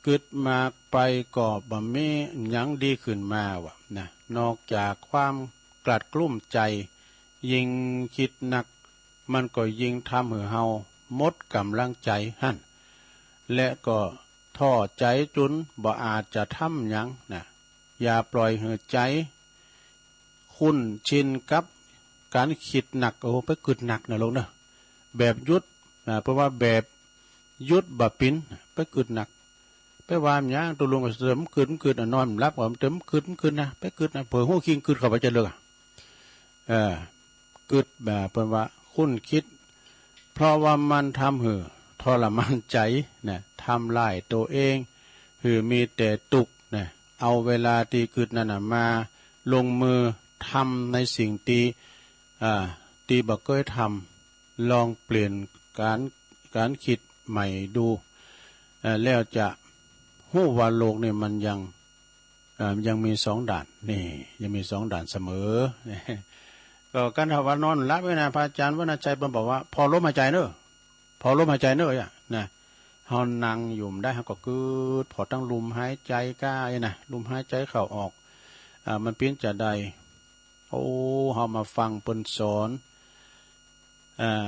กึ๊ดมากไปก็บ่มีหยังดีขึ้นมาว่ะนะ นอกจากความกลัดกลุ้มใจ๋ ยิ่งกึ๊ดนัก มันก็ยิ่งทำหื้อเฮาหมดก๋ำลังใจ๋หั้น และก็ท้อใจ๋จ๋นบ่อาจจะทำหยังนะ อย่าปล่อยหื้อใจ๋ คุ้นชินกับก๋านกึ๊ดนัก โอ้ ไปกึ๊ดนักเน้อลูกเน้อ แบบหยุด อ่า เปิ้นว่าแบบหยุดบ่เป๋น ไปกึ๊ดนัก ไปว่าหยัง ตกลงก็เติมกึ๊ด กึ๊ดอะ นอนบ่หลับก็เติมกึ๊ด กึ๊ดนะ ไปกึ๊ดนะ เผลอฮู้คิงกึ๊ดเข้าไปจะเลิกอะ เออ กึ๊ดแบบเปิ้นว่าคุ้นคิด เพราะว่ามันทำหื้อทรมานใจ๋นะ ทำร้ายตั๋วเอง หื้อมีแต่ตุ๊กข์นะ เอาเวลาตี้กึ๊ดนั้นน่ะมาลงมือทำในสิ่งตี้ อ่า ตี้บ่เกยทำ ลองเปลี่ยนก๋าน ก๋านกึ๊ดใหม่ดู เอ่อ แล้วจะฮู้ว่าโลกนี่มันยัง เอ่อ ยังมีสองด้าน นี่ ยังมีสองด้านเสมอ ก็ก๋านเฮาว่านอนหลับไว้นะ พระอาจารย์วรรณชัยเปิ้นบอกว่าผ่อลมหายใจ๋เน้อ ผ่อลมหายใจ๋เน้อ อะนะ เฮานั่งอยู่บ่ได้ เฮาก็กึ๊ด ผ่อตึงลมหายใจ๋ก้า อะนะ ลมหายใจ๋เข้าออก อ่า มันเป๋นจาใด โอ้ เฮามาฟังเปิ้นสอน อ่า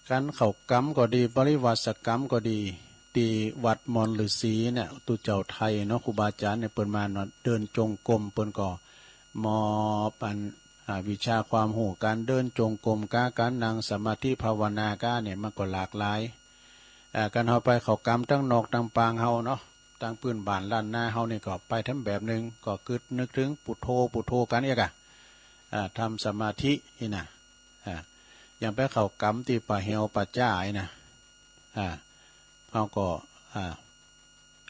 ก๋านเข้ากรรมก็ดี ปริวาสกรรมก็ดี ตี้วัดมอนฤๅษีเนี่ย ตุ๊เจ้าไทยเนาะ ครูบาอาจ๋ารย์เนี่ย เปิ้นมาเนาะ เดินจงกรม เปิ้นก็มอบอัน อ่า วิชาความฮู้ก๋านเดินจงกรมก้า ก๋านนั่งสมาธิภาวนาก้าเนี่ย มันก็หลากหลาย อ่า ก๋านเฮาไปเข้ากรรมตึงนอกตึงปางเฮาเนาะ ตึงปื้นบ้านล้านนาเฮานี่ก็ไปแถมแบบนึ่ง ก็กึ๊ดนึกเถิงปุถโธ ปุถโธกั๋นเอียกอะ อ่า ทำสมาธินี่นะ อ่า อย่างไปเข้ากรรมตี้ป่าแหวป่าจ๊านี่นะ อ่า เฮาก็ อ่า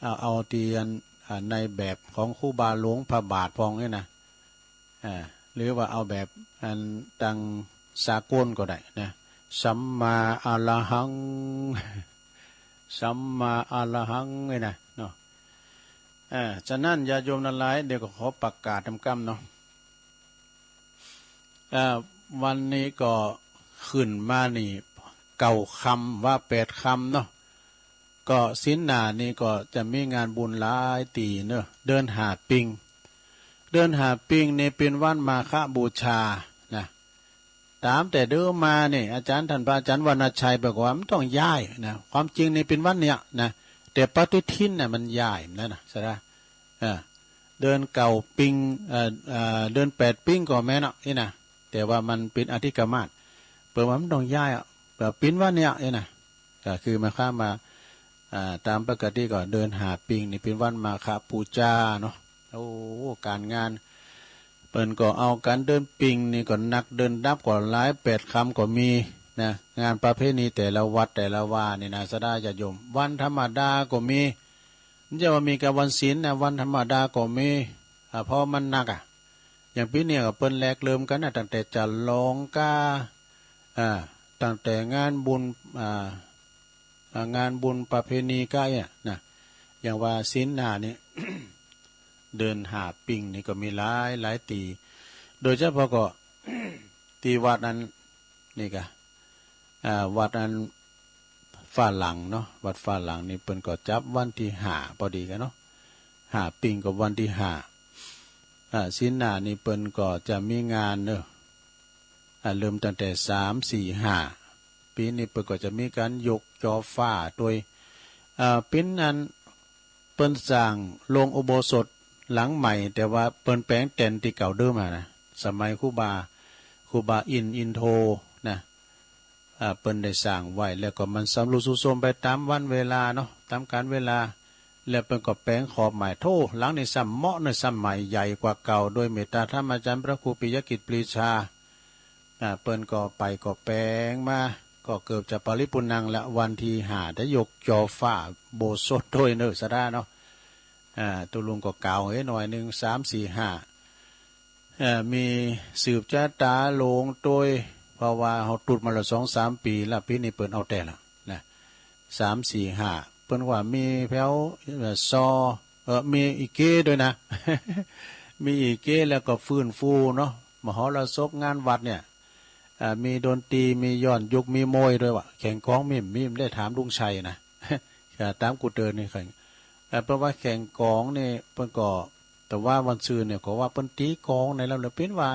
เอา เอาตี้อัน อ่า ในแบบของครูบาหลวงพระบาทพ่องนี่นะ อ่า หรือว่าเอาแบบอันตางสากลก็ได้นะ สัมมาอะระหัง สัมมาอะระหัง นี่นะเนาะ อ่า ฉะนั้นญาติโยมตังหลาย เดี๋ยวก็ขอประกาศตามกำเนาะ อ่า วันนี้ก็ขึ้นมานี่เก้าค่ำ วาแปดค่ำเนาะ ก็ศีลหน้านี่ก็จะมีงานบุญหลายตี้เนาะ เดือนห้าปิง เดือนห้าปิงนี่เป๋นวันมาฆบูชานะ ต๋ามแต่เดิมมานี่ อาจ๋ารย์ ต้านพระอาจ๋ารย์วรรณชัยบอกว่ามันต้องย้ายนะ ความจริงนี่เป๋นวันเนี่ยนะ แต่ปฏิทินน่ะมันย้ายมาแล้วนะ ใช่ไหม เออ เดือนเก้าปิง เอ่อ เอ่อ เดือนแปดปิงก็แม่นเนาะ นี่นะ แต่ว่ามันเป๋นอธิกมาส เปิ้นว่ามันต้องย้ายอะ แบบเป๋นวันเนี่ย นี่นะ ก็คือหมายความว่า อ่า ต๋ามปกติก็เดือนห้าปิงนี่เป๋นวันมาฆบูชาเนาะ โอ้ ก๋านงาน เปิ้นก็เอาก๋านเดือนปิงนี่ก็นัก เดือนดับก็หลาย แปดค่ำก็มีนะ งานประเพณีแต่ละวัดแต่ละวานี่นะ ศรัทธาญาติโยม วันธรรมดาก็มี บ่ใจ้ว่ามีก้าวันศีลนะ วันธรรมดาก็มี อ่า เพราะมันนักอะ อย่างปี๋นี้ก็เปิ้นแหลกเริ่มกั๋นนะ ตั้งแต่จะลองก้า อ่า ตั้งแต่งานบุญ อ่า อ่า งานบุญประเพณีก้าเนี่ยนะ อย่างว่าศีลหน้านี่ เดือนห้าปิงนี่ก็มีหลายหลายตี้ โดยเฉพาะก็ ตี้วัดอันนี่กะ อ่า วัดอันฟ้าหลังเนาะ วัดฟ้าหลังนี่เปิ้นก็จับวันตี้ห้าปอดีกั๋นเนาะ ห้าปิงก็วันตี้ห้า อ่า ศีลหน้านี่เปิ้นก็จะมีงานเนาะ อ่า เริ่มตั้งแต่สาม สี่ ห้า ปี๋นี้เปิ้นก็จะมีก๋านยกจอฟ้าตวย อ่า เป๋นอัน เปิ้นสร้างโลงอุโบสถหลังใหม่ แต่ว่าเปิ้นแป๋งแตนตี้เก่าเดิมหั้นนะ สมัยครูบา ครูบาอินทร์ อินโทนะ อ่า เปิ้นได้สร้างไว้ แล้วก็มันสำรุดทรุดโทรมไปต๋ามวันเวลาเนาะ ต๋ามกาลเวลา แล้วเปิ้นก็แป๋งขอบใหม่ โธ่ หลังนี้ซ้ำเหมาะเนาะ ซ้ำใหม่ใหญ่กว่าเก่า โดยเมตตาธรรมอาจารย์พระครูปิยกิจปรีชา อ่า เปิ้นก็ไปก็แป๋งมา ก็เกือบจะปริปุณณังละ วันตี้ห้าได้ยกจอฟ้าอุโบสถตวยเนาะ ศรัทธาเนาะ อ่า ตุ๊ลุงก็กล่าวเฮ้ยหน่อยนึ่ง สาม สี่ ห้า เอ่อ มีสืบจะต๋าโลงตวย เพราะว่าเฮาตุ๊ดมาละสองสามปี๋ละ ปี๋นี้เปิ้นเอาแต๊ละนะ สาม สี่ ห้า เปิ้นว่ามีแผว เอ่อ ซอ เอ่อ มีอีเก๊ตวยนะ มีอีเก๊ แล้วก็ฟื้นฟูเนาะ มหรสพงานวัดเนี่ย อ่า มีดนตรี มีย้อนยุค มีมวยตวยว่ะ แข่งกลองมี มี ได้ถามลุงชัยนะ อ่า ต๋ามกูเตินนี่แข่ง อ่า เปิ้นว่าแข่งกลองนี่ เปิ้นก็ แต่ว่าวันซืนเนี่ย ก็ว่าเปิ้นตี๋กลองในแล้ว แล้วเป๋นว่า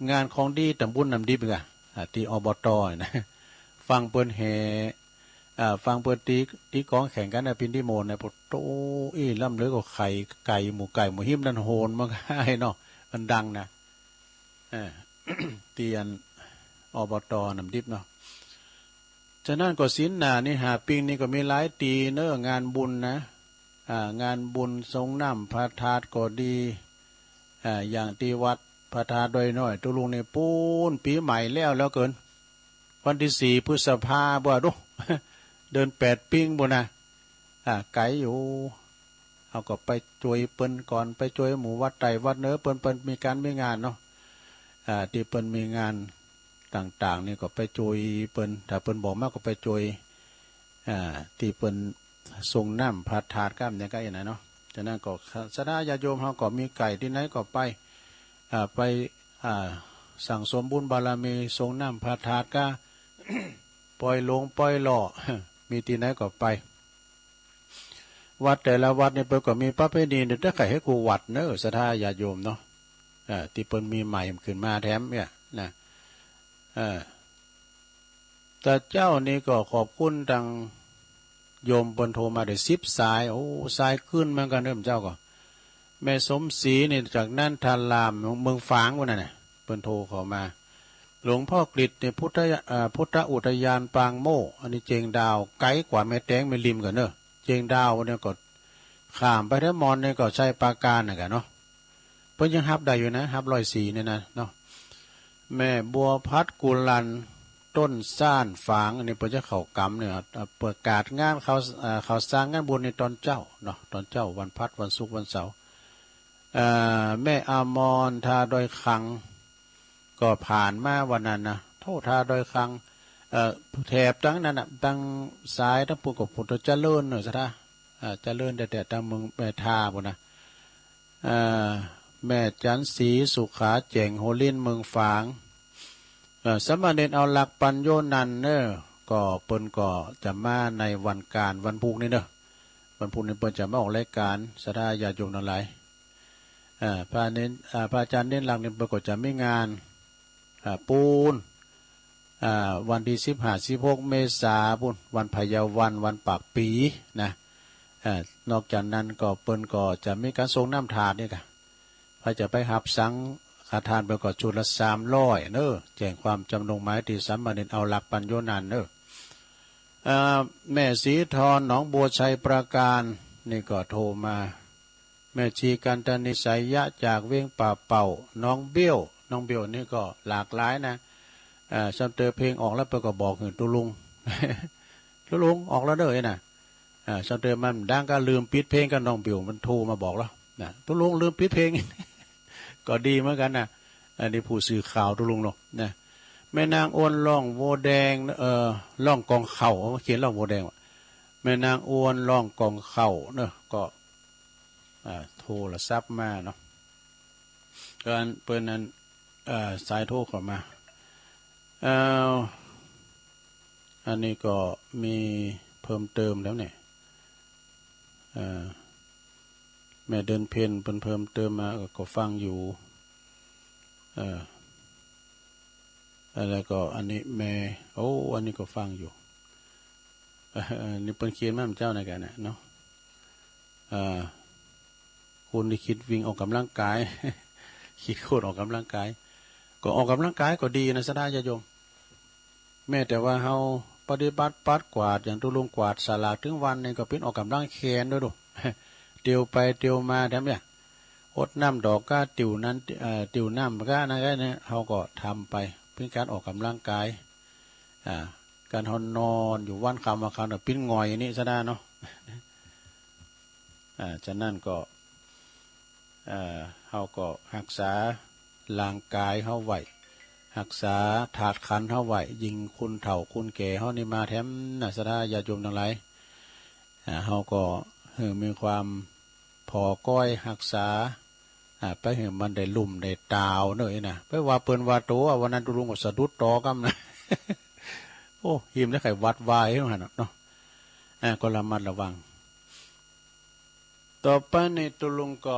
งานของดีต๋ำบุญน้ำดิบอีกอะ อ่า ตี้ อบต. นะ ฟังเปิ้นแห่ อ่า ฟังเปิ้นตี๋ ตี๋กลองแข่งกั๋นนะ ปิ่นตี้โมนนะ โผโต้ อี้ ล้ำเลยก็ไข่ไก่ หมูไก่ หมูหิมนั่นโหนมาก็ได้เนาะ มันดังนะ เออ ตี้อัน อบต. น้ำดิบเนาะ ฉะนั้นก็ศีลหน้านี่ห้าปิงนี่ก็มีหลายตี้เนาะ งานบุญนะ อ่า งานบุญทรงน้ำพระธาตุก็ดี อ่า อย่างตี้วัดพระธาตุดอยน้อย ตุ๊ลุงนี่ปู๊น ปี๋ใหม่แล้ว แล้วเกิ๋น วันตี้สี่พฤษภาบ่าดู เดือนแปดปิงปู๊นนะ อ่า ไก๋อยู่ เฮาก็ไปจ้วยเปิ้นก่อน ไปจ้วยหมู่วัดใต้วัดเหนือ เปิ้น เปิ้นมีก๋านมีงานเนาะ อ่า ตี้เปิ้นมีงานต่างๆ นี่ก็ไปจ้วยเปิ้น ถ้าเปิ้นบอกมาก็ไปจ้วย อ่า ตี้เปิ้นทรงน้ำพระธาตุก้ามเนี่ยก็อี้นะเนาะ ฉะนั้นก็ศรัทธาญาติโยมเฮาก็มีไก๋ตี้ไหนก็ไป อ่า ไป อ่า สั่งสมบุญบารมีทรงน้ำพระธาตุก้า ปอยหลงปอยหล่อ มีตี้ไหนก็ไป วัดแต่ละวัดนี่เปิ้นก็มีประเพณีเนี่ย ใค่ๆ หื้อกู้วัดเนาะ ศรัทธาญาติโยมเนาะ เอ่อ ตี้เปิ้นมีใหม่ขึ้นมาแถมเนี่ยนะ เอ่อ แต่เจ้านี้ก็ขอบคุณตังโยมเปิ้นโทรมาได้สิบสาย โอ้ สายขึ้นเหมือนกั๋นเนาะ เจ้าก็ แม่สมศรีนี่จากนันทาราม เมืองฝางปู๊นน่ะ เปิ้นโทรเข้ามา หลวงพ่อกฤษนี่พุทธะ เอ่อ พุทธอุทยานปางโม่ อันนี้เจียงดาว ไก๋กว่าแม่แตงแม่ริมกั๋นเนาะ เจียงดาวเนี่ยก็ข้ามไปแถวมอนนี่ก็ชัยปราการน่ะกั๋นเนาะ เปิ้นยังฮับได้อยู่นะ ฮับร้อยสี่เนี่ยนะเนาะ แม่บัวพัดกุลัน ต้นซ่านฝาง อันนี้เปิ้นจะเข้ากำเนี่ย เอ่อ ประกาศงานเขา เอ่อ เขาสร้างงานบุญในตอนเจ๊าเนาะ ตอนเจ๊าวันพัด วันศุกร์ วันเสาร์ เอ่อ แม่อมร ท่าดอยคัง ก็ผ่านมาวันนั้นนะ โธ่ ท่าดอยคัง เอ่อ แถบตังนั้นน่ะ ตังสายตังปู๊นก็ปู๊นตะเจริญเนาะ ศรัทธา อ่า เจริญแต๊ๆ ตังเมืองแม่ทาปู๊นนะ อ่า แม่จันทร์ศรีสุขาแจ่ง หัวลิ้น เมืองฝาง เอ่อ สามเณรเอาหลักปัญโยนันท์เนาะ ก็เปิ้นก็จะมาในวันก๋านวันพูกนี้เนาะ วันพูกนี้เปิ้นจะมาออกรายก๋าน ศรัทธาญาติโยมตังหลาย เอ่อ พระเณร เอ่อ พระอาจารย์เณรลักษณ์นี่เปิ้นก็จะมีงาน อ่า ปู๊น อ่า วันตี้สิบห้า สิบหก เมษาปู๊น วันพยาวัน วันปากปี๋นะ อ่า นอกจากนั้นก็เปิ้นก็จะมีก๋านสรงน้ำธาตุนี่ก่ะ ใผจะไปฮับสังฆทานเปิ้นก็ชุดละสามร้อยเนาะ แจ้งความจำนงมาตี้สามเณรเอาหลักปัญโยนันท์เนาะ อ่า แม่ศรีทร หนองบัว ชัยปราการ นี่ก็โทรมา แม่ชีกัณฑนิสยะจากเวียงป่าเป่า น้องเบี้ยว น้องเบี้ยวนี่ก็หลากหลายนะ เอ่อ ซ้ำเตอเพลงออกแล้วเปิ้นก็บอกหื้อตุ๊ลุง ตุ๊ลุงออกแล้วเด้อนะ เอ่อ ซ้ำเตอมันดังก็ลืมปิดเพลง ก็น้องเบี้ยวมันโทรมาบอกแล้วนะ ตุ๊ลุงลืมปิดเพลง ก็ดีเหมือนกั๋นนะ อันนี้ผู้สื่อข่าวตุ๊ลุงเนาะนะ แม่นางอ้วน ร่องโวแดง เอ่อ ร่องกองเข่า เขียนร่องโวแดงว่ะ แม่นางอ้วน ร่องกองเข่าเนาะ ก็ อ่า โท โทรศัพท์มาเนาะ ก็อันเปิ้นอัน เอ่อ สายโทรเข้ามา เอ่อ อันนี้ก็มีเพิ่มเติมแล้วเนี่ย เอ่อ แม่เดือนเพ็ญเปิ้นเพิ่มเติมมา ก็ ก็ฟังอยู่ เอ่อ แล้วก็อันนี้แม่ โอ้ อันนี้ก็ฟังอยู่ เอ่อ นี่เปิ้นเขียนมาเมื่อเจ๊าในกันนะเนาะ เอ่อ คนตี้คิดวิ่งออกกำลังกาย คิดโค่นออกกำลังกาย ก็ออกกำลังกายก็ดีนะ ศรัทธาญาติโยม แม้แต่ว่าเฮาปฏิบัติปัดกวาด อย่างตุ๊ลุงกวาดศาลาตึงวันนี่ก็เป๋นออกกำลังแขนโดยดู เตียวไปเตียวมาแถมเนี่ย หดน้ำดอกก้า ติ้วนั้น เอ่อ ติ้วน้ำก้า นั้นก้าเนี่ย เฮาก็ทำไป เป๋นก๋านออกกำลังกาย อ่า ก๋านเฮานอนอยู่วันค่ำวันค่ำเนี่ย เป๋นหงอยนี่ ศรัทธาเนาะ อ่า ฉะนั้นก็ เอ่อ เฮาก็ฮักษาร่างก๋ายเฮาไว้ ฮักษาธาตุขันธ์เฮาไว้ ยิ่งคนเฒ่าคนแก่เฮานี่มาแถมนะ ศรัทธาญาติโยมตังหลาย อ่า เฮาก็หื้อมีความผ่อก้อยฮักษา อ่า ไปหื้อมันได้ลุ่มได้ตาวเน่อนะ ไปว่าเปิ้นว่าโต วันนั้นตุ๊ลุงก็สะดุดตอก้ำนะ โอ้ หิมได้ไขหวัดวายหั้นน่ะเนาะ อ่า ก็ระมัดระวัง ต่อไปนี่ตุ๊ลุงก็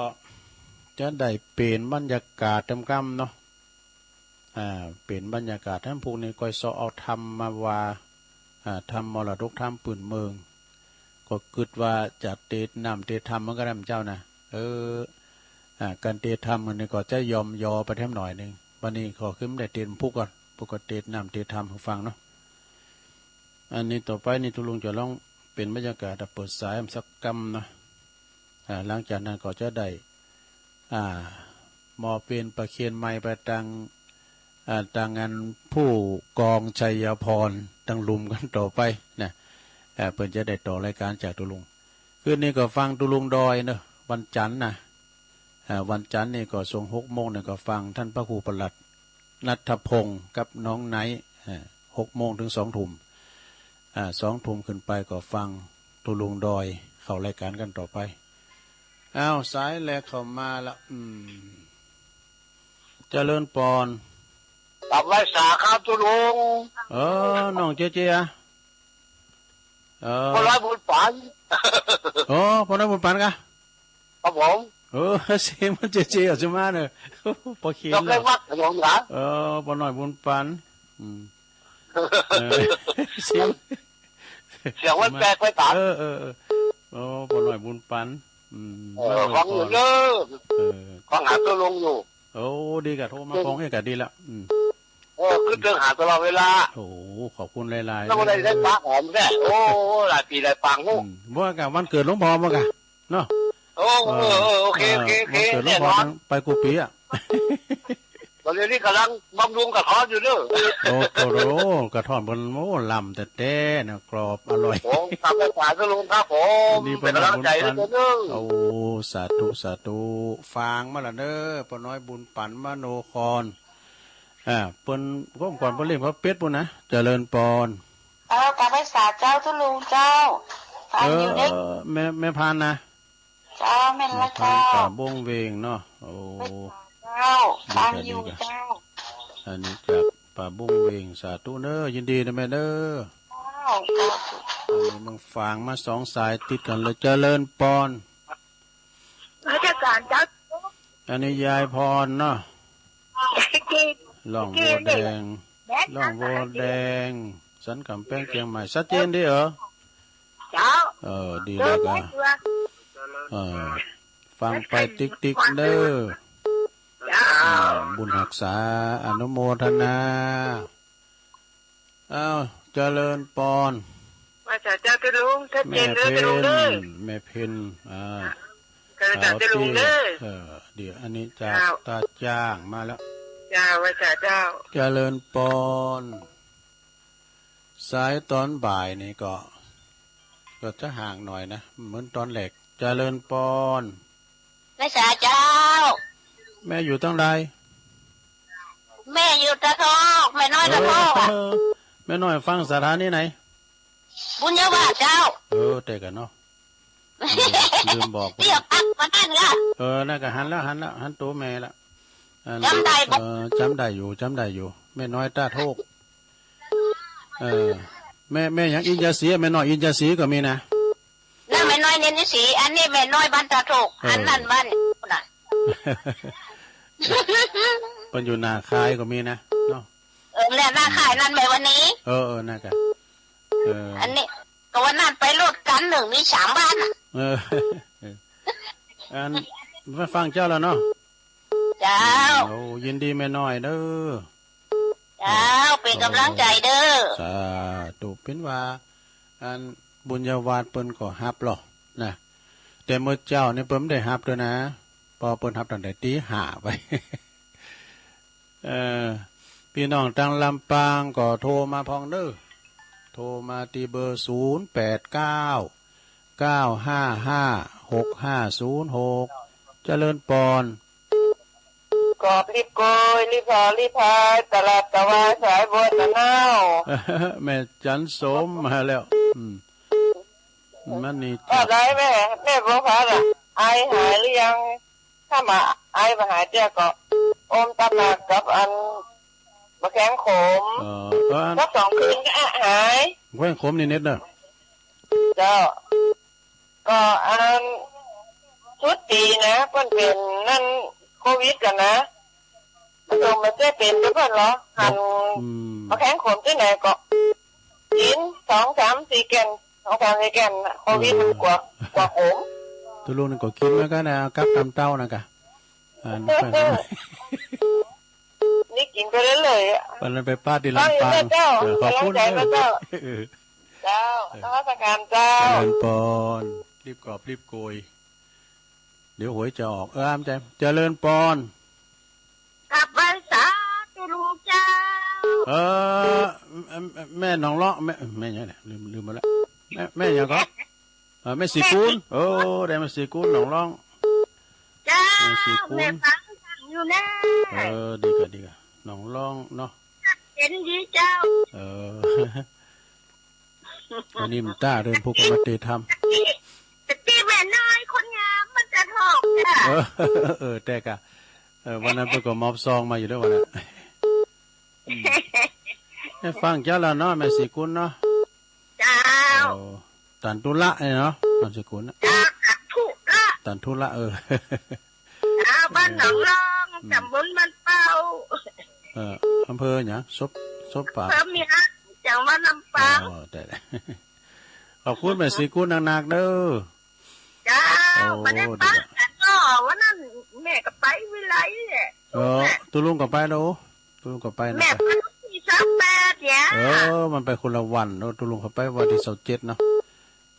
จะได้เปลี่ยนบรรยากาศเติมกำเนาะ อ่า เปลี่ยนบรรยากาศ แถมพวกนี้ก็เซาะเอาธรรมมาว่า อ่า ธรรมมรดกธรรมปื้นเมือง ก็กึ๊ดว่าจะเตสน์น้ำเตสน์ธรรมมันก็ได้เจ้านะ เออ อ่า ก๋านเตสน์ธรรมอันนี้ก็จะยอมยอไปแถมหน่อยนึ่ง วันนี้ก็คือไม่ได้เตสน์พุกก่อน พุกก็เตสน์น้ำเตสน์ธรรมหื้อฟังเนาะ อันนี้ต่อไปนี่ตุ๊ลุงจะลองเปลี่ยนบรรยากาศ เปิดสายสักกำนะ อ่า หลังจากนั้นก็จะได้ อ่า มอบเปลี่ยนประเคนไมค์ไปตาง อ่า ตางอันผู้กองชัยพร ตางลุ่มกั๋นต่อไปนะ อ่า เปิ้นจะได้ต่อรายก๋านจากตุ๊ลุง คืนนี้ก็ฟังตุ๊ลุงดอยเนาะ วันจันทร์นะ อ่า วันจันทร์นี่ก็ส่วงหกโมงนี่ก็ฟังต้านพระครูประหลัดณัฐพงษ์กับน้องไนท์ อ่า หกโมงเถิงสองทุ่ม อ่า สองทุ่มขึ้นไปก็ฟังตุ๊ลุงดอยเข้ารายก๋านกั๋นต่อไป อ้าว สายแรกเข้ามาละ อืม เจริญปอน กราบไหว้สาครับตุ๊ลุง เออ น้องเจเจอะ เออ ป้อน้อยบุญปัน โอ้ ป้อน้อยบุญปันกะ ครับผม เออ เสียงมันเจเจออกจะมาเนอะ ป้อเขียน เจ้าใกล้วัดครับผมนะ เออ ป้อน้อยบุญปัน อืม เออ เสียง เสียงมันแปลกไปต๋าม เออ เออ เออ โอ้ ป้อน้อยบุญปัน อืม เออ มา ฟังอยู่เนอะ เออ ฟังหาตุ๊ลุงอยู่ โอ้ ดีกะ โทรมาฟ้องเอ้ยกะดีละ อืม เออ กึ๊ดเถิงหาตลอดเวลา โอ้ ขอบคุณหลายๆ แล้ววันไหนได้ปากหอมแท้ โอ้ หลายปี๋หลายปางหู้ อืม บ่ากะวันเกิดหลวงพ่อบ่ากะ เนาะ โอ้ เออ เออ เออ โอเค เออ โอเค โอเค วันเกิดหลวงพ่อ แน่นอน ไปกู้ปี๋อะ ต๋อนนี้ก๋ำลังบำรุงกระท้อนอยู่เนอะ โอ้โห กระท้อนเปิ้น โอ้ ลำแต๊ๆ นะ กรอบอร่อย โอ้ กราบไหว้สาตุ๊ลุงครับผม ดี เป๋นก๋ำลังใจ๋ ป้อน้อยบุญปัน เด้อ โอ้ สาธุ สาธุ ฟังมาละเนอะ ป้อน้อยบุญปัน มโนคร อ่า เปิ้น ก้มก่อนเปิ้นเล่นเขาเป๊ดปู้นนะ เจริญปอน เออ กราบไหว้สาเจ้าตุ๊ลุงเจ้า ฟังอยู่เด้อ เออ แม่ แม่พานนะ เจ้า แม่นละเจ้า แม่พานป่าบงเวงเนาะ โอ้ ไหว้สาเจ้า ดีกะ ฟังอยู่ ดีกะ เจ้า อันนี้จากป่าบงเวง สาธุเนอะ ยินดีนะแม่เนอะ เจ้า เจ้า อันนี้มึงฝากมาสองสายติดกั๋นเลย เจริญปอน ราชการเจ้า อันนี้ยายพรเนาะ เจ้า ร่องบัวแดง แม่น ร่องบัวแดง สันก๋ำแพง เจียงใหม่ ชัดเจนดีเหรอ เจ้า เออ ดีแล้วกะ เออ ฟังไปติ๊กๆ เด้อ เจ้า อืม บุญฮักษา อนุโมทนา อ้าว เจริญปอน ไหว้สาเจ้าตุ๊ลุง ชัดเจนเด้อตุ๊ลุงเด้อ แม่เพ็ญ แม่เพ็ญ อ่า เจริญสาตุ๊ลุงเด้อ เออ เดี๋ยวอันนี้จาก เจ้า ตาจ้างมาแล้ว เจ้า ไหว้สาเจ้า เจริญปอน สายต๋อนบ่ายนี่ก็ ก็จะห่างหน่อยนะ เหมือนต๋อนแรก เจริญปอน ไหว้สาเจ้า แม่อยู่ตางใด แม่อยู่ตะทอก แม่น้อยตะทอกอะ เออ แม่น้อยฟังสถานีไหน บุญญาวาสเจ้า เออ แต่กันเนาะ ลืมบอก เตี้ยปั๊กมานั่นละ เออ นั่นก็หันแล้ว หันแล้ว หันตั๋วแม่ละ อัน จ๋ำได้บ่ เออ จ๋ำได้อยู่ จ๋ำได้อยู่ แม่น้อยต้าโทก เออ แม่ แม่หยัง อินยาสี แม่น้อยอินยาสีก็มีนะ นั่นแม่น้อยเนียนสี อันนี้แม่น้อยบ้านต้าโทก เออ อันนั้นบ้านน่ะ เปิ้นอยู่หน้าค่ายก็มีนะ เนาะ เออ เนี่ย หน้าค่ายนั่นแม่วันนี้ เออ เออ นั่นก็ เออ อันนี้ ก็วันนั้นไปโลดกั๋นนึ่ง มีสามบ้านน่ะ เออ อัน มาฟังเจ้าแล้วเนาะ เจ้า โอ้ ยินดีแม่น้อยเด้อ เจ้า เป๋นก๋ำลังใจ๋เด้อ สาธุ เป๋นว่า อัน บุญญาวาสเปิ้นก็ฮับลอนะ แต่เมื่อเจ๊านี่เปิ้นบ่ได้ฮับตวยนะ เพราะเปิ้นฮับตั้งแต่ตี๋ห้าไป เอ่อ ปี้น้องตางลำปางก็โทรมาพ่องเน้อ โทรมาตี้เบอร์ ศูนย์แปดเก้า เก้าห้าห้า หกห้าศูนย์หก เจริญปอน กอบรีบโกย รีบหอรีบหาย ตะหลับตะวายสายบนน่ะเนา แม่จันสมมาแล้ว อืม มันนี่ ว่าไงแม่ แม่บัวผัดอะ ไอหายหรือยัง ถ้าบ่าไอบ่หายเตี้ยก็ อมตะหมากกับอัน บ่าแข้งขม เออ เออ สักสองคืนก็หาย บ่าแข้งขมนี่เน็ดเนาะ เจ้า ก็อัน สุดปี๋นะ เปิ้นเป๋นนั่น โควิดกั๋นนะ บ่ต้องมาเสียเป๋นกับเปิ้นหรอก หัน อืม บ่าแข้งขมตี้ไหนก็ กิ๋นสองสามสี่แก่น สองสามสี่แก่นน่ะ โควิดมันกั๋ว กั๋วขม ตุ๊ลุงนี่ก็กิ๋นเหมือนกั๋นนะ กับตำเต้านั่นก่ะ อัน นี่กิ๋นไปเรื่อยๆ อะ วันนั้นไปปาดตี้ลำปาง เจ้า เออ ขอบคุณ ก๋ำลังใจ๋ เออ เจ้า เออ เจ้า เออ นมัสก๋านเจ้า เจริญปอน รีบกอบรีบโกย เดี๋ยวหวยจะออก เออ อ้ามใจ๋ เจริญปอน กราบไหว้สาตุ๊ลุงเจ้า เออ แม่ แม่หนองล้อง แม่ แม่หยังเนี่ย ลืม ลืมไปแล้ว แม่ แม่หยังก็ เออ แม่ศรีกูล แม่ศรี โอ้ ได้แม่ศรีกูลหนองล้อง เจ้า แม่ศรีกูล แม่ฟังอยู่แน่ เออ ดีก่ะ ดีก่ะ หนองล้องเนาะ เห็นดีเจ้า เออ วันนี้มันต้าเดินพวกมาเตะทำ แต่ตี้แม่น้อยคนงามมันจะถอกจ้ะ เออ เออ แต่ก่ะ เออ วันนั้นเปิ้นก็มอบซองมาอยู่ด้วยวันนั้น อืม ได้ฟังเจ้าแล้วเนาะ แม่ศรีกุลเนาะ เจ้า โอ้ ตันธุระเนี่ยเนาะ นามสกุลน่ะ เจ้า ตันธุระ ตันธุระ เออ เจ้า บ้านหนองล้อง อืม ตำบลบ้านเป้า เออ อำเภอหยัง สบ สบปะ อำเภอเมือง จังหวัดลำปาง อ๋อ ได้ ขอบคุณแม่ศรีกุลนักๆ เด้อ เจ้า โอ้ บ่ได้ปะกั๋นเนาะ วันนั้นแม่ก็ไปวิไลแหละ เออ ตุ๊ลุงก็ไปแล้ว ตุ๊ลุงก็ไปนะ แม่ไปวันตี้สามแปดเนี่ย เออ มันไปคนละวันเนาะ ตุ๊ลุงเขาไปวันตี้ซาวเจ็ดเนาะ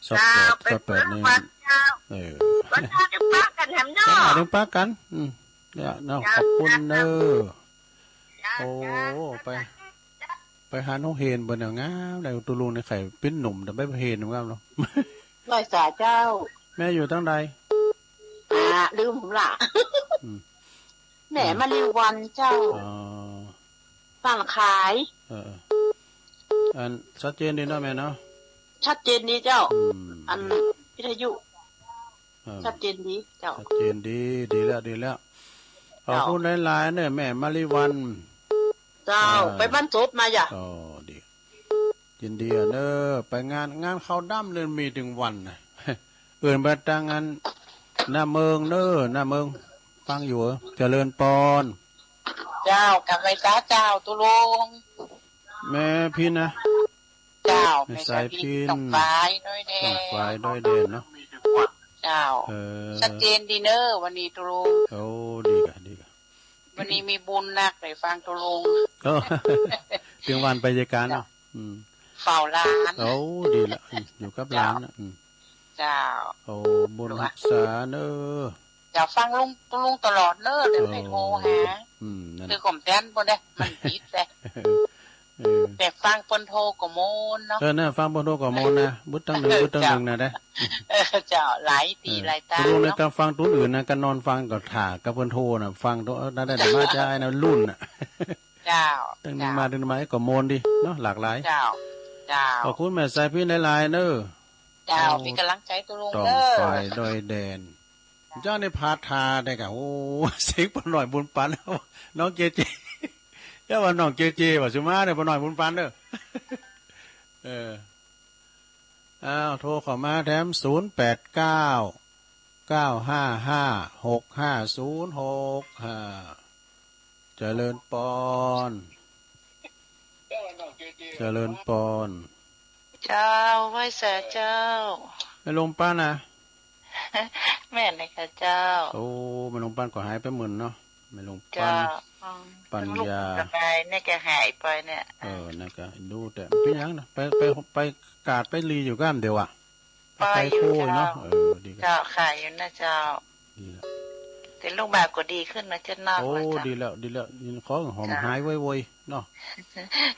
ซาวแปด เจ้า ไปคนละวัน ซาวแปดนี่ เจ้า เออ วันนั้นได้ปะกั๋นแหมเนาะ เออ ได้ปะกั๋น อืม เนี่ยเนาะ เจ้า ขอบคุณเน้อ เจ้า โอ้ เจ้า ไป ไปหาน้องเฮนเปิ้นน่ะงามเลย ตุ๊ลุงนี่ใค่เป๋นหนุ่ม แต่ไปเฮนงามเนาะ ไหว้สาเจ้า แม่อยู่ตางใด อ่า ลืมละ อืม แม่ อืม มาริวันเจ้า อ๋อ บ้านขาย เออ เออ อัน ชัดเจนดีเนาะแม่เนาะ ชัดเจนดีเจ้า อืม อันวิทยุ เออ ชัดเจนดีเจ้า ชัดเจนดี ดีแล้ว ดีแล้ว เจ้า ขอบคุณหลายๆ เน้อแม่มาริวัน เจ้า เออ ไปบ้านศพมาจ้ะ อ๋อ ดี ยินดีอะเน้อ ไปงาน งานเข้าด้ำเนี่ยมีตึงวันนะ เอิ้นไปตางอัน หน้าเมืองเน้อ หน้าเมือง ฟังอยู่เหรอ เจริญปอน เจ้า กราบไหว้สาเจ้า ตุ๊ลุง แม่พินนะ เจ้า แม่สายพิน แม่สายพิน ต้องฝ่ายด้วยแดน ต้องฝ่ายด้วยแดนเนาะ เจ้า เออ ชัดเจนดีเน้อ วันนี้ตุ๊ลุง โอ้ ดีก่ะ ดีก่ะ วันนี้มีบุญนัก ได้ฟังตุ๊ลุง โอ้ ตึงวันไปเยียะก๋านเนาะ เจ้า อืม เฝ้าหลาน โอ้ ดีละ อืม อยู่กับหลานนะ เจ้า อืม เจ้า โอ้ บุญฮักษาเน้อ เจ้า ฟังลุง ตุ๊ลุงตลอดเน้อ เดี๋ยวให้โทรหา อืม นั่น คือคอมแตนบ่ได้ มันติดแต่ เออ แต่ฟังเปิ้นโทรก็ม่วนเนาะ เออ น่ะ ฟังเปิ้นโทรก็ม่วนนะ บึดตึงนึ่ง เออ บึดตึงนึ่ง เจ้า นะเด้ เออ เจ้า หลายตี้ เออ หลายตาง ตุ๊ลุงนี่ เนาะ กำฟังตุ๊นอื่นนะ กำนอนฟังก็ถ่า กำเปิ้นโทรน่ะ ฟังโทร เออ ได้ ได้ ได้มาจากไอ้นั่นรุ่นน่ะ เจ้า ตึงนึ่ง เจ้า มา ตึงนึ่งมา เอ้ย ก็ม่วนดีเนาะ หลากหลาย เจ้า เจ้า ขอบคุณแม่สายพินหลายๆ เน้อ เจ้า โอ้ มีก๋ำลังใจ๋ตุ๊ลุง ต้อง เด้อ ฝ่ายดอยแดน เจ้านี่พาทาได้ก่ะ โอ้ เสียงป้าน้อยบุญปัน น้องเจเจ เจ้าว่าน้องเจเจ ว่าสุมาเนี่ย ป้าน้อยบุญปันเด้อ เออ อ้าว โทรเข้ามาแถม ศูนย์แปดเก้า เก้าห้าห้า หกห้าศูนย์หก อ่า เจริญปอน เจริญปอน เจ้า ไหว้สาเจ้า แม่ลุงปันนะ แม่นเลยค่ะเจ้า โอ้ แม่ลุงปันก็หายไปเหมือนเนาะ แม่ลุงปัน เจ้า อืม ปัญญา ลูกสบายเนี่ยก็หายไปเนี่ย เออ นั่นก็ดูแต่ เป๋นหยังนะ ไป ไป ไปกาดไปลีอยู่ก้ามเดียวอะ ไปอยู่ ไปคู่เนาะ เจ้า เออ ดีครับ เจ้า ขายอยู่นะเจ้า ดีแล้ว แต่ลูกบ่าวก็ดีขึ้นนะเจ้าเนาะ โอ้ นะเจ้า ดีแล้ว ดีแล้ว ขอหอม เจ้า หายไวๆ เนาะ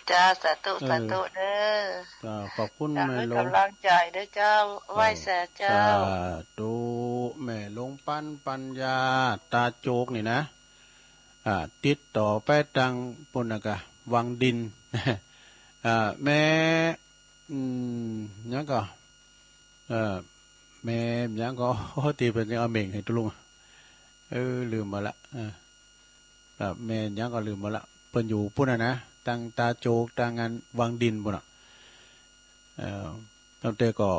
เจ้า สาธุ เออ สาธุเด้อ เจ้า ขอบคุณ เจ้า แม่ลุง ให้ก๋ำลังใจ๋เด้อเจ้า เออ ไหว้สาเจ้า สาธุ แม่ลุงปันปัญญา ต๋าโจกนี่นะ อ่า ติดต่อไปตางปู๊นนะก่ะ วังดิน อ่า แม่ อืม หยังก่อ เอ่อ แม่หยังก่อ ตี้เปิ้นจะเอาเหม่งหื้อตุ๊ลุง เออ ลืมไปละ เออ ครับ แม่หยังก่อลืมไปละ เปิ้นอยู่ปู๊นนะนะ ตางต๋าโจก ตางอันวังดินปู๊นน่ะ เอ่อ ตั้งแต่ก็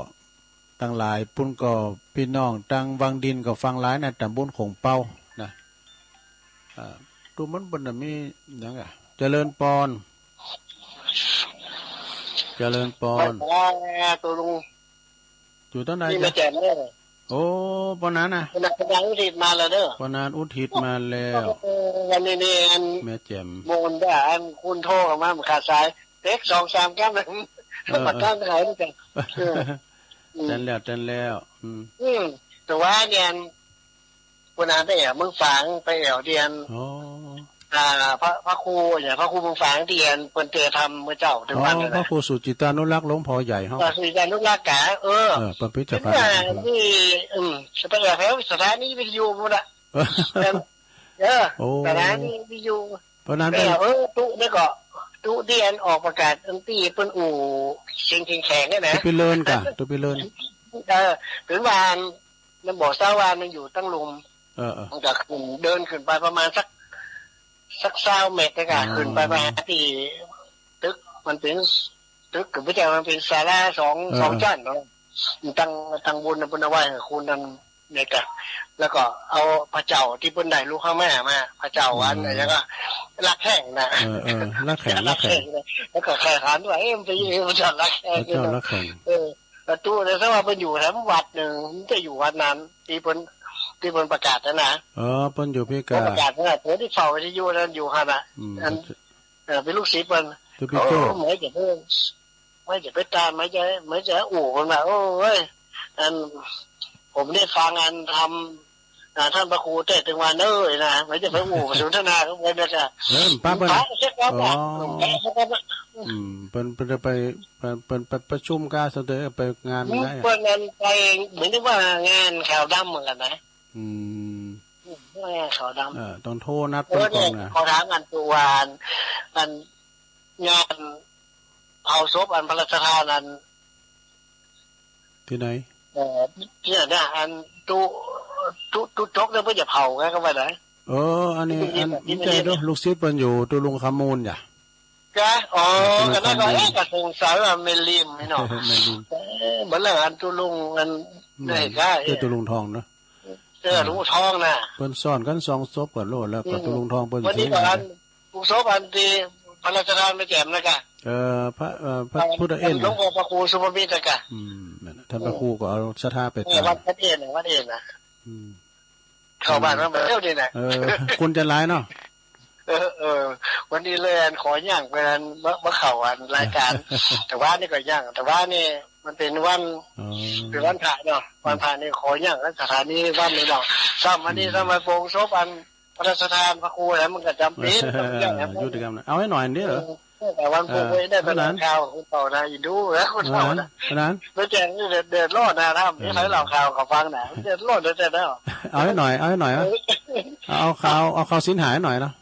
ตังหลายปู๊นก็ ปี้น้องตางวังดินก็ฟังหลายนะ ต๋ำบลโขงเป๊านะ เอ่อ ดูเหมือนเปิ้นจะมีหยังก่ะ เจริญปอน เจริญปอน ตุ๊ลุง อยู่ตางใด นี่ จ๊ะ แม่แจ่มเน่อ โอ้ ป้อหนานนะ ป้อหนานอุทิศมาแล้วเน่อ ป้อหนานอุทิศมาแล้ว เออ วันนี้นี่อัน แม่แจ่ม โมนด่าอันคุณโทรเข้ามามันขาดสาย เต๊กสองสามครั้งเลย เออ มาตั้งขายด้วยกัน เออ อืม แต๊นแล้ว แต๊นแล้ว อืม อืม แต่ว่าเนี่ย วันนั้นไปแอ่วเมืองฝาง ไปแอ่วเดียน อ๋อ อ่า พระ พระครูเนี่ย พระครูเมืองฝางตี้อันเปิ้นเตรียมทำเมื่อเจ้า ถึงวันนั้น อ๋อ พระครูสุจิตานุรักษ์หลวงพ่อใหญ่เฮา อ่า สุจิตานุรักษ์กะ เออ เออ เปิ้นพิจารณา เห็นว่านี่ อืม ไปแอ่วแถวสถานีวิทยุปู๊นน่ะ เออ โอ้ สถานีวิทยุ ป้อหนานไป เออ เออ ตุ๊นี่ก็ ตุ๊ตี้อันออกประกาศอันตี้เปิ้นอู้เสียงแข็งๆ เนี่ยนะ ตุ๊ปี้เลินก่ะ ตุ๊ปี้เลิน เออ ถึงว่าอัน มันบอกซะว่ามันอยู่ตังลุ่ม เออ เออ มันก็ขึ้น เดินขึ้นไปประมาณสัก สักซาวเมตรนะก่ะ อ๋อ ขึ้นไปมาตี้ตึก มันเป๋นตึก ก็บ่ใจ้ มันเป๋นศาลาสอง เออ สองชั้นเนาะ ตัง ตังบนน่ะเปิ้นเอาไว้หื้อคุณนั่นเนี่ยก่ะ แล้วก็เอาพระเจ้าตี้เปิ้นได้ลูกข้างแม่มา พระเจ้าอัน อืม แล้วก็รักแข้งนะ เออ เออ รักแข้ง รักแข้ง แล้วก็ใค่ถามว่า เอ๊ะ มันเป๋นยังไงพระเจ้ารักแข้ง พระเจ้ารักแข้ง เออ ประตูเนี่ย ถ้าว่าเปิ้นอยู่แถมวัดนึ่ง มันจะอยู่วัดนั้น ตี้เปิ้น ตี้เปิ้นประกาศนะนะ เออ เปิ้นอยู่พี้ก่ะ เปิ้นประกาศนะ เปิ้นตี้เฝ้าวิทยุนั้นอยู่หั้นน่ะ อืม อัน เออ เป๋นลูกศิษย์เปิ้น ตุ๊ปี้โจ้ เออ เหมือนจะเปิ้น เหมือนจะไปตาม เหมือนจะ เหมือนจะอู้เปิ้นว่า โอ้ย อัน ผมได้ฟังอันธรรม อ่า ท่านพระครูเทศน์ถึงวันเอ้ยนะ เหมือนจะไปอู้สนทนากับเปิ้นนะจ๊ะ เออ ป้าเปิ้น พระเช็คครับ อ๋อ พระเช็คครับ อืม เปิ้น เปิ้นจะไป เปิ้น เปิ้นไปประชุมกาสเตอร์ ไปงาน อืม ได้อะ เปิ้นนั่นไป เหมือนว่างานขาวดำเหมือนกั๋นนะ อืม อืม งานขาวดำ เออ ต้องโทรนัด เออ เปิ้นก่อนนะ เนี่ย ขอถามอันตัวอัน อันงาน เผาศพอันพระราชทานอัน ตี้ไหน เอ่อ ตี้ไหนนะ อันตุ๊ ตุ๊ ตุ๊จกเนี่ยเปิ้นจะเผาไง ก็ว่าได้ เออ อันนี้ ตี้ อัน ตี้ ตี้ ตี้ ตี้ ลูกศิษย์เปิ้นอยู่ตุ๊ลุงคำมูลจ้ะ จ้ะ อ๋อ เออ ตุ๊ลุงคำมูล ก็นั่นก็ เอ๊ะ ก็สงสัยว่าแม่ริมนี่เนาะ แม่ริม เออ เหมือนเรื่องอันตุ๊ลุงอัน อืม ไหนก็ เจ้าตุ๊ลุงทองเนาะ เออ ตุ๊ลุงทองน่ะ เปิ้นสอนกั๋นสองศพก่อนโลด แล้วก็ อืม ตุ๊ลุงทองเปิ้น วันนี้ก็อัน เสีย ตุ๊ศพอันตี้พระราชทานแม่แจ่มนะก่ะ เอ่อ พระ เอ่อ พระพุทธเอ็น หลวงพ่อพระครูสุภมิตรนะก่ะ อืม นั่นน่ะ ท่านพระครูก็เอาศรัทธาไป เออ ตาม วัด วัดเอ็นน่ะ วัดเอ็นน่ะ อืม เข้าบ้านมาเมื่อเดี๋ยวนี้น่ะ เออ คนจะหลายเนาะ เออ เออ วันนี้เลยอันขอย่างไปอัน มา มาเข้าอันรายการ แต่ว่านี่ก็ย่าง แต่ว่านี่มันเป๋นวัน อ๋อ เป๋นวันพระเนาะ วันพระนี่ขอย่างสถานีวันนี้เนาะ ซ้ำวันนี้ อืม ซ้ำวันโปงศพอัน พระราชทานพระครูแล้วมันก็จ๋ำเป๋น เออ ต้องย่างนะ ยุติกรรมนะ เอาไว้หน่อยเดียวเหรอ เออ แต่วันโปง เออ ไว้ได้ เท่านั้น ข่าวคุณเฒ่านะ อีดูแล้วคุณเฒ่านะ เท่านั้น แล้วแจ้งนี่เดือด เดือดร้อนนะ ถ้า เออ ไม่ใครเล่าข่าวกับฟังนะ เดือดร้อนเดือดร้อนแล้ว เอาไว้หน่อย เอาไว้หน่อยเหรอ เออ เอาข่าว เอาข่าวศีลหายหน่อยเนาะ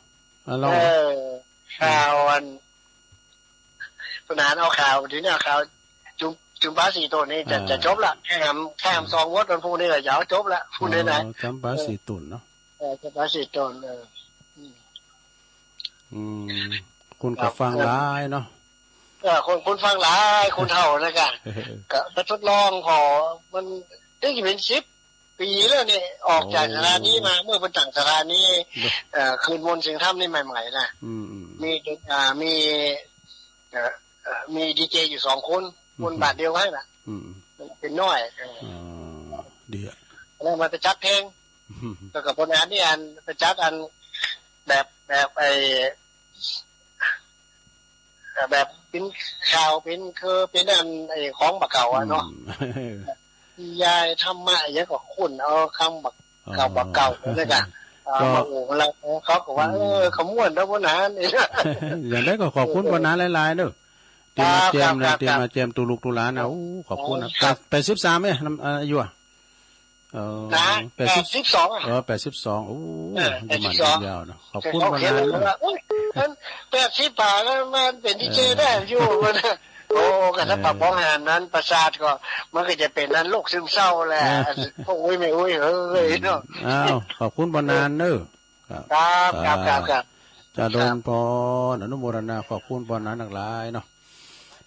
เอาลอง เออ ข่าวอัน ปัญหาเอาข่าว ทีนี้เอาข่าวจุ๊บ จำปาสี่ต้นนี่จะ อ่า จะจบละ แค่แหม แค่แหมสองบทวันพูกนี่ก็จะเอาจบละ พูกนี่นะ อ๋อ จำปาสี่ต้นเนาะ เออ จำปาสี่ต้น เออ อืม อืม คนก็ฟังหลายเนาะ เออ คน คนฟังหลาย คนเฒ่านะกะ ก็ไปทดลองผ่อ มัน นี่จะเป๋นสิบปี๋แล้วเนี่ย ออกจากสถานีมา เมื่อเปิ้นตั้งสถานี เอ่อ คืนมนต์เสียงธรรมนี่ใหม่ๆ นะ อืมๆ มี อ่า มี เอ่อ เอ่อ มีดีเจอยู่สองคน อืม คนบ้านเดียวกั๋นน่ะ อืม เป๋นน้อย เออ อ๋อ ดีอะ แล้วมาไปจัดเพลง อืม แล้วก็ปนอันนี้อันไปจัดอันแบบ แบบไอ้ แบบเป๋นข่าว เป๋น คือเป๋นอันไอ้ของบ่าเก่าอะเนาะ อืม นิยายธรรมะอะหยังก็ค้นเอากำบ่า อ๋อ เก่าบ่าเก่านั่นน่ะ เอา ก็ มาโอ้ แล้วเขาก็ว่า อืม เออ ขมวดแล้วบ่าหนานนี่ อย่างใดก็ขอบคุณป้อหนานหลายๆ เน่อ ตี้มาแจมนะ ครับ ครับ ตี้มาแจมตุ๊ลุกตุ๊หลานนะ ครับ โอ้ ขอบคุณนะ ครับ แปด แปดสิบสามเนี่ย นำ อายุอะ เออ นะ แปดสิบ แปดสิบสองอะ เออ แปดสิบสอง โอ้ เออ อยู่มา แปดสิบสอง ยาวเนาะ ขอบคุณป้อหนานเน่อ ว่า อุ๊ย มันแปดสิบป๋ายแล้ว มันเป๋นดีเจ เออ ได้อยู่มัน โอ้ ก็ถ้า เออ ปรับของหารนั้นประสาทก็ มันก็จะเป๋นนั้นโรคซึมเศร้าแหละ เออ พวกอุ้ยแม่อุ้ยเอ้ยเนาะ อ้าว ขอบคุณป้อหนานเน่อ ครับ ครับ ครับ ครับ ครับ เจริญพร อนุโมทนา ขอบคุณป้อหนานหลายๆ เนาะ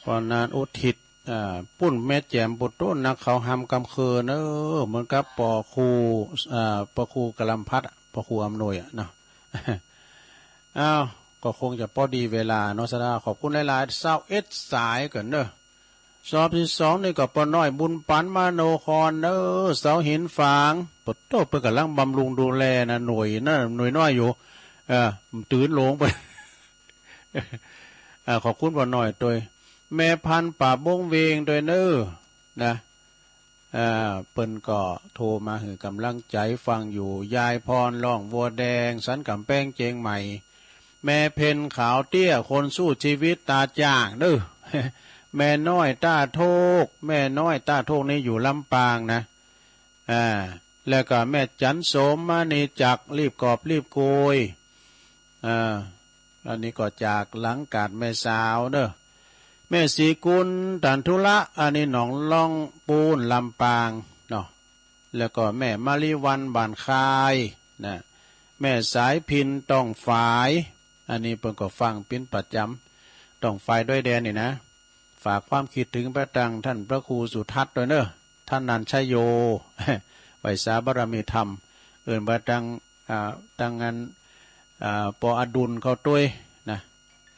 ป้อหนานอุทิศ อ่า ปุ้นแม่แจ่มปุ้นโต๊ะ นักเขาหำกำเคิน เออ เหมือนกับป้อครู อ่า ป้อครูกะลำพัดอะ ป้อครูอำนวยอะเนาะ อ้าว ก็คงจะพอดีเวลาเนาะ ศรัทธา ขอบคุณหลายๆ ซาวเอ็ดสายก่อนเนาะ ซาวตี้สองนี่ก็ป้อน้อยบุญปันมโนครเนาะ เสาหินฝาง ปะโต๊ะ เปิ้นก่ำลังบำรุงดูแลนะ หน่วยนะ หน่วยน้อยอยู่ เออ ตื่นหลงไป อ่า ขอบคุณป้อน้อยตวย แม่พันธุ์ป่าบงเวงตวยเนาะ นะ อ่า เปิ้นก็โทรมาหื้อก๋ำลังใจ๋ฟังอยู่ ยายพรล่องบัวแดง สันก๋ำแปงเจียงใหม่ แม่เพ็ญขาวเตี้ย คนสู้ชีวิตต๋าจ่างเนาะ แม่น้อยต้าโทก แม่น้อยต้าโทกนี่อยู่ลำปางนะ อ่า แล้วก็แม่จันโสม มณีจักร ลีบกอบลีบโกย อ่า อันนี้ก็จากหลังกาดแม่สาวเนาะ แม่ศรีกุล ตันธุระ อันนี้หนองล่องปูน ลำปางเนาะ แล้วก็แม่มะลิวัลย์ บ้านคายนะ แม่สายพิณ ต้องฝาย อันนี้เปิ้นก็ฟังเป๋นประจ๋ำ ต้องฝายดอยแดนนี่นะ ฝากความคิดเถิงไปตังต้านพระครูสุทัศน์ตวยเนาะ ธนัญชโย ไหว้สาบารมีธรรม เอิ้นไปตัง อ่า ตังอัน อ่า ป้ออดุลเขาตวยนะ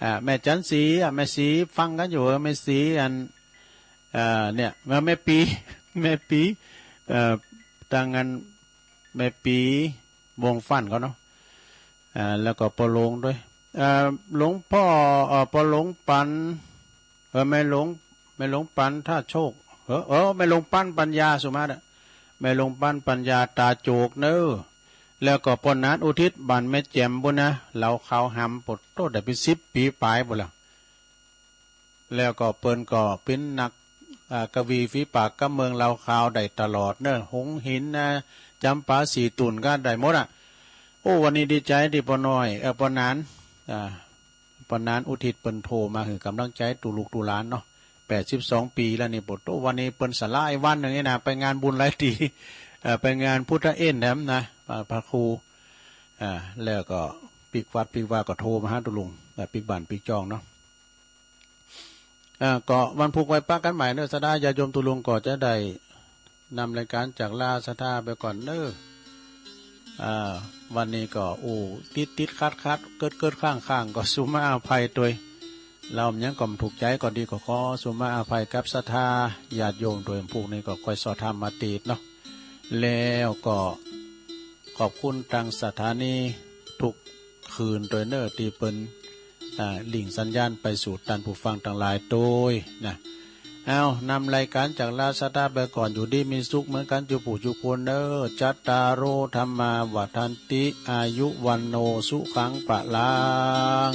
อ่า แม่จันสี อ่ะ แม่สีฟังกั๋นอยู่ เออ แม่สีอัน อ่า เนี่ย แม่ แม่ปี๋ แม่ปี๋ เอ่อ ตังอัน แม่ปี๋ วงฟั่นเขาเนาะ อ่า แล้วก็ป้อหลงตวย อ่า หลวงป้อ เอ่อ ป้อหลงปัน เออ แม่หลง แม่หลงปันต้าโชก เออ เออ แม่หลงปันปัญญา สุมาตรอะ แม่หลงปันปัญญาต๋าโจกเนาะ แล้วก็ป้อหนานอุทิศ บ้านแม่แจ่มปู้นนะ เหล่าขาวหำ ปะโต๊ะ ได้เป๋นสิบปี๋ป๋ายปู้นแล้ว แล้วก็เปิ้นก็เป๋นนัก อ่า กวีฝีปากกำเมืองเหล่าขาวได้ตลอดเนาะ หงส์หินนะ จ๋ำปาสี่ตุ่นก็ได้หมดอะ โอ้ วันนี้ดีใจ๋ตี้ป้อน้อย เอ่อ ป้อหนาน อ่า ป้อหนานอุทิศเปิ้นโทรมาหื้อก๋ำลังใจ๋ตุ๊ลุกตุ๊หลานเนาะ แปดสิบสองปี๋แล้วนี่ ปะโต๊ะ วันนี้เปิ้นสละไอ้วันนึ่งนี่นะ ไปงานบุญหลายตี้ เอ่อ ไปงานพุทธเอ็นแถมนะ อ่า พระครู อ่า แล้วก็ปิ๊กวัดปิ๊กวาก็โทรมาหาตุ๊ลุง อ่า ปิ๊กบ้านปิ๊กจ้องเนาะ อ่า ก็วันพูกไว้ปะกั๋นใหม่เนาะ ศรัทธาญาติโยมตุ๊ลุงก็จะได้นำรายก๋านจากลาศรัทธาไปก่อนเนาะ อ่า วันนี้ก็ โอ้ ติดๆ ขัดๆ เกิดๆ ข้างๆ ก็สุมาอภัยตวย เล่าหยังก็บ่ถูกใจ๋ก็ดี ก็ขอสุมาอภัยกับศรัทธาญาติโยมตวย พูกนี้ก็ค่อยสอดธรรมมาติดเนาะ แล้วก็ขอบคุณตังสถานีทุกคืนตวยเนาะ ตี้เปิ้น อ่า ลิงก์สัญญาณไปสู่ต้านผู้ฟังตังหลายตวยนะ เอา นำรายก๋านจากลาศรัทธาไปก่อน อยู่ดีมีสุขเหมือนกั๋นจุผู้จุคนเนาะ จัตตาโร ธัมมา วัฑฒันติ อายุ วัณโณ สุขัง พลัง